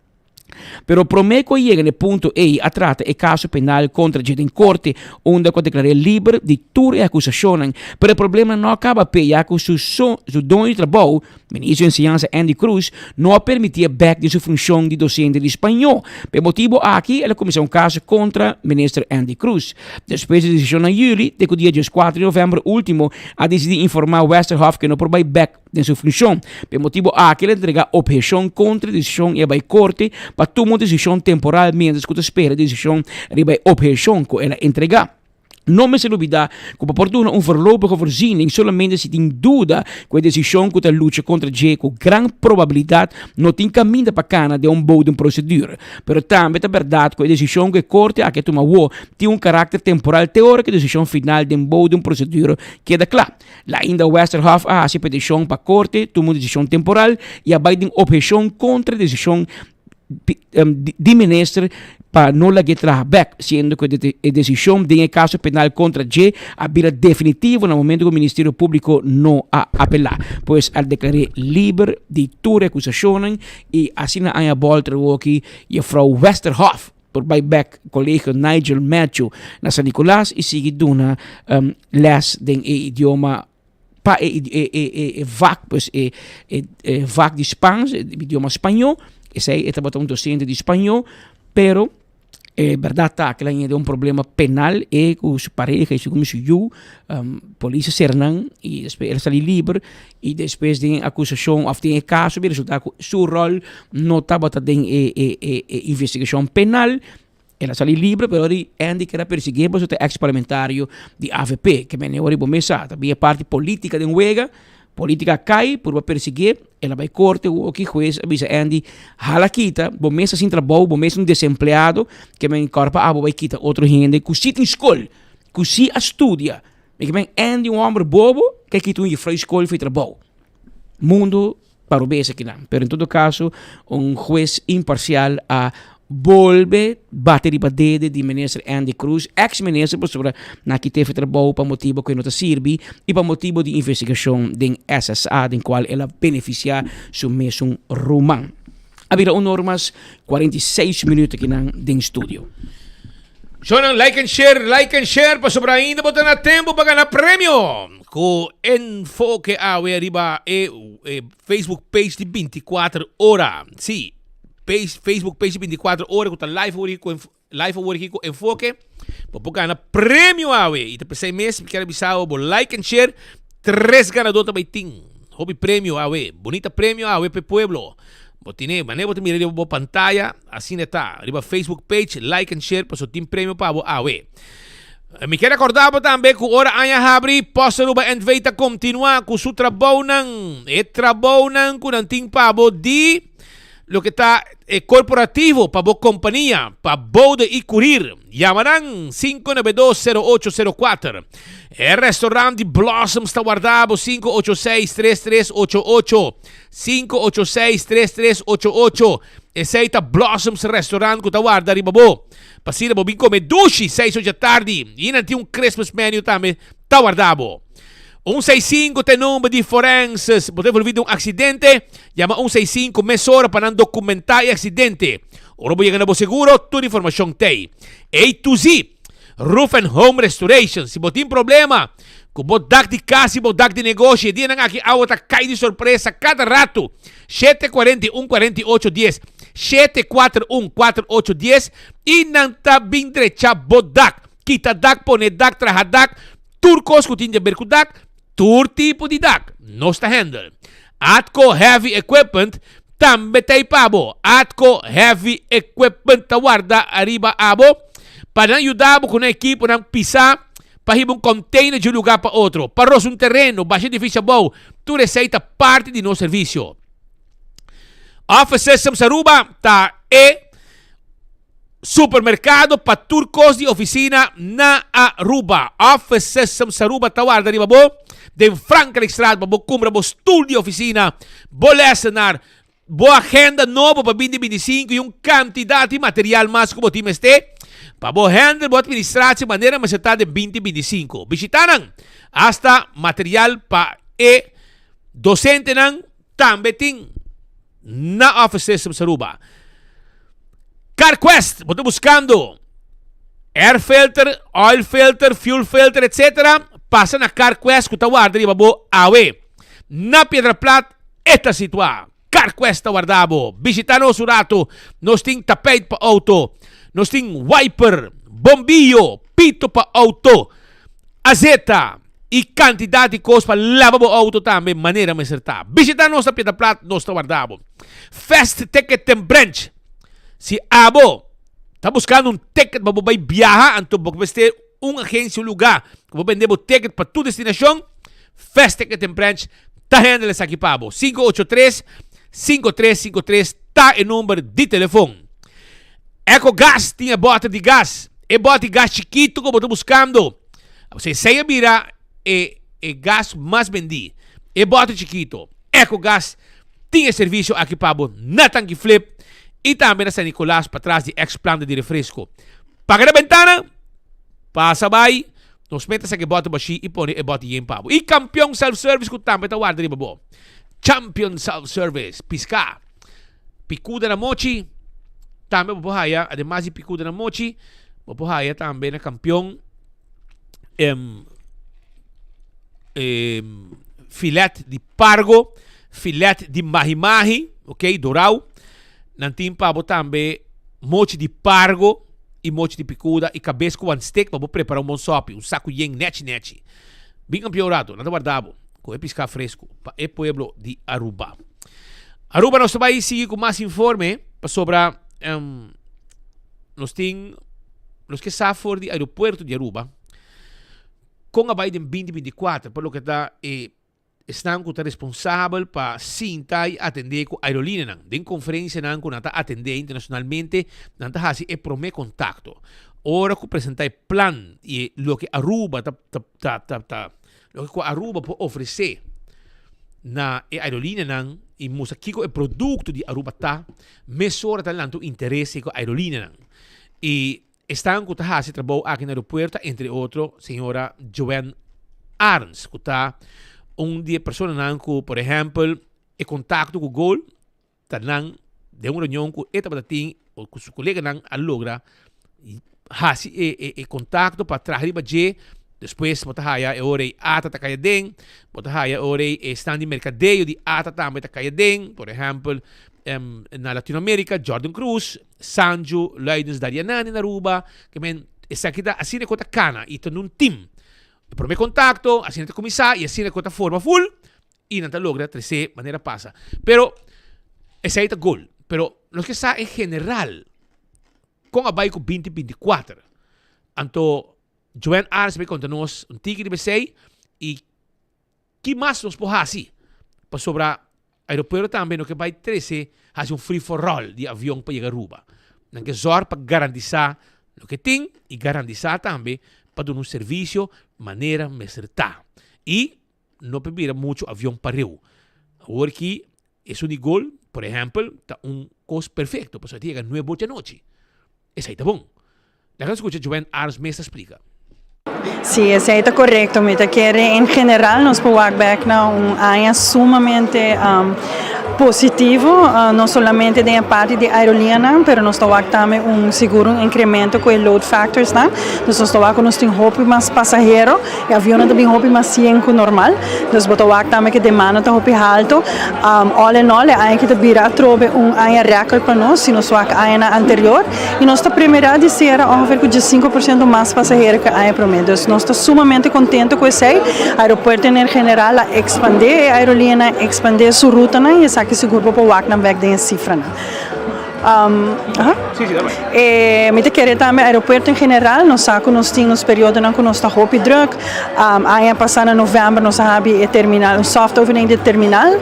Pero promé ku a yega na e punto ei a trata e kaso penal kontra dje den korte unda ku a deklar'é liber di tur e akusashonnan. Pero e problema no a kaba p'e ya ku su su doño di trabou, Ministro di Enseñansa Andy Cruz, no a permiti'é bèk den su funshon di dosente di spañó. Pa e motibu aki el a kuminsá un kaso kontra Minister Andy Cruz. Despues di e desishon na yüli, te ku dia dieskuater di novèmber último a disidí informá Westerhof ku e no por bai bèk den su funshon. Pa e motibu aki el a entregá opheshon kontra e desishon i a bai korte pa tuma un desishon temporal miéntras ku ta spera e desishon riba e opheshon ku el a entregá. No mester lubidá ku bo por duna un voorlopige voorziening solamente si tin duda ku e desishon ku ta lucha kontra dje ku gran probabilidat no tin kaminda pa kana den un bodemprocedure. Pero tambe ta bèrdat ku e desishon ku e korte aki a tuma awor tin un karakter temporal te ora ku e desishon final den bodemprocedure keda kla. Lainda Westerhof a hasi petishon pa korte tuma un desishon temporal i a bai den opheshon kontra e desishon di minister pa no lag'é traha bèk, siendo ku e desishon den e kaso penal kontra dje a bira definitivo na momento ku Ministerio Públiko no a apelá. Pues a deklar'é liber di tur e akusashonnan i asina aña bòlter awoki Jefrou Westerhof por bai bèk Kolegio Nigel Matthew na San Nicolas i sigui duna lès den e idioma pa e e e e e vak pues e e e vak di Spaans, e idioma spañó, esei e tabata un docente di spañó, pero e berdad ta ke el a un problema penal e ku su pareha i segun su yu, polis a sera nan i despues el a sali liber i despues den e akusashon òf den e kaso a resulta ku su ròl no tabata den e e e investigashon penal. El a sali libre pero di Andy keda persiguié pasobra ta ex parlamentario di avp. Ke mene ora bo mes sa ta bin e parti politica den wega, politica a cay purba persiguié, el a bay corte awoki huez a bisa Andy hala kita bo mes ta sin trabou bo mes un desempleado ke men corpa abo bay kita otro hende cu si tin scol cu si a studia. Mi ke men Andy un homber bobo ke kita un jefrou scol fi trabou. Mundo Pa robes akinan. Pero en todo caso un huez imparcial a bolbe bate riba dede di minister Andy Croes, ex minister pasobra nan a kit'e for trabou pa motibo cu e no ta sirbi y pa motibo di investigacion den SSA den cual el a beneficia su mesun ruman. A bira un or mas 46 minuut akinan den studio. Shownan like and share, like and share pasobra ainda bo ta na tempo pa gana premio ku Enfoke awe riba e Facebook page di 24 ora. Sí, page, Facebook page di 24 ora ku ta live awor ku live awor ku Enfoke. Bo por gana premio awe. I ta pesei mes mi kier bisa bo like and share. Tres ganador ta bai tin. Hopi premio awe. Bonita premio awe pe pueblo. Bo tine, manera bo ta mira riba bo pantaya, asina ta. Riba Facebook page, like and share paso tin premio pa bo awe. Mi kier acorda bo tambe cu ora aña habri, Post Aruba NV ta continua cu su trabounan. E trabounan cu nan tin pa bo di loke ta e corporativo pa bo compania, pa bode y curir. Yama nan 592-0804. E restaurant di Blossoms ta warda bo 586-3388. 586 33 88 Esei ta Blossoms Restaurant ku ta warda riba bo. Pa asina bo bin kome dushi seis ocha tardi. I nan tin un Christmas menu tambe ta warda bo. Un seis sinku ta e number di forenses. Bo ta envolvi den un aksidente? Yama un seis sinku mesora pa nan dokumentá e aksidente. Ora bo yega na bo seguro, tur informashon t'ei. A to Z. Roof and Home Restoration. Si bo tin problema ku bo dak di kas i bo dak di negoshi, e dianan aki awa ta kai di sorpresa kada ratu. 741 48 dies, 741 48 dies, i nan ta bin drecha bo dak. Kita dak, pone dak, traha dak, tur kos ku tin di aber ku dak, tur tipo di dak, nos ta handle. Atco Heavy Equipment tambe ta ei pa bo. Atco Heavy Equipment ta warda ariba abo pa nan yuda bo ku nan ekiponan pisá pa hiba un container di un lugar pa otro, pa rosa un tereno, basha edificio abou, tur esei ta parti di nos servicio. Office Systems Aruba ta e supermercado pa tur cos di oficina na Aruba. Office Systems Aruba ta warda riba bo den Frankrijkstraat pa bo cumpra bo stoel di oficina, bo lessenaar, Bo agenda nobo pa binti binti sinku i un kantidat di material mas ku bo tin mester pa bo handle bo atministratie manera mester ta den binti binti sinku. Bishita nan! Asta material pa e dosentenan tambe tin na Office Systems Aruba. CarQuest, bo ta buskando air filter, oil filter, fuel filter etc. Pasa na CarQuest ku ta warda riba bo awe. Na Piedra Plat E ta situá. CarQuest ta warda bo. Bishita nos un ratu. Nos tin tapijt pa auto. Nos tin wiper, bombillo, pito pa auto, azeta y cantidad di cos pa laba bo auto tambe manera mester ta. Bishita nos na Piedra Plat, nos ta warda bo. Fast Ticket ten Branch. Si abo ta buscando un ticket pa bo bay biaha, anto bo mester. Un agencia, un lugar cu bo bende bo ticket pa tur destinacion, Fast Ticket and Branch ta handle esaki pa bo. 583 5353 ta e number di telefon. Ecogas tin e boter di gas. E boter di gas chikito cu bo ta buscando. Esey a bira e e gas mas bendí. E boter chikito. Ecogas tin e servicio aki pa bo na Tanki Flip y tambe na San Nicolas patras di ex planta di refresco. Paga na bentana, pasa bay, nos meta saki e boter bashí y pone e boter yen pa bo. Y Campeon Self Service cu tambe ta warda riba bo. Champion Self Service, pisca, picuda na mochi, tambe bo por haya, ademas di picuda na mochi, bo por haya tambe na Campeon em, em, filet di pargo, filet di mahi-mahi, ok, dorau. Nan tin pa bo tambe mochi di pargo y mochi di picuda y cabes cu wan steak pa bo prepara un bon sopi, un sacu yen nechi nechi. Bin campeon rato, nan ta warda bo cu e pisca fresco pa e pueblo di Aruba. Aruba nos ta bay sigui cu mas informe pasobra um, nos tin nos ke sa for di aeropuerto di Aruba con a bay den 2024 pa loke ta e Esnan ku ta responsabel pa sinta i atendé ku aerolíneanan. Den konferensianan ku nan ta atendé internashonalmente, nan ta hasi e promé kontakto. Ora ku presentá e plan i e loke Aruba ta ta ta ta loke ku Aruba por ofresé na e aerolíneanan i mustra kiko e produkto di Aruba ta, mesora ta lanta un interes ku aerolíneanan. I Esnan ku ta hasi trabou aki na aeropuerto ta entre otro señora Joanne Arns ku ta un di e personanan ku por ehèmpel e kontakto ku Gol ta nan den un reunion ku e tabata tin o ku su koleganan a logra hasi e e e kontakto pa traha riba dje despues bo ta haya e ora ei ata ta kai aden bo ta haya e ora ei esnan di merkadeo di ata tambe ta kai aden por ehèmpel na Latinoamerica Jordan Cruz. Sanju, Luidens Darianani na Aruba, ke men esaki ta asina ku ta kana i ta un team. E prome kontakto, asina ta kuminsá i asina ku ta forma full i nan ta logra tresé manera pasa. Pero esei ta gol. Pero nos ke sa en general kon a bai ku binti 24. Anto Joanne Arns bai konta nos un tiki riba esei i Ki mas nos por hasi? Pasobra aeropuerto tambe no ke bai trese hasi un free for all di avion pa yega Aruba. Nan ke zòrg pa garantisá loke tin i garantisá tambe pa duna un servisio manera mester ta. I no por bira muchu avion pareu. Awor ki esun di gol, por ehèmpel, ta un kos perfekto pasobra e ta yega nuebe ocho anochi. Esei ta bon. Laga nos skucha Joanne Arns mes ta splika. Sí, esei ta korekto. Mi ta kere en general nos por wak bek na un aña sumamente positivo, no solamente den e parti di aerolineanan, pero nos ta wak tambe un sigur un inkremento ku e load factorsnan. Dus nos ta wak ku nos tin hopi mas pasahero, e avionnan ta bin hopi mas yen ku normal. Dus bo ta wak tambe ku e demanda ta hopi halto. All in all e aña aki ta bira atrobe un aña record pa nos, si nos wak añanan anterior. Y nos ta primera di cera ongeveer cu 15% mas pasahero cu e aña prome. Dus nos ta sumamente contento cu esey. Aeropuerto en general a expande e aerolineanan, expande su rutanan y esaki sigur bo por wak nan bek den e cifranan. E mi ta kere tambe aeropuerto en general nos sa cu nos tin nos periodonan cu nos ta hopi druk. Aña pasa na november nos a habi e terminal, un soft opening di e terminal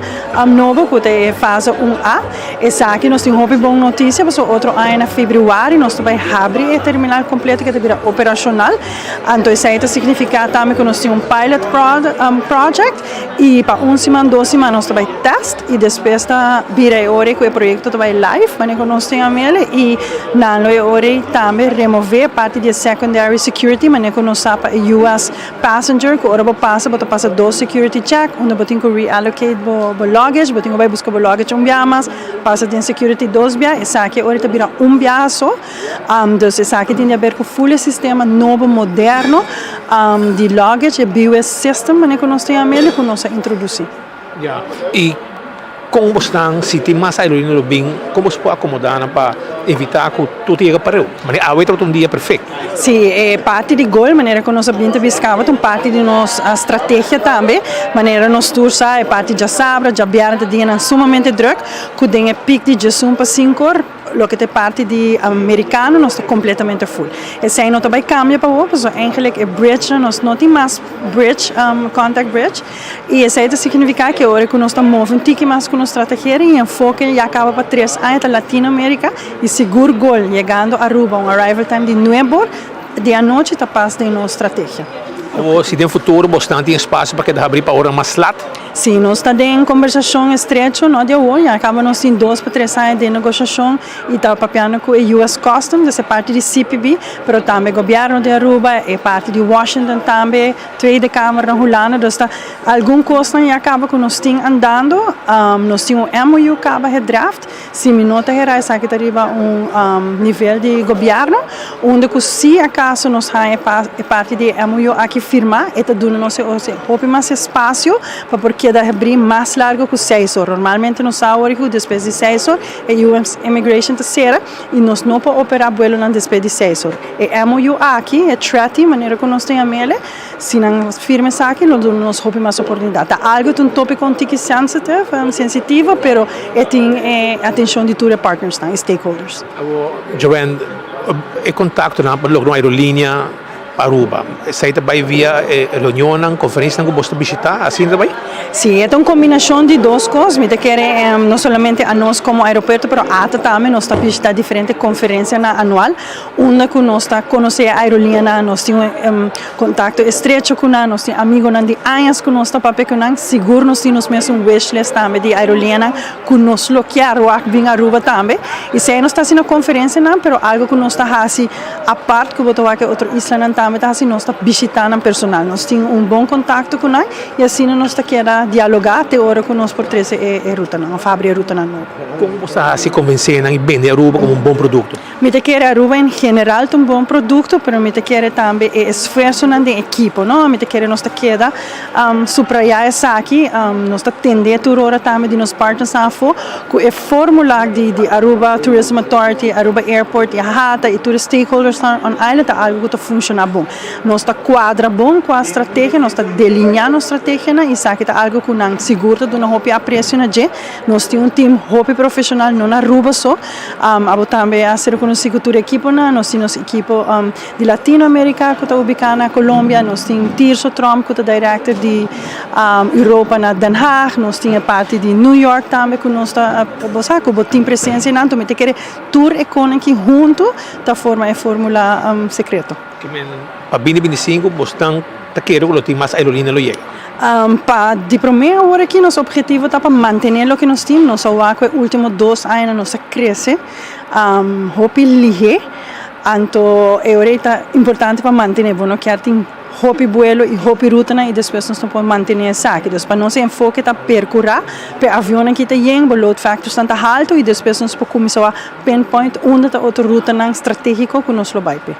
nobo cu ta e fase un A. Esaki nos tin hopi bon notisia pasobra otro aña na februari nos ta bai habri e terminal kompleto ke ta bira operashonal. Anto esei ta signifiká tambe ku nos tin un pilot project i pa un siman dos siman nos ta bai tèst i despues ta bira e ora ku e proyekto ta bai live manera ku nos tin amel i nan lo e ora ei tambe remové parti di e secondary security manera ku nos sa pa e US Passenger ku ora bo pasa bo ta pasa dos security check unda bo tin ku reallocate bo bo luggage, bo tin ku bai buska bo luggage un biaha mas, pasa den security dos biaha, esaki ora ta bira un biaha so. Dus esaki tin di haber ku full e sistema nobo moderno di luggage, e BWS system manera ku nos tin amel ku nos a introdusi. Ya, i kon bo stan si tin mas aerolínea lo bin, kon bo por akomodá nan pa evitá ku tur ta yega pareu? Manera awe tabata un dia perfekto. Sí, e parti di gol, manera ku nos a bin ta bisa kaba, ta un parti di nos strategia tambe. Manera nos tur sa, e parti djasabra, djabièrnè ta dianan sumamente drùk, ku den e pik di djesun pa sinkor. Loke ta e parti di Americano nos ta completamente full. Esey no ta bay cambia pa awor pasobra eigenlijk e bridge nan nos no tin mas bridge, contact bridge, y esey ta significa cu ora cu nos ta move un tiki mas cu nos strategia y enfoke ya caba pa tres aña ta Latino America y sigur gol yegando Aruba un arrival time di nuebe or di anochi ta pas den nos strategia. Awor si den futuro bosnan tin espacio pa keda habri pa ora mas lat? Sí, nos ta den kombersashon estrecho, no di awor, ya kaba nos tin dos pa tres aña den negoshashon i ta papiando ku e US Customs, es e parti di CPB, pero tambe gobièrnu di Aruba, e parti di Washington tambe, Tweede Kamer na Hulanda, dus ta algun kosnan ya kaba ku nos tin andando. Nos tin un MOU kaba gedraft, si mi no ta hera esaki ta riba un nivel di gobièrnu, unda ku si akaso nos haña e parti di e MOU aki firmá, e ta duna nos e hopi mas espasio pa por keda habrí mas largu ku seis or. Normalmente nos sa awor ku despues di seis or e US Immigration ta sera i nos no por operá buelonan despues di seis or. E MOU aki, e treaty, manera ku nos ta yam'el, Si nan firma esaki lo duna nos hopi mas oportunidat. Ta algo ta un topiko un tiki sensitive, sensitivo, pero e tin e atencion di tur e partnersnan, e stakeholders. Awor, Joanne, e contactonan pa logra un aerolinea pa Aruba, esei ta bai via e reunionnan, conferencianan cu boso ta bishita, asina ta bai? Si, e ta un combinacion di dos cos. Mi ta kere no solamente anos como aeropuerto, pero ata tambe nos ta bishita diferente conferencianan anual. Unda ku nos ta konosé e aerolineanan, nos tin un kontakto estrecho ku nan, nos tin amigonan di añas ku nos ta papia ku nan. Sigur nos tin nos mes un wishlist tambe di aerolineanan ku nos lo kier wak bin Aruba tambe. I esei nos ta hasi na konferensianan, pero algu ku nos ta hasi apart ku bo ta wak e otro islanan tambe ta hasi, nos ta bishitá nan personal. Nos tin un bon kontakto ku nan i asina nos ta keda dialogá te ora ku nos por trese e rutanan òf habri e rutanan nobo. Kon bo ta hasi konvensé nan i bende Aruba komo un bon produkto? Mi ta kere Aruba en general ta un bon producto, pero mi ta kere tambe e esfuerzonan den ekipo, no? Mi ta kere nos ta keda subraya esaki, nos ta tende tur ora tambe di nos partnersnan afo cu e formula di di Aruba Tourism Authority, Aruba Airport y AHATA y tur e stakeholdersnan on island ta algo cu ta funciona bon. Nos ta cuadra bon cua strategia, nos ta delinea nos strategianan y esaki ta algo cu nan sigur ta duna hopi aprecio na dje. Nos tin un team hopi profesional, no na Aruba so. Abo tambe a ser konosí ku tur ekiponan. Nos tin nos ekipo di Latino Amerika ku ta ubiká na Colombia. Nos tin Tirso Tromp ku ta director di Europa na Den Haag. Nos tin e parti di New York tambe ku nos ta, bo sa ku bo tin presensia einan. Mi ta kere tur e konan aki huntu ta forma e formula sekreto. Pa binti 25 bosnan ta kere ku lo tin mas aerolínea lo yega? Pa di promé awor aki nos objetivo ta pa mantené loke nos tin. Nos a wak ku e último dos añanan nos a krese hopi lihé, anto e ora ei ta importante pa mantené. Bo no kier tin hopi buelo i hopi rutanan i despues nos no por mantené esaki. Dus pa nos e enfoke ta perkurá pa e avionnan ki ta yen, bo load factorsnan ta haltu i despues nos por kuminsá wak pinpoint unda ta otro rutanan stratégiko ku nos lo bai p'e.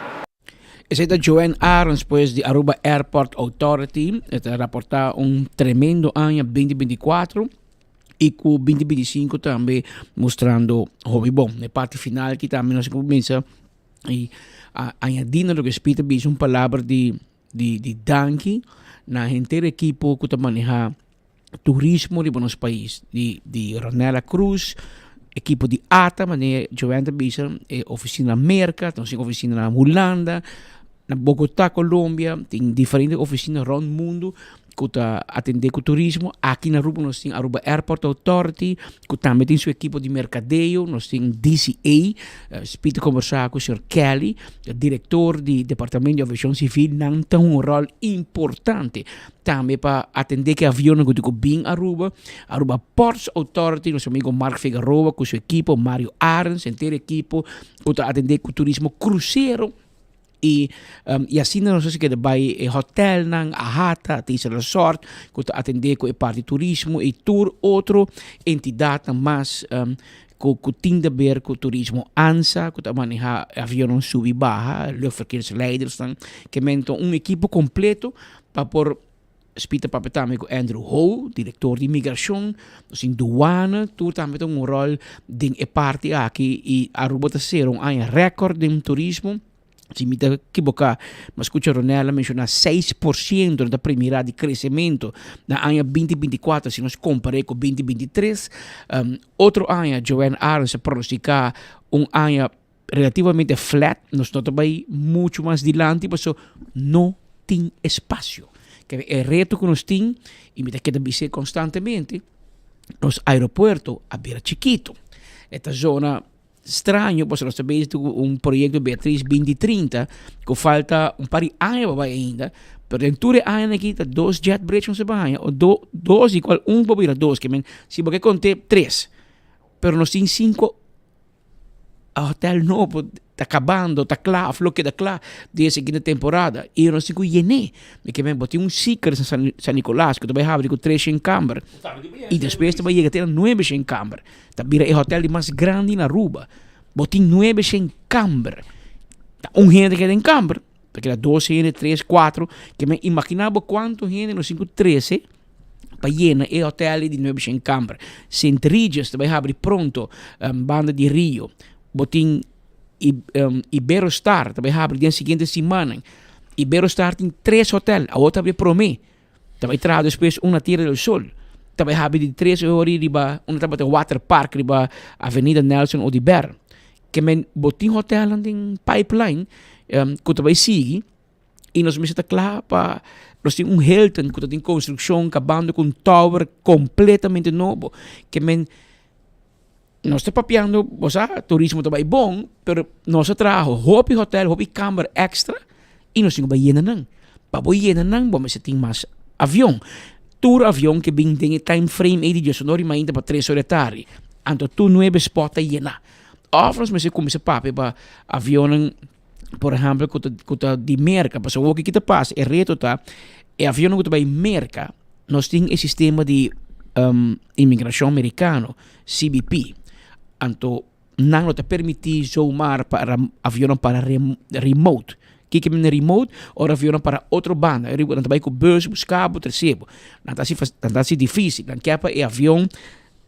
Esei ta Joanne Arends pues di Aruba Airport Authority. E ta raporta un tremendo aña 2024 y cu 2025 tambe mostrando hopi bon. E parti final ki tambe nos cuminsa y a añadi na loke Speed a bisa un palabra di di di danki na henter ekipo cu ta maneha turismo riba nos pais di di Ronella Cruz, ekipo di ata manera Joanne ta bisa e oficina na Merca, nos tin oficina na Hulanda, na Bogota Colombia, tin diferente oficina rond mundo cu ta atende cu turismo. Aki na Aruba nos tin Aruba Airport Authority cu tambe tin su ekipo di mercadeo, nos tin DCA, Speed ta conversa cu señor Kelly, director di Departamento di Aviacion Civil, nan ta hunga un rol importante Tambe pa atendé ku e avionnan ku tin ku bin Aruba, Aruba Ports Authority, nos amigo Mark Figaroa ku su ekipo, Mario Arends, henter ekipo ku ta atendé ku turismo krusero i i asina nos a keda bai e hotelnan, AHATA, Tisa Resort ku ta atendé ku e parti turismo i tur otro entidatnan mas ku ku tin de ber ku turismo. ANSA ku ta manehá avionnan subi baha, luchtverkeersleidersnan, ke men ta un ekipo kompleto Pa por spita papia tambe ku Andrew Ho, direktor di Migrashon, nos tin Douane, tur tambe ta un ròl den e parti aki i Aruba ta sera un aña rèkòrt den turismo. Si mi ta kiboká, mi a skucha Ronel a menshoná 6% no ta premirá di kresementu na aña 2024 si nos kompar'é ku 2023. Otro aña Joanne Arends a pronostiká un aña relativamente flat, nos no ta bai muchu mas dilanti paso no tin espasio. Kende e reto ku nos tin, i mi ta keda bis'é konstantemente, nos aeropuerto a bira chikitu. E ta zona straño pasobra nos ta bezig ku un proyekto Beatriz binti trinta ku falta un par di aña pa bai ainda, pero den tur e añanan aki ta dos jet bridge nos a bai haña, o dos di kual un por bira dos, ke men si bo ke kont'é tres, pero nos tin sinku hotel nobo ta kabando, ta kla of lo keda kla den e siguiente temporada i nos tin ku yen'é. Mi ke men bo tin un Seekers na San San Nicolas ku ta bai habri ku tres shen kamber i despues ta bai yega te na nuebe shen kamber. Ta bira e hotel di mas grandi na Aruba. Bo tin nuebe shen kamber. Ta un hende ta keda den kamber, ta keda dos hende, tres, kuatro. Ke men imaginá bo kuantu hende nos tin ku trese pa yena e hotel di nuebe shen kamber. Sint Regis ta bai habri pronto banda di Rio. Bo tin Iberostar ta bai habri den siguiente simannan. Iberostar tin tres hotel, awor ta habri e prome. Ta bai traha despues un na Tierra del Sol. Ta bai habri di tres ora riba unda tabata water park riba Avenida Nelson Oduber. Ke men bo tin hotelnan den pipeline ku ta bai sigui. I nos mester ta kla pa nos tin un Hilton ku ta den konstrukshon kabando ku un tower kompletamente nobo. Ke men nos ta papiando, bo sa, turismo ta bai bon, pero nos a traha hopi hotel, hopi kamber èkstra i nos tin ku bai yena nan. Pa bo yena nan bo mester tin mas avion. Tur avion ke bin den e time frame ei di diesunor di mainta pa tres ora di tardi, anto tur nuebe spòt ta yena. Òf nos mester kuminsá papia pa avionnan. Por ehempel ku ta ku ta di Merka, pasobra wou ki ta pasa e reto ta e avionnan ku ta bai Merka nos tin e sistema di inmigrashon merikano, CBP, anto nan no ta permití zomaar pa avionnan para remote. Kiko mester remote? Ora avionnan para otro banda, nan ta bai ku bus buska bo trese bo. Nan ta hasi nan ta hasi difísil, nan ke pa e avion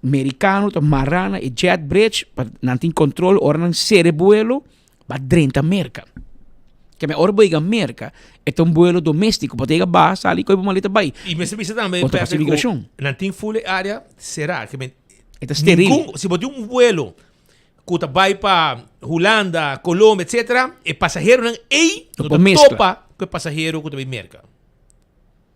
merikano ta mará na e jet bridge pa nan tin kontrol ora nan sera e buelo. Ba drenta Merka. Ke men ora bo yega Merka, e ta un buelo doméstiko. Bo ta yega baha, sali, kohe bo maleta bai. I mester bisa tambe, Bo ta pasa Pepe, ku imigrashon. nan tin full e área será. Ke men, E ta steril. ningun, si bo tin un vuelo ku ta bai pa Hulanda, Colombia, etcetera, e pasaheronan ei No no por ta meskla. topa ku e pasahero ku ta bai Merka.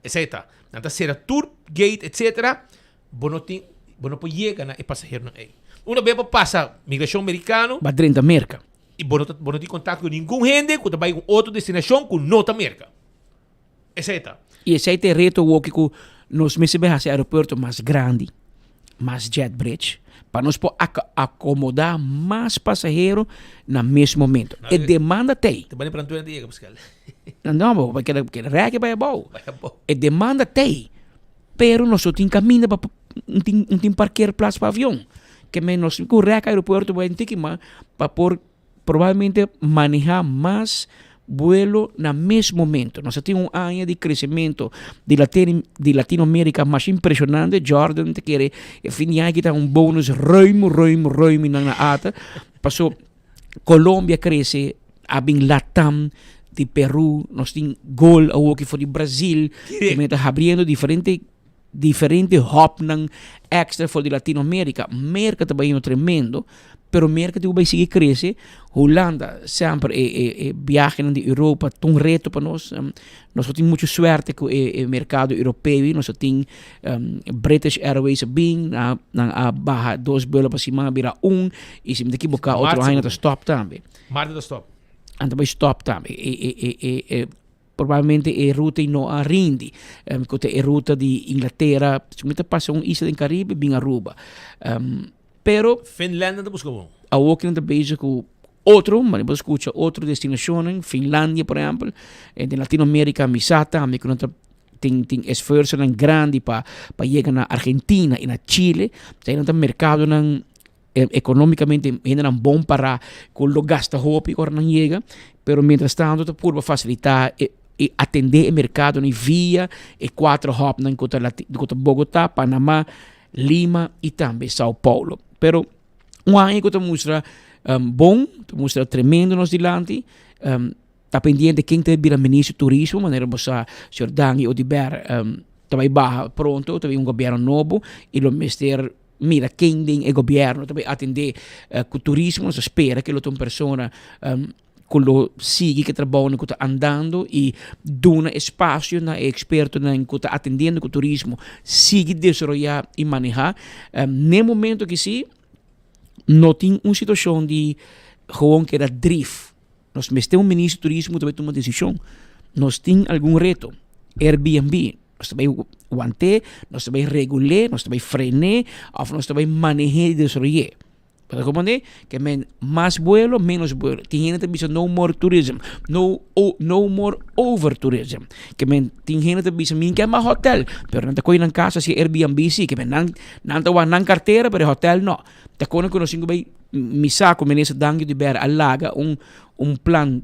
Esei ta. Nan ta sera tur gate, etcetera. Bo no tin, bo no por yega na e pasaheronan ei. Una bes bo pasa migrashon merikano. Ba drenta Merka. I bo no ta, bo no tin kontakto ku ningun hende ku ta bai un otro destinashon ku no ta Merka. Esei ta. I esei ta e reto awoki ku nos mester bai hasi aeropuerto mas grandi, mas jet bridge, pa nos por akomodá mas pasahero na mes momento. E demanda ta ei. Ta bani prantuena ta yega Pascal. No, bo bai keda keda rèk bai abou. Bai abou. E demanda ta ei. Pero nos no tin kaminda pa no tin no tin parkeerplaats pa avion. Ke men nos tin ku rèk aeropuerto bai un tiki mas pa por probablemente maneha mas buelo na mes momento. Nos a tin un aña di kresementu di Latino di Latinoamerika masha impreshonante. Jordan ta kere e fin di aña aki ta un bonus ruim ruim ruim nan na ata. Paso Colombia krese a bin Latam di Peru, nos tin gol awoki for di Brazil, ke men ta habriendo diferente diferente hubnan extra for di Latinoamerica. Merca ta bayendo tremendo, pero Merca tin ku bai sigui krese. Hulanda semper e e e biahenan di Europa ta un reto pa nos. Nos no tin mucho suerte ku e e merkado europeo, nos a tin British Airways a bin, nan a baha dos buelo pa siman a bira un, i si mi ta ekiboká otro aña ta stòp tambe. Maart ta stòp. Nan ta bai stòp tambe. E e e e e probablemente e ruta ei no a rindi, ku ta e ruta di Inglatera, si mi ta pasa un isla den Karibe bin Aruba. Pero. Finlanda ta buska bo. Awor ki nan ta bezig ku otro, ma bo ta skucha otro destinashonnan, Finlandia por ehèmpel, den Latinoamerika mi sa tambe ku nan ta tin tin esfuersonan grandi pa pa yega na Argentina i na Chile, esei nan ta merkadonan economicamente hendenan bon para cu lo gasta hopi ora nan yega, pero mientras tanto ta purba facilita e e atende e mercadonan via e cuatro hubnan cu ta cu ta Bogota, Panama, Lima y tambe Sao Paulo. Pero un aña cu ta mustra bon, ta mustra tremendo nos dilanti. Ta pendiente ken ta bira ministro di turismo, manera bo sa señor Dangui Oduber ta bai baha pronto, ta bin un gobierno nobo y lo mester mira ken den e gobierno ta bai atende cu turismo. Nos ta spera cu lo ta un persona cu lo sigui cu e trabounan cu ta andando y duna espacio na e expertonan cu ta atendiendo cu turismo sigui desaroya y maneha. N'e momento aki si no tin un situacion di gewoon keda drif. Nos mester un minister di turismo ku ta bai tuma desishon. Nos tin algun reto. Airbnb, nos ta bai want'é, nos ta bai regul'é, nos ta bai fren'é òf nos ta bai maneh'é i desaroy'é. Bo ta komprendé? Ke men mas buelo, ménos buelo. Tin hende ta bisa no more tourism, no no more over tourism. Ke men tin hende ta bisa mi ke mas hòtèl, pero nan ta kohe nan kas hasi Airbnb si. Ke men nan nan ta wak nan kartera pero e hòtèl no. Ta kone ku nos tin ku bai mi sa ku minister Dangui Oduber a laga un un plan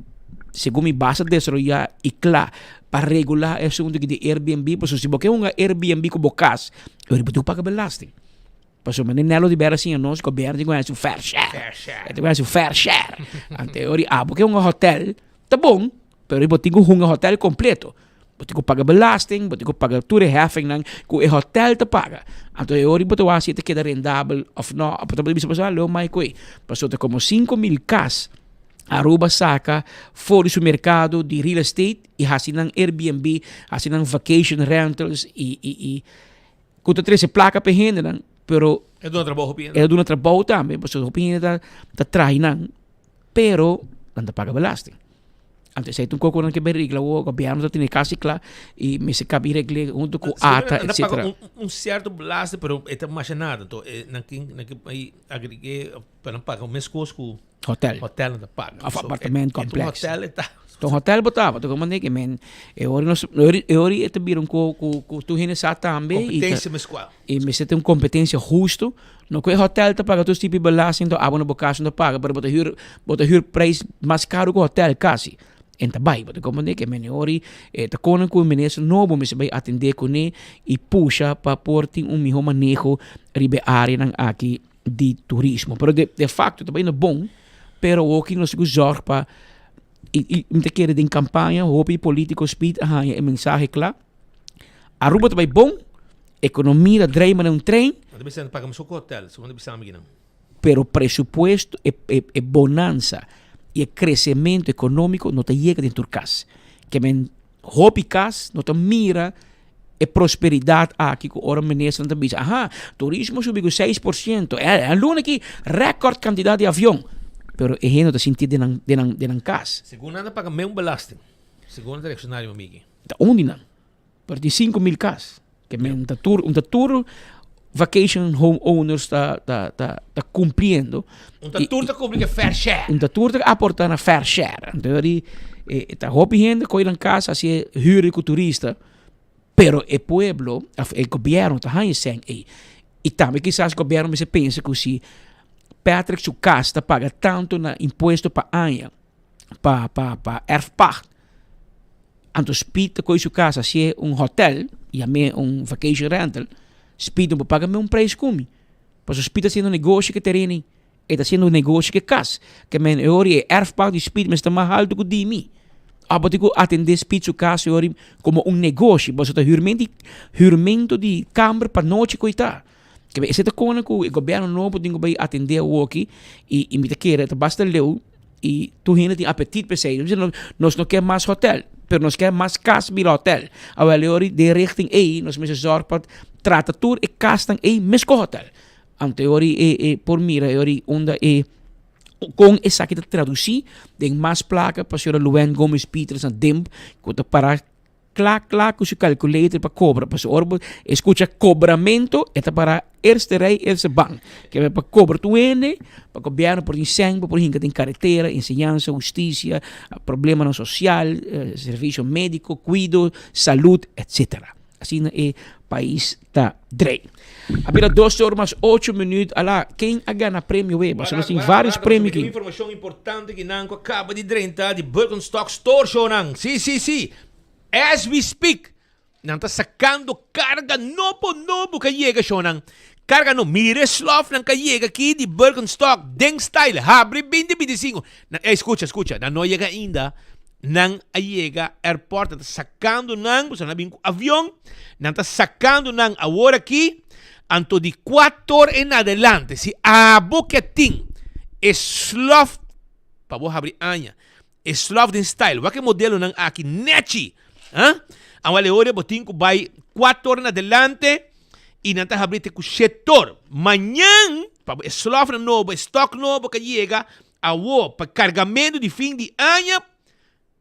segun mi basta desaroyá i kla pa regulá e asuntu aki di Airbnb pasobra si bo ke hunga Airbnb ku bo kas lo riba tur paga belasting. Pasobra manera Nel Oduber a siña nos gobierno tin ku haña su fair share. E tin ku haña su fair share. Anto e ora abo ke hunga hotel ta bon Pero bo tin ku hunga hotel kompleto. Bo tin ku paga belasting, bo tin ku paga tur e heffingnan ku e hotel ta paga. Anto e ora bo ta wak si e ta keda rendabel òf no. Bo ta bisa pasobra lo mai ku ei. Pasobra ta komo 5000 kas Aruba saka for di su merkado di real estate i hasi nan Airbnb, hasi nan vacation rentals i i i ku ta trese plaka pa e hendenan, pero E duna trabou hopi hende. E duna trabou tambe, pasobra hopi hende ta ta traha nan. Pero nan ta paga belasting. Anto esei ta un kos ku nan ke bai regla awor, gobièrnu ta tene kasi kla i mester kabi regl'é huntu ku ata Nan ta paga etsetera. un un sierto belasting pero e ta masha nada. Anto e nan tin nan ke bai agreg'é pa nan paga meskos ku Hotel. hotel nan ta paga. Of So, e apartement e ta un complex. hotel e ta. Ta un hotel bo ta, bo ta komo neke men e ora nos e ora e ta bira un ko ku ku tur hende sa tambe i ta Kompetensia meskua. I mester tin un kompetensia hustu. No ku e hotel ta paga tur tipo di belasting, to abo na bo kas no ta paga, pero bo ta hür, bo ta hür preis mas karu ku hotel kasi. En ta bai, bo ta komprendé ke mene ori e ta kono ku e minister nobo mester bai atendé kuné i pusha pa por tin un mihó maneho riba e áreanan aki di turismo. Pero de de fakto ta bai na bon, pero awoki nos tin ku zòrg pa i i mi ta kere den kampaña hopi polítiko speed a haña e mensahe kla. Aruba ta bai bon, ekonomia ta drei manera un trein. Nan ta bisa nan ta paga mesun ku hotel, segun nan ta bisa ami kinan. Pero presupuesto, e e e bonansa i e kresementu ekonómiko no ta yega den tur kas. Ke men hopi kas no ta mira e prosperidat aki ku ora ministernan ta bisa, aha, turismo a subi ku 6%, e e luna aki rèkòrt kantidat di avion. Pero e hende no ta sinti den nan den nan den nan kas. Segun nan ta paga meun belasting, segun nan ta reakshonario mi amigi. Ta un di nan. Pero tin 5000 kas. Ke men ta tur, un ta tur vacation home owners ta, ta, ta, ta cumpliendo. Un ta tur ta cumpli ke fair share. Un ta tur ta aporta na fair share. Anto di e ta hopi hende koy nan kas hasi e huur ku turista, pero e pueblo of e gobierno ta haña sèn ei. I tambe kisas gobierno mester pensa ku si Patrick su kas ta paga tantu na impuesto pa aña, pa pa pa erfpacht. Anto Speed ta koe su casa hacié un hotel, yam'é un vacation rental, Speed no por paga mi un prijs ku mi. Pasobra Speed ta haciendo negoshi ku e tereno ei, e ta haciendo negoshi ku e kas. Ke men e ora e erfpacht di Speed mester ta mas haltu ku di mi. Abo tin ku atendé Speed su kas e ora komo un negoshi, pasobra ta hürmento di hürmento di kamber pa nochi ku e ta. Ke men esei ta kona ku e gobièrnu nobo tin ku bai atendé awoki i i mi ta kere ta basta leu i tur hende tin apetit pa esei. Nos no ke mas hotel, pero nos ke mas kas bira hotel. Awel e ora den richting ei nos mester zòrg pa trata tur e kasnan ei mes ku hotel. Anto e ora e e por mira e ora unda e kon esaki ta tradusí den mas plaka pa señora Luann Gomez Pieters na Dimp ku ta para Kla kla ku su calculator pa kobra pasobra ora bo escucha kobramento e ta para eerste rij eerste bank ke pa kobra tur hende pa gobierno por tin sèn pa por hinka den karetera enseñansa hustisia problemanan sosial servisio mediko kuido salud etcetera asina e pais ta drei. A bira dos or mas ocho minuut ala ken a gana premio we pasobra nos tin varios premio aki. Informacion importante ki nan cu a caba di drenta di Birkenstock Store Show nan. Si, si, si. As we speak, nan ta sacando carga nobo nobo cu a yega show nan. Carga no, mira e slofnan cu a yega aki di Birkenstock den style, habri 2025. Nan, ey, scucha, scucha, nan no a yega ainda. Nan a yega airport, nan ta sacando nan, pasobra nan a bin cu avion, nan ta sacando nan awor aki, anto di cuator en adelante, si abo ke tin e slof pa bo habri aña, e slof den style, wak e modelonan aki nechi, ha? Awor e ora bo tin cu bay cuator en adelante y nan ta habri te cu shetor. Mañan, pa bo e slofnan nobo, e stock nobo ke yega, Awo, pa kargamentu di fin di aña,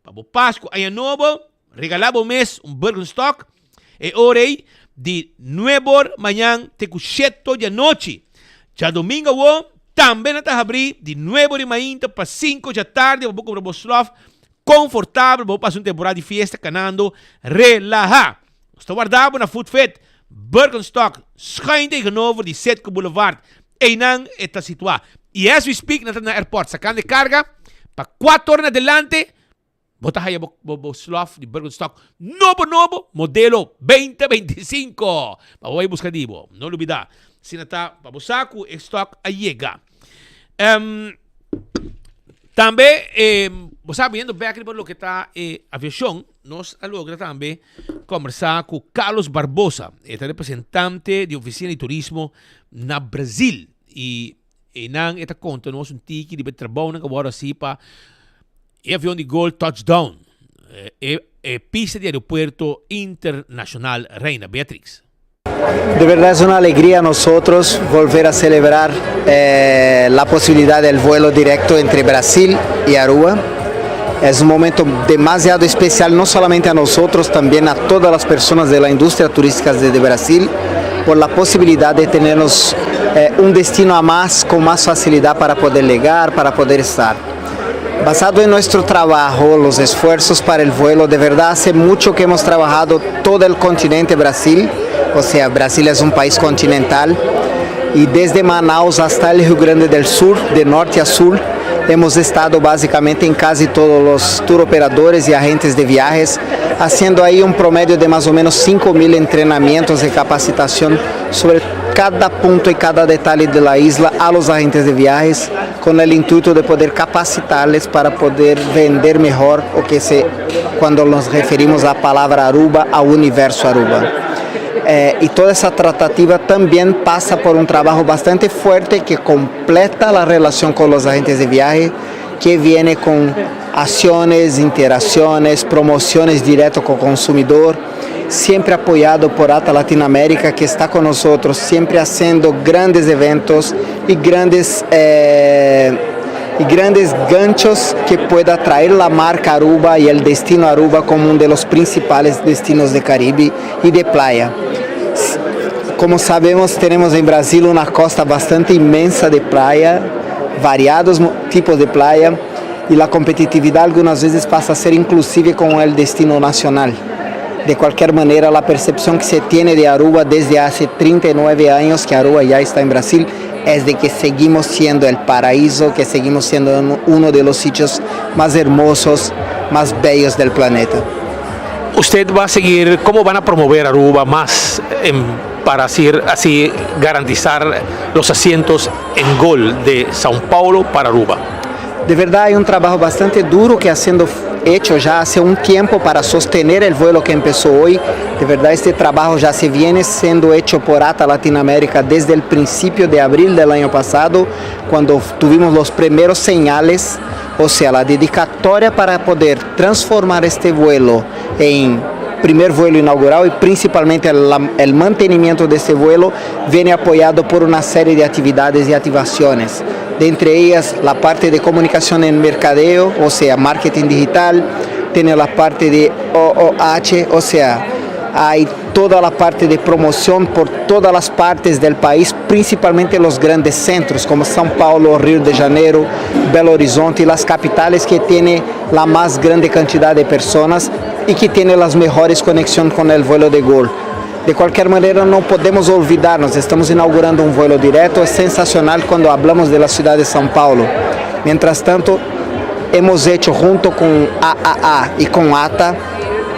pa bo Pasku, Aña Nobo, regalá bo mes un Birkenstock, e ora ei di nuebor mañan te ku sheto di anochi. Djadomingo awo tambe nan ta habrí di nuebor di mainta pa sinku djatardi pa bo kumpra bo slof konfortabel pa bo pasa un temporada di fiesta kanando relahá. Nos ta warda bo na Food Fit, Birkenstock, schuin tegenover di Citgo Boulevard. Einan e ta situá. Y as we speak nan ta na airport sacando e carga pa cuatro ora na adelante bo ta haya bo bo bo slof di Birkenstock nobo nobo modelo 2025 pa bo bai busca di bo. No lubida asina ta pa bo sa cu e stock a yega. Um, tambe eh, bo sa biniendo bek riba loke ta e aviacion nos a logra tambe conversa cu Carlos Barbosa. E ta representante di oficina di turismo na Brazil y einan e ta conta nos un tiki riba e trabounan cu a worde haci pa e avion di Gol touchdown e e pista di aeropuerto internacional Reina Beatrix. De verdad es una alegría a nosotros volver a celebrar eh, la posibilidad del vuelo directo entre Brasil y Aruba. Es un momento demasiado especial no solamente a nosotros, también a todas las personas de la industria turística de Brasil por la posibilidad de tenernos eh, un destino a más con más facilidad para poder llegar, para poder estar. Basado en nuestro trabajo, los esfuerzos para el vuelo, de verdad hace mucho que hemos trabajado todo el continente Brasil, o sea, Brasil es un país continental, y desde Manaus hasta el Rio Grande del Sur, de norte a sur, hemos estado básicamente en casi todos los tour operadores y agentes de viajes, haciendo ahí un promedio de más o menos 5 mil entrenamientos de capacitación sobre cada punto y cada detalle de la isla a los agentes de viajes, con el intuito de poder capacitarles para poder vender mejor o que se, cuando nos referimos a palabra Aruba, ao universo Aruba. Eh, y toda esa tratativa también pasa por un trabajo bastante fuerte que completa la relación con los agentes de viaje, que viene con acciones, interacciones, promociones directo con el consumidor, siempre apoyado por ATA Latinoamérica, que está con nosotros, siempre haciendo grandes eventos y grandes, eh, y grandes ganchos que pueda traer la marca Aruba y el destino Aruba como uno de los principales destinos de Caribe y de playa. Como sabemos, tenemos en Brasil una costa bastante inmensa de playa, variados tipos de playa, y la competitividad algunas veces pasa a ser inclusive con el destino nacional. De cualquier manera, la percepción que se tiene de Aruba desde hace 39 años que Aruba ya está en Brasil es de que seguimos siendo el paraíso, que seguimos siendo uno de los sitios más hermosos, más bellos del planeta. Usted va a seguir, ¿cómo van a promover Aruba más en, para así, así garantizar los asientos en gol de São Paulo para Aruba? De verdad hay un trabajo bastante duro que ha sido hecho ya hace un tiempo para sostener el vuelo que empezó hoy. De verdad este trabajo ya se viene siendo hecho por ATA Latinoamérica desde el principio de abril del año pasado, cuando tuvimos los primeros señales, o sea, la dedicatoria para poder transformar este vuelo en primer vuelo inaugural y principalmente el, el mantenimiento de este vuelo viene apoyado por una serie de actividades y activaciones. De entre ellas la parte de comunicación en mercadeo, o sea, marketing digital, tiene la parte de OOH, o sea, hay toda la parte de promoción por todas las partes del país, principalmente los grandes centros como São Paulo, Rio de Janeiro, Belo Horizonte y las capitales que tienen la más grande cantidad de personas y que tienen las mejores conexiones con el vuelo de Gol. De cualquier manera, no podemos olvidarnos, estamos inaugurando un vuelo directo, es sensacional cuando hablamos de la ciudad de São Paulo. Mientras tanto, hemos hecho junto con AAA y con ATA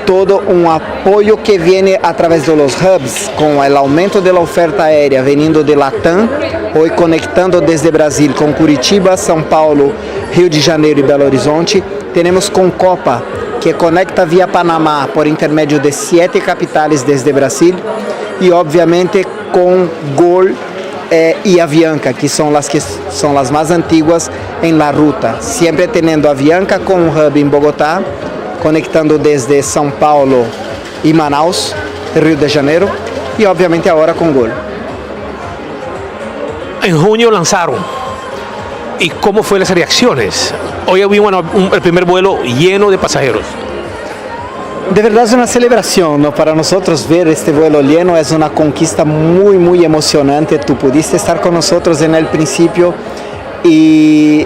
todo un apoyo que viene a través de los hubs, con el aumento de la oferta aérea veniendo de Latam, hoy conectando desde Brasil con Curitiba, São Paulo, Rio de Janeiro y Belo Horizonte. Tenemos con Copa, que conecta vía Panamá por intermedio de siete capitales desde Brasil y obviamente con Gol eh, y Avianca, que son las que son las más antiguas en la ruta. Siempre teniendo Avianca con un hub en Bogotá, conectando desde São Paulo y Manaus, Rio de Janeiro, y obviamente ahora con Gol. En junio lanzaron. ¿Y cómo fue las reacciones? Hoy había el primer vuelo lleno de pasajeros. De verdad es una celebración, ¿no? Para nosotros ver este vuelo lleno es una conquista muy, muy emocionante. Tú pudiste estar con nosotros en el principio y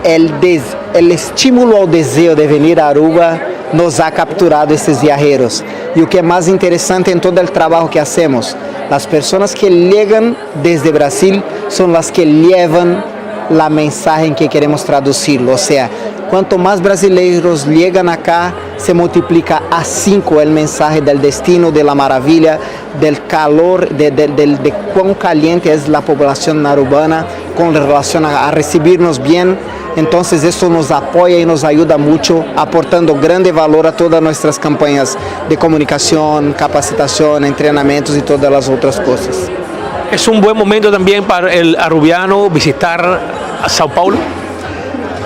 el, des, el estímulo al deseo de venir a Aruba nos ha capturado estos viajeros. Y lo que es más interesante en todo el trabajo que hacemos, las personas que llegan desde Brasil son las que llevan la mensaje que queremos traducirlo. O sea, cuanto más brasileiros llegan acá, se multiplica a cinco el mensaje del destino, de la maravilla, del calor, de, de, de, de cuán caliente es la población arubana con relación a, a recibirnos bien. Entonces eso nos apoya y nos ayuda mucho, aportando grande valor a todas nuestras campañas de comunicación, capacitación, entrenamientos y todas las otras cosas. ¿Es un buen momento también para el arubiano visitar a São Paulo?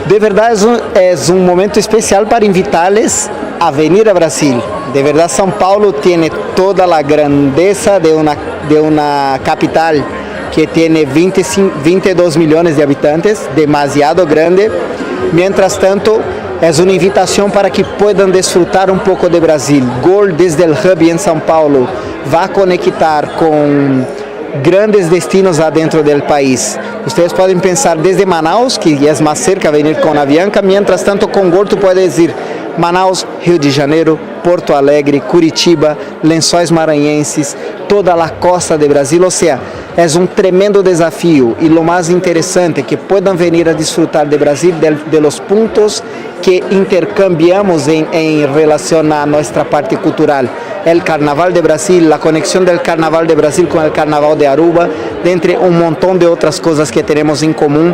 De verdad es un, es un momento especial para invitarles a venir a Brasil. De verdad São Paulo tiene toda la grandeza de una, de una capital que tiene 25, 22 millones de habitantes, demasiado grande. Mientras tanto, es una invitación para que puedan disfrutar un poco de Brasil. Gol desde el Hub en São Paulo va a conectar con grandes destinos adentro del país. Ustedes pueden pensar desde Manaus, que es más cerca venir con Avianca, mientras tanto con Gol tú puedes ir Manaus, Rio de Janeiro, Porto Alegre, Curitiba, Lençóis Maranhenses, toda a costa de Brasil, ou seja, é um tremendo desafio e lo mais interessante que puedan venir a disfrutar de Brasil, de, de los puntos que intercambiamos en, en relación a nuestra parte cultural. El Carnaval de Brasil, la conexión del Carnaval de Brasil con el Carnaval de Aruba, dentre un montón de otras cosas que tenemos en común,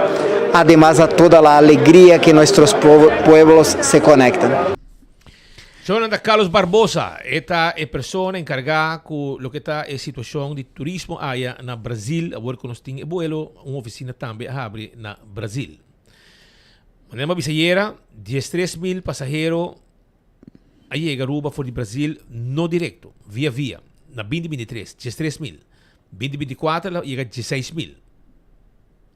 además a toda la alegría que nuestros pueblos se conectan. Jonathan Carlos Barbosa, e ta e persona enkargá ku loke ta e situashon di turismo aya na Brazil, awor ku nos tin e buelo, un ofisina tambe a habri na Brazil. Manera mi a bisa ayera, 13 mil pasahero a yega Aruba for di Brazil no direkto, via via, na 2023, 13 mil. 2024 a yega 16 mil.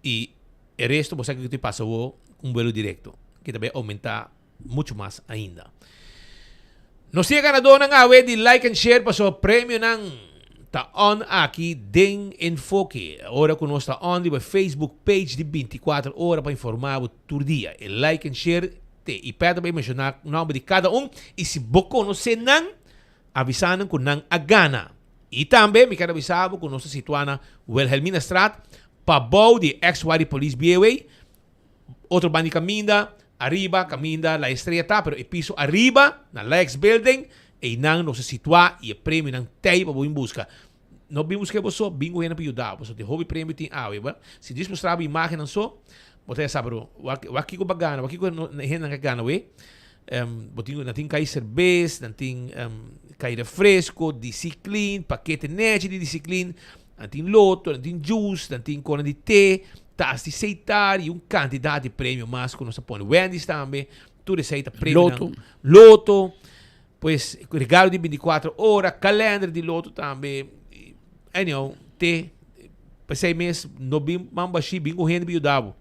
I e resto, bo sa kiko ta pasa ku un buelo direkto, ku tambe a oumentá muchu mas ainda. Nos tin ganadónan awe di like and share paso premionan ta on aki den Enfoke. Ora ku nos ta on di Facebook page di 24 ora pa informá tur dia. E like and share te i pèt pa menshoná nòmber di kada un i si bo konosé nan avisá nan ku nan a gana. I tambe mi ke avisá ku nos ta situá na Wilhelmina Straat pabou di ex-Wari Police BAW otro banda di kaminda, ariba, kaminda, La Estrella ta, pero e piso ariba, na Lex Building, einan nos ta situá i e premionan t'ei pa bo buska. No bin buska bo so, bin ku hende pa yuda. So tin hopi premio tin awe, ba? Si djis mustra imagen so, bo ta sabi, wak kiko b'a gana, wak kiko hende a gana we. Um, bo tin, nan tin kai serbes, nan tin um, kai refresco, Discipline, pakete nechi di Discipline, nan tin Lotto, nan tin juice, nan tin kona di te, tas di seitar i un kantidat di premio mas ku nos a pone. Wendy's tambe, tur esei ta premio. Lotto. Lotto, pues regalo di 24 ora, kalender di Lotto tambe. Anyhow, te, p'esei mes, no bin man bashí, bin ku hende pa yuda bo.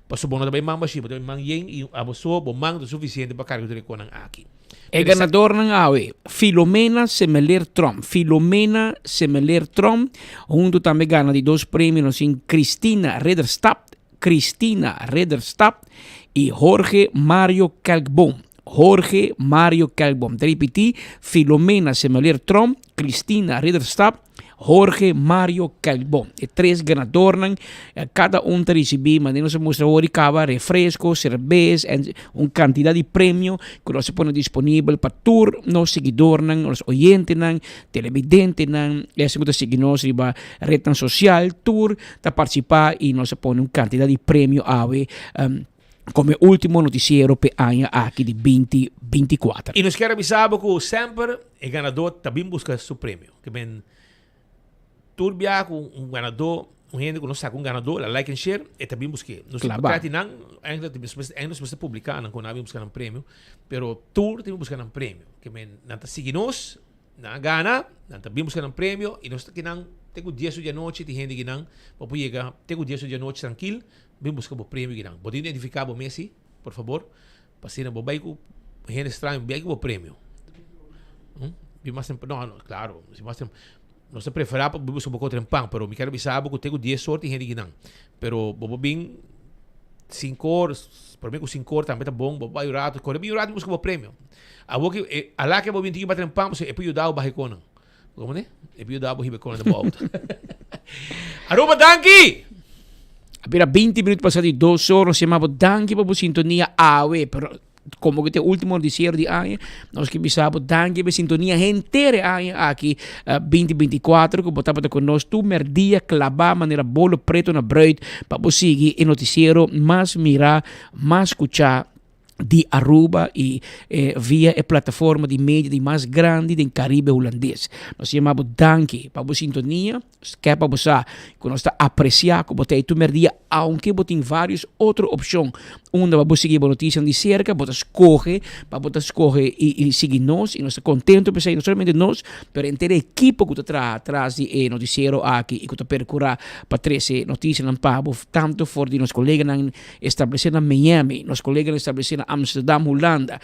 Paso bo no ta bai man bashí, bo ta bai man yen i abo so, bo man ta sufisiente pa karga tur e kosnan aki. E ganadornan awe, Filomena Semeler Trump. Filomena Semeler Trump, huntu tambe gana di dos premio nos tin Cristina Ridderstap, Cristina Ridderstap i Jorge Mario Kelkboom. Jorge Mario Kelkboom. Ta ripití, Filomena Semeler Trump, Cristina Ridderstap, Jorge Mario Kelkboom. E tres ganadornan, kada un ta risibí, manera nos a mustra awor i kaba, refresko, serbes, en un kantidat di premio ku nos a pone disponibel pa tur nos siguidornan, nos oyentenan, televidentenan, esnan ku ta sigui nos riba retnan sosial, tur ta partisipá i nos a pone un kantidat di premio awe. Como e ultimo noticiero p'e aña aki di binti binti kuater. Y nos kier a bisa bo cu semper e ganador ta bin busca su premio. Ke men tur bia cu un ganador, un hende cu no saca un ganador, la like and share, e ta bin busque. Nos tin Claba. trati nan, eigenlijk nos mester, eigenlijk nos mester publica nan cu nan a bin busca nan premio, pero tur ta bin busca nan premio. Ke men nan ta sigui nos, Nan a gana, nan ta bin buska nan premio y nos ta kinan te cu dies or di anochi tin hende kinan bo por yega te cu dies or di anochi trankil bin buska bo premio kinan. Bo tin identifica bo mes si, por fabor, pa asina bo bay cu hende straño bay cu bo premio. Bin mas temprano, no, no, claro, si mas tem, nos ta prefera pa bin buska bo koter en pan, pero mi kier bisa bo cu te cu dies or tin hende kinan, pero bo por bin cinco or, prome cu cinco or tambe ta bon, bo bay un rato, core bin un rato buska bo premio. Awor ki e ala ke bo binti ki ba tren pan, e por yuda bo baha e konan. Komo ne? E por yuda bo hiba e konan den bo auto. Aruba danki! A bira 20 minuut pasa di dos or, nos yama bo danki pa bo sintonia awe, pero como que te ultimo noticiero di aña, nos ke bisa bo danki pa e sintonia henter e aña aki, 2024, ku bo tabata ku nos tur merdia klabá manera bolo preto na bruid pa bo sigui e noticiero mas mirá, mas skuchá di Aruba y via e plataforma di media di mas grandi den Caribe Hulandes. Nos yama bo danki pa bo sintonia, nos ke pa bo sa ku nos ta aprecia ku bo ta ei tur merdia aunke bo tin varios otro opcion unda pa bo sigui bo noticianan di cerca, bo ta scoge pa bo ta scoge y sigui nos y nos ta contento p'esei, no solamente nos pero henter e ekipo ku ta traha tras di e noticiero aki y ku ta percura pa trece noticianan pa bo tanto for di nos coleganan establece na Miami, nos coleganan establece na Amsterdam, Hulanda,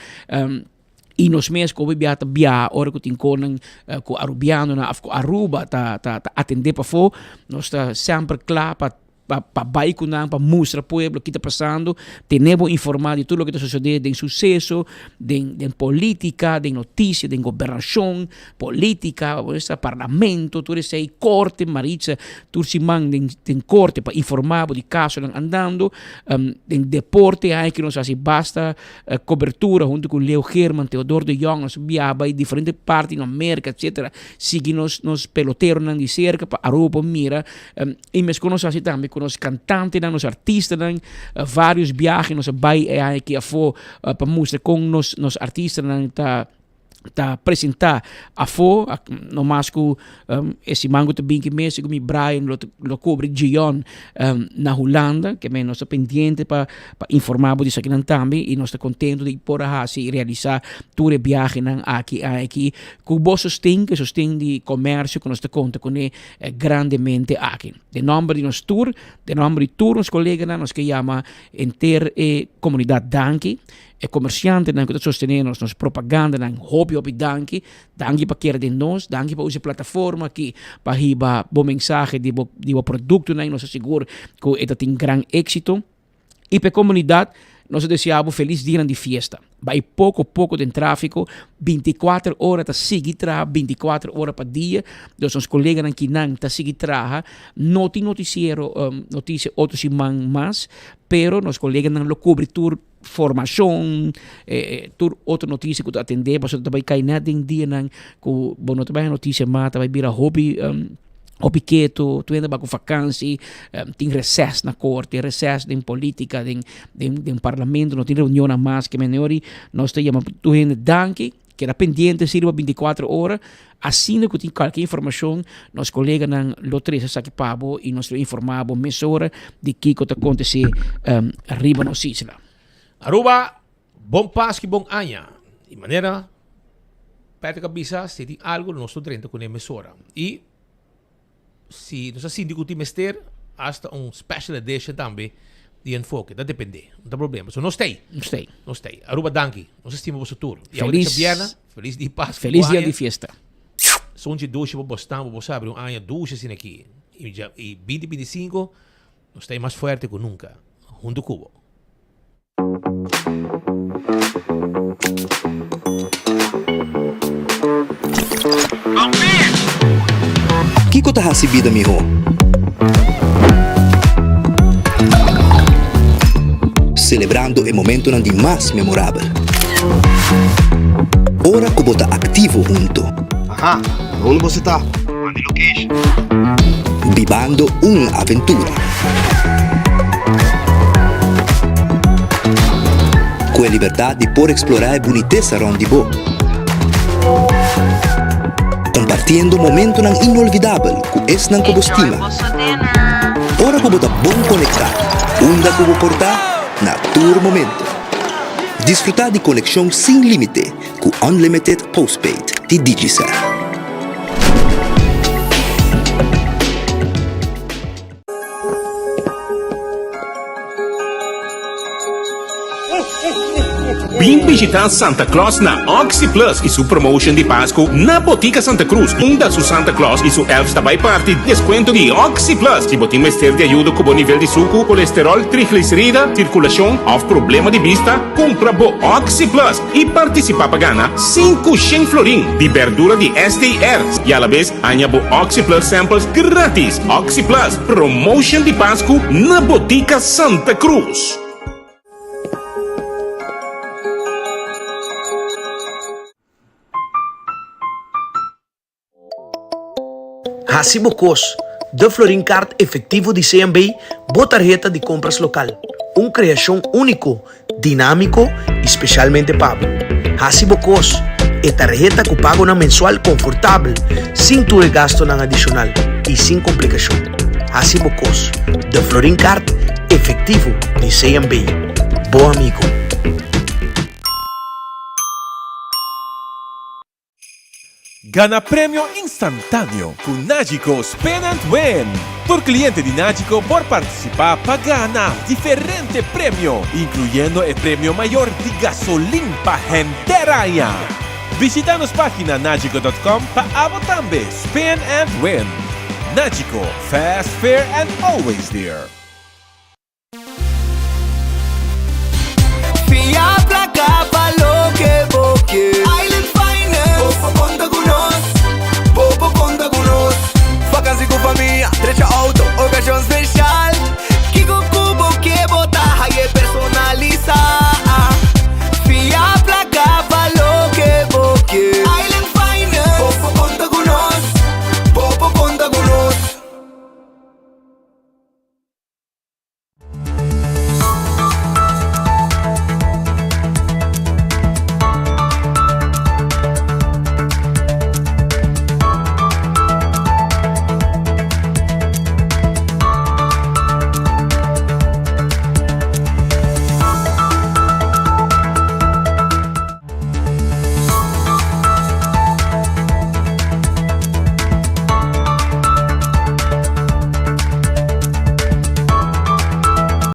y nos mes cu hopi biaha ta biaha ora cu tin conan cu Arubianonan of cu Aruba ta ta ta atende pafo, nos ta semper cla pa pa pa bay cu nan pa mustra pueblo ki ta pasando, tene bo informa di tur loke ta sucede den suceso, den den politica, den noticia, den gobernacion, Politica, esta parlamento, tur esey, corte, Maritza tur siman den den corte pa informa bo di casonan andando. Den deporte hay que nos haci basta cobertura hunto cu Leo Geerman, Theodor de Jong, nos biaha bay diferente parti na Merca etcetera, sigui nos nos peloteronan di cerca pa Aruba por mira. Y mescos nos haci tambe cu nos cantantenan, nos artistanan, varios biahe nos a bay e aña aki afo pa mustra con nos nos artistanan ta ta presenta afo no mas ku e siman ku ta bin ki mes ku mi Brian lo lo kubri Gion na Hulanda ke men nos ta pendiente pa pa informa bo di esakinan tambe i nos ta kontento di por a hasi i realisa tur e biahenan aki aki ku bo sosten ku e sosten di komersio ku nos ta konta kuné grandemente aki. Den nomber di nos tur, den nomber di tur nos koleganan nos ke yama henter e komunidat danki. E komersiantenan ku ta sostené nos, nos propagandanan, hopi hopi danki. Danki pa kere den nos, danki pa usa e plataforma aki pa hiba bo mensahe di bo di bo produktonan i nos ta sigur ku e ta tin gran éksito. I pa e komunidat nos ta deseá bo felis dianan di fiesta. Bai poko poko den tráfiko, binti kuater ora ta sigui traha, binti kuater ora pa dia. Dus nos koleganan kinan ta sigui traha. No tin notisiero, notisia otro siman mas, pero nos koleganan lo kubri tur formashon, tur otro notisia ku ta atendé, pasobra ta bai kai nèt den dianan ku bo no ta bai haña notisia mas, ta bai bira hopi hopi ketu, tur hende bai ku fakansi, tin reses na korte, reses den politika, den den parlamento, no tin reunionnan mas, ke manera nos ta yama tur hende danki. Keda pendiente si riba binti kuater ora, asina ku tin kualke informashon nos koleganan lo trese esaki pa bo i nos lo informá bo mesora di kiko ta kontesé riba nos isla. Aruba, bon Pasku i bon aña. Di manera Patrick a bisa, si tin algu nos lo drenta kuné mesora. I Si nos a sinti cu tin mester, hasta un special edition tambe di Enfoke. Ta depende. No ta problema. So nos stay. Nos stay. Nos stay. Aruba danki. Nos estima boso tur. Y Feliz. Bierna. Feliz di Pascu. Feliz dia di fiesta. Sunchi dushi pa bo stan, pa bo sabri un aña dushi asina aki. Y ja, y binti binti sinku, nos stay mas fuerte cu nunca. Hunto cu bo. Kiko ta hasi bida mihó? Selebrando e momentonan di mas memorabel. Ora ku bo ta aktivo hunto. Aha, unda boso ta? Manda e location. Bibando un aventura. libertat di por eksplorá e bunitesa rònt di bo. Kompartiendo momentonan inolvidabel ku esnan ku bo stima. Ora ku bo ta bon konektá, unda ku bo por ta, na tur momento. Disfrutá di konekshon sin límite ku Unlimited Postpaid di Digicel. Bin bishita Santa Claus na Oxi Plus y su promotion di Pascu na Botica Santa Cruz, unda su Santa Claus y su elves ta bay parti descuento di Oxi Plus. Si bo tin mester di ayudo cu bo nivel di sucu, colesterol, triglicerida, circulacion of problema di bista, cumpra bo Oxi Plus y participa pa gana 500 florin di berdura di STR y alabes haña bo Oxi Plus samples gratis. Oxi Plus, promotion di Pascu na Botica Santa Cruz. Hasi bo kos, De Florin Card Efectivo di CMB, bo tarheta di kompras lokal. Un kreashon úniko, dinámiko i spesialmente pa bo. Hasi bo kos, e tarheta ku pagonan mensual konfortabel, sin tur e gastunan adishonal i sin komplikashon. Hasi bo kos, De Florin Card Efectivo di CMB. Bo amigo. Gana premio instantáneo ku Nagico Spin and Win! Tur kliente di Nagico por partisipá pa gana diferente premio, inkluyendo e premio mayor di gasolin pa henter aña. Bishita nos página nagico dot com pa abo tambe spin and win! Nagico, fast, fair and always there! Fia placa pa loke bo ke. Island Finance. Bo por conta cu nos. Bo por conta cu nos. Vakantie cu famia, drecha.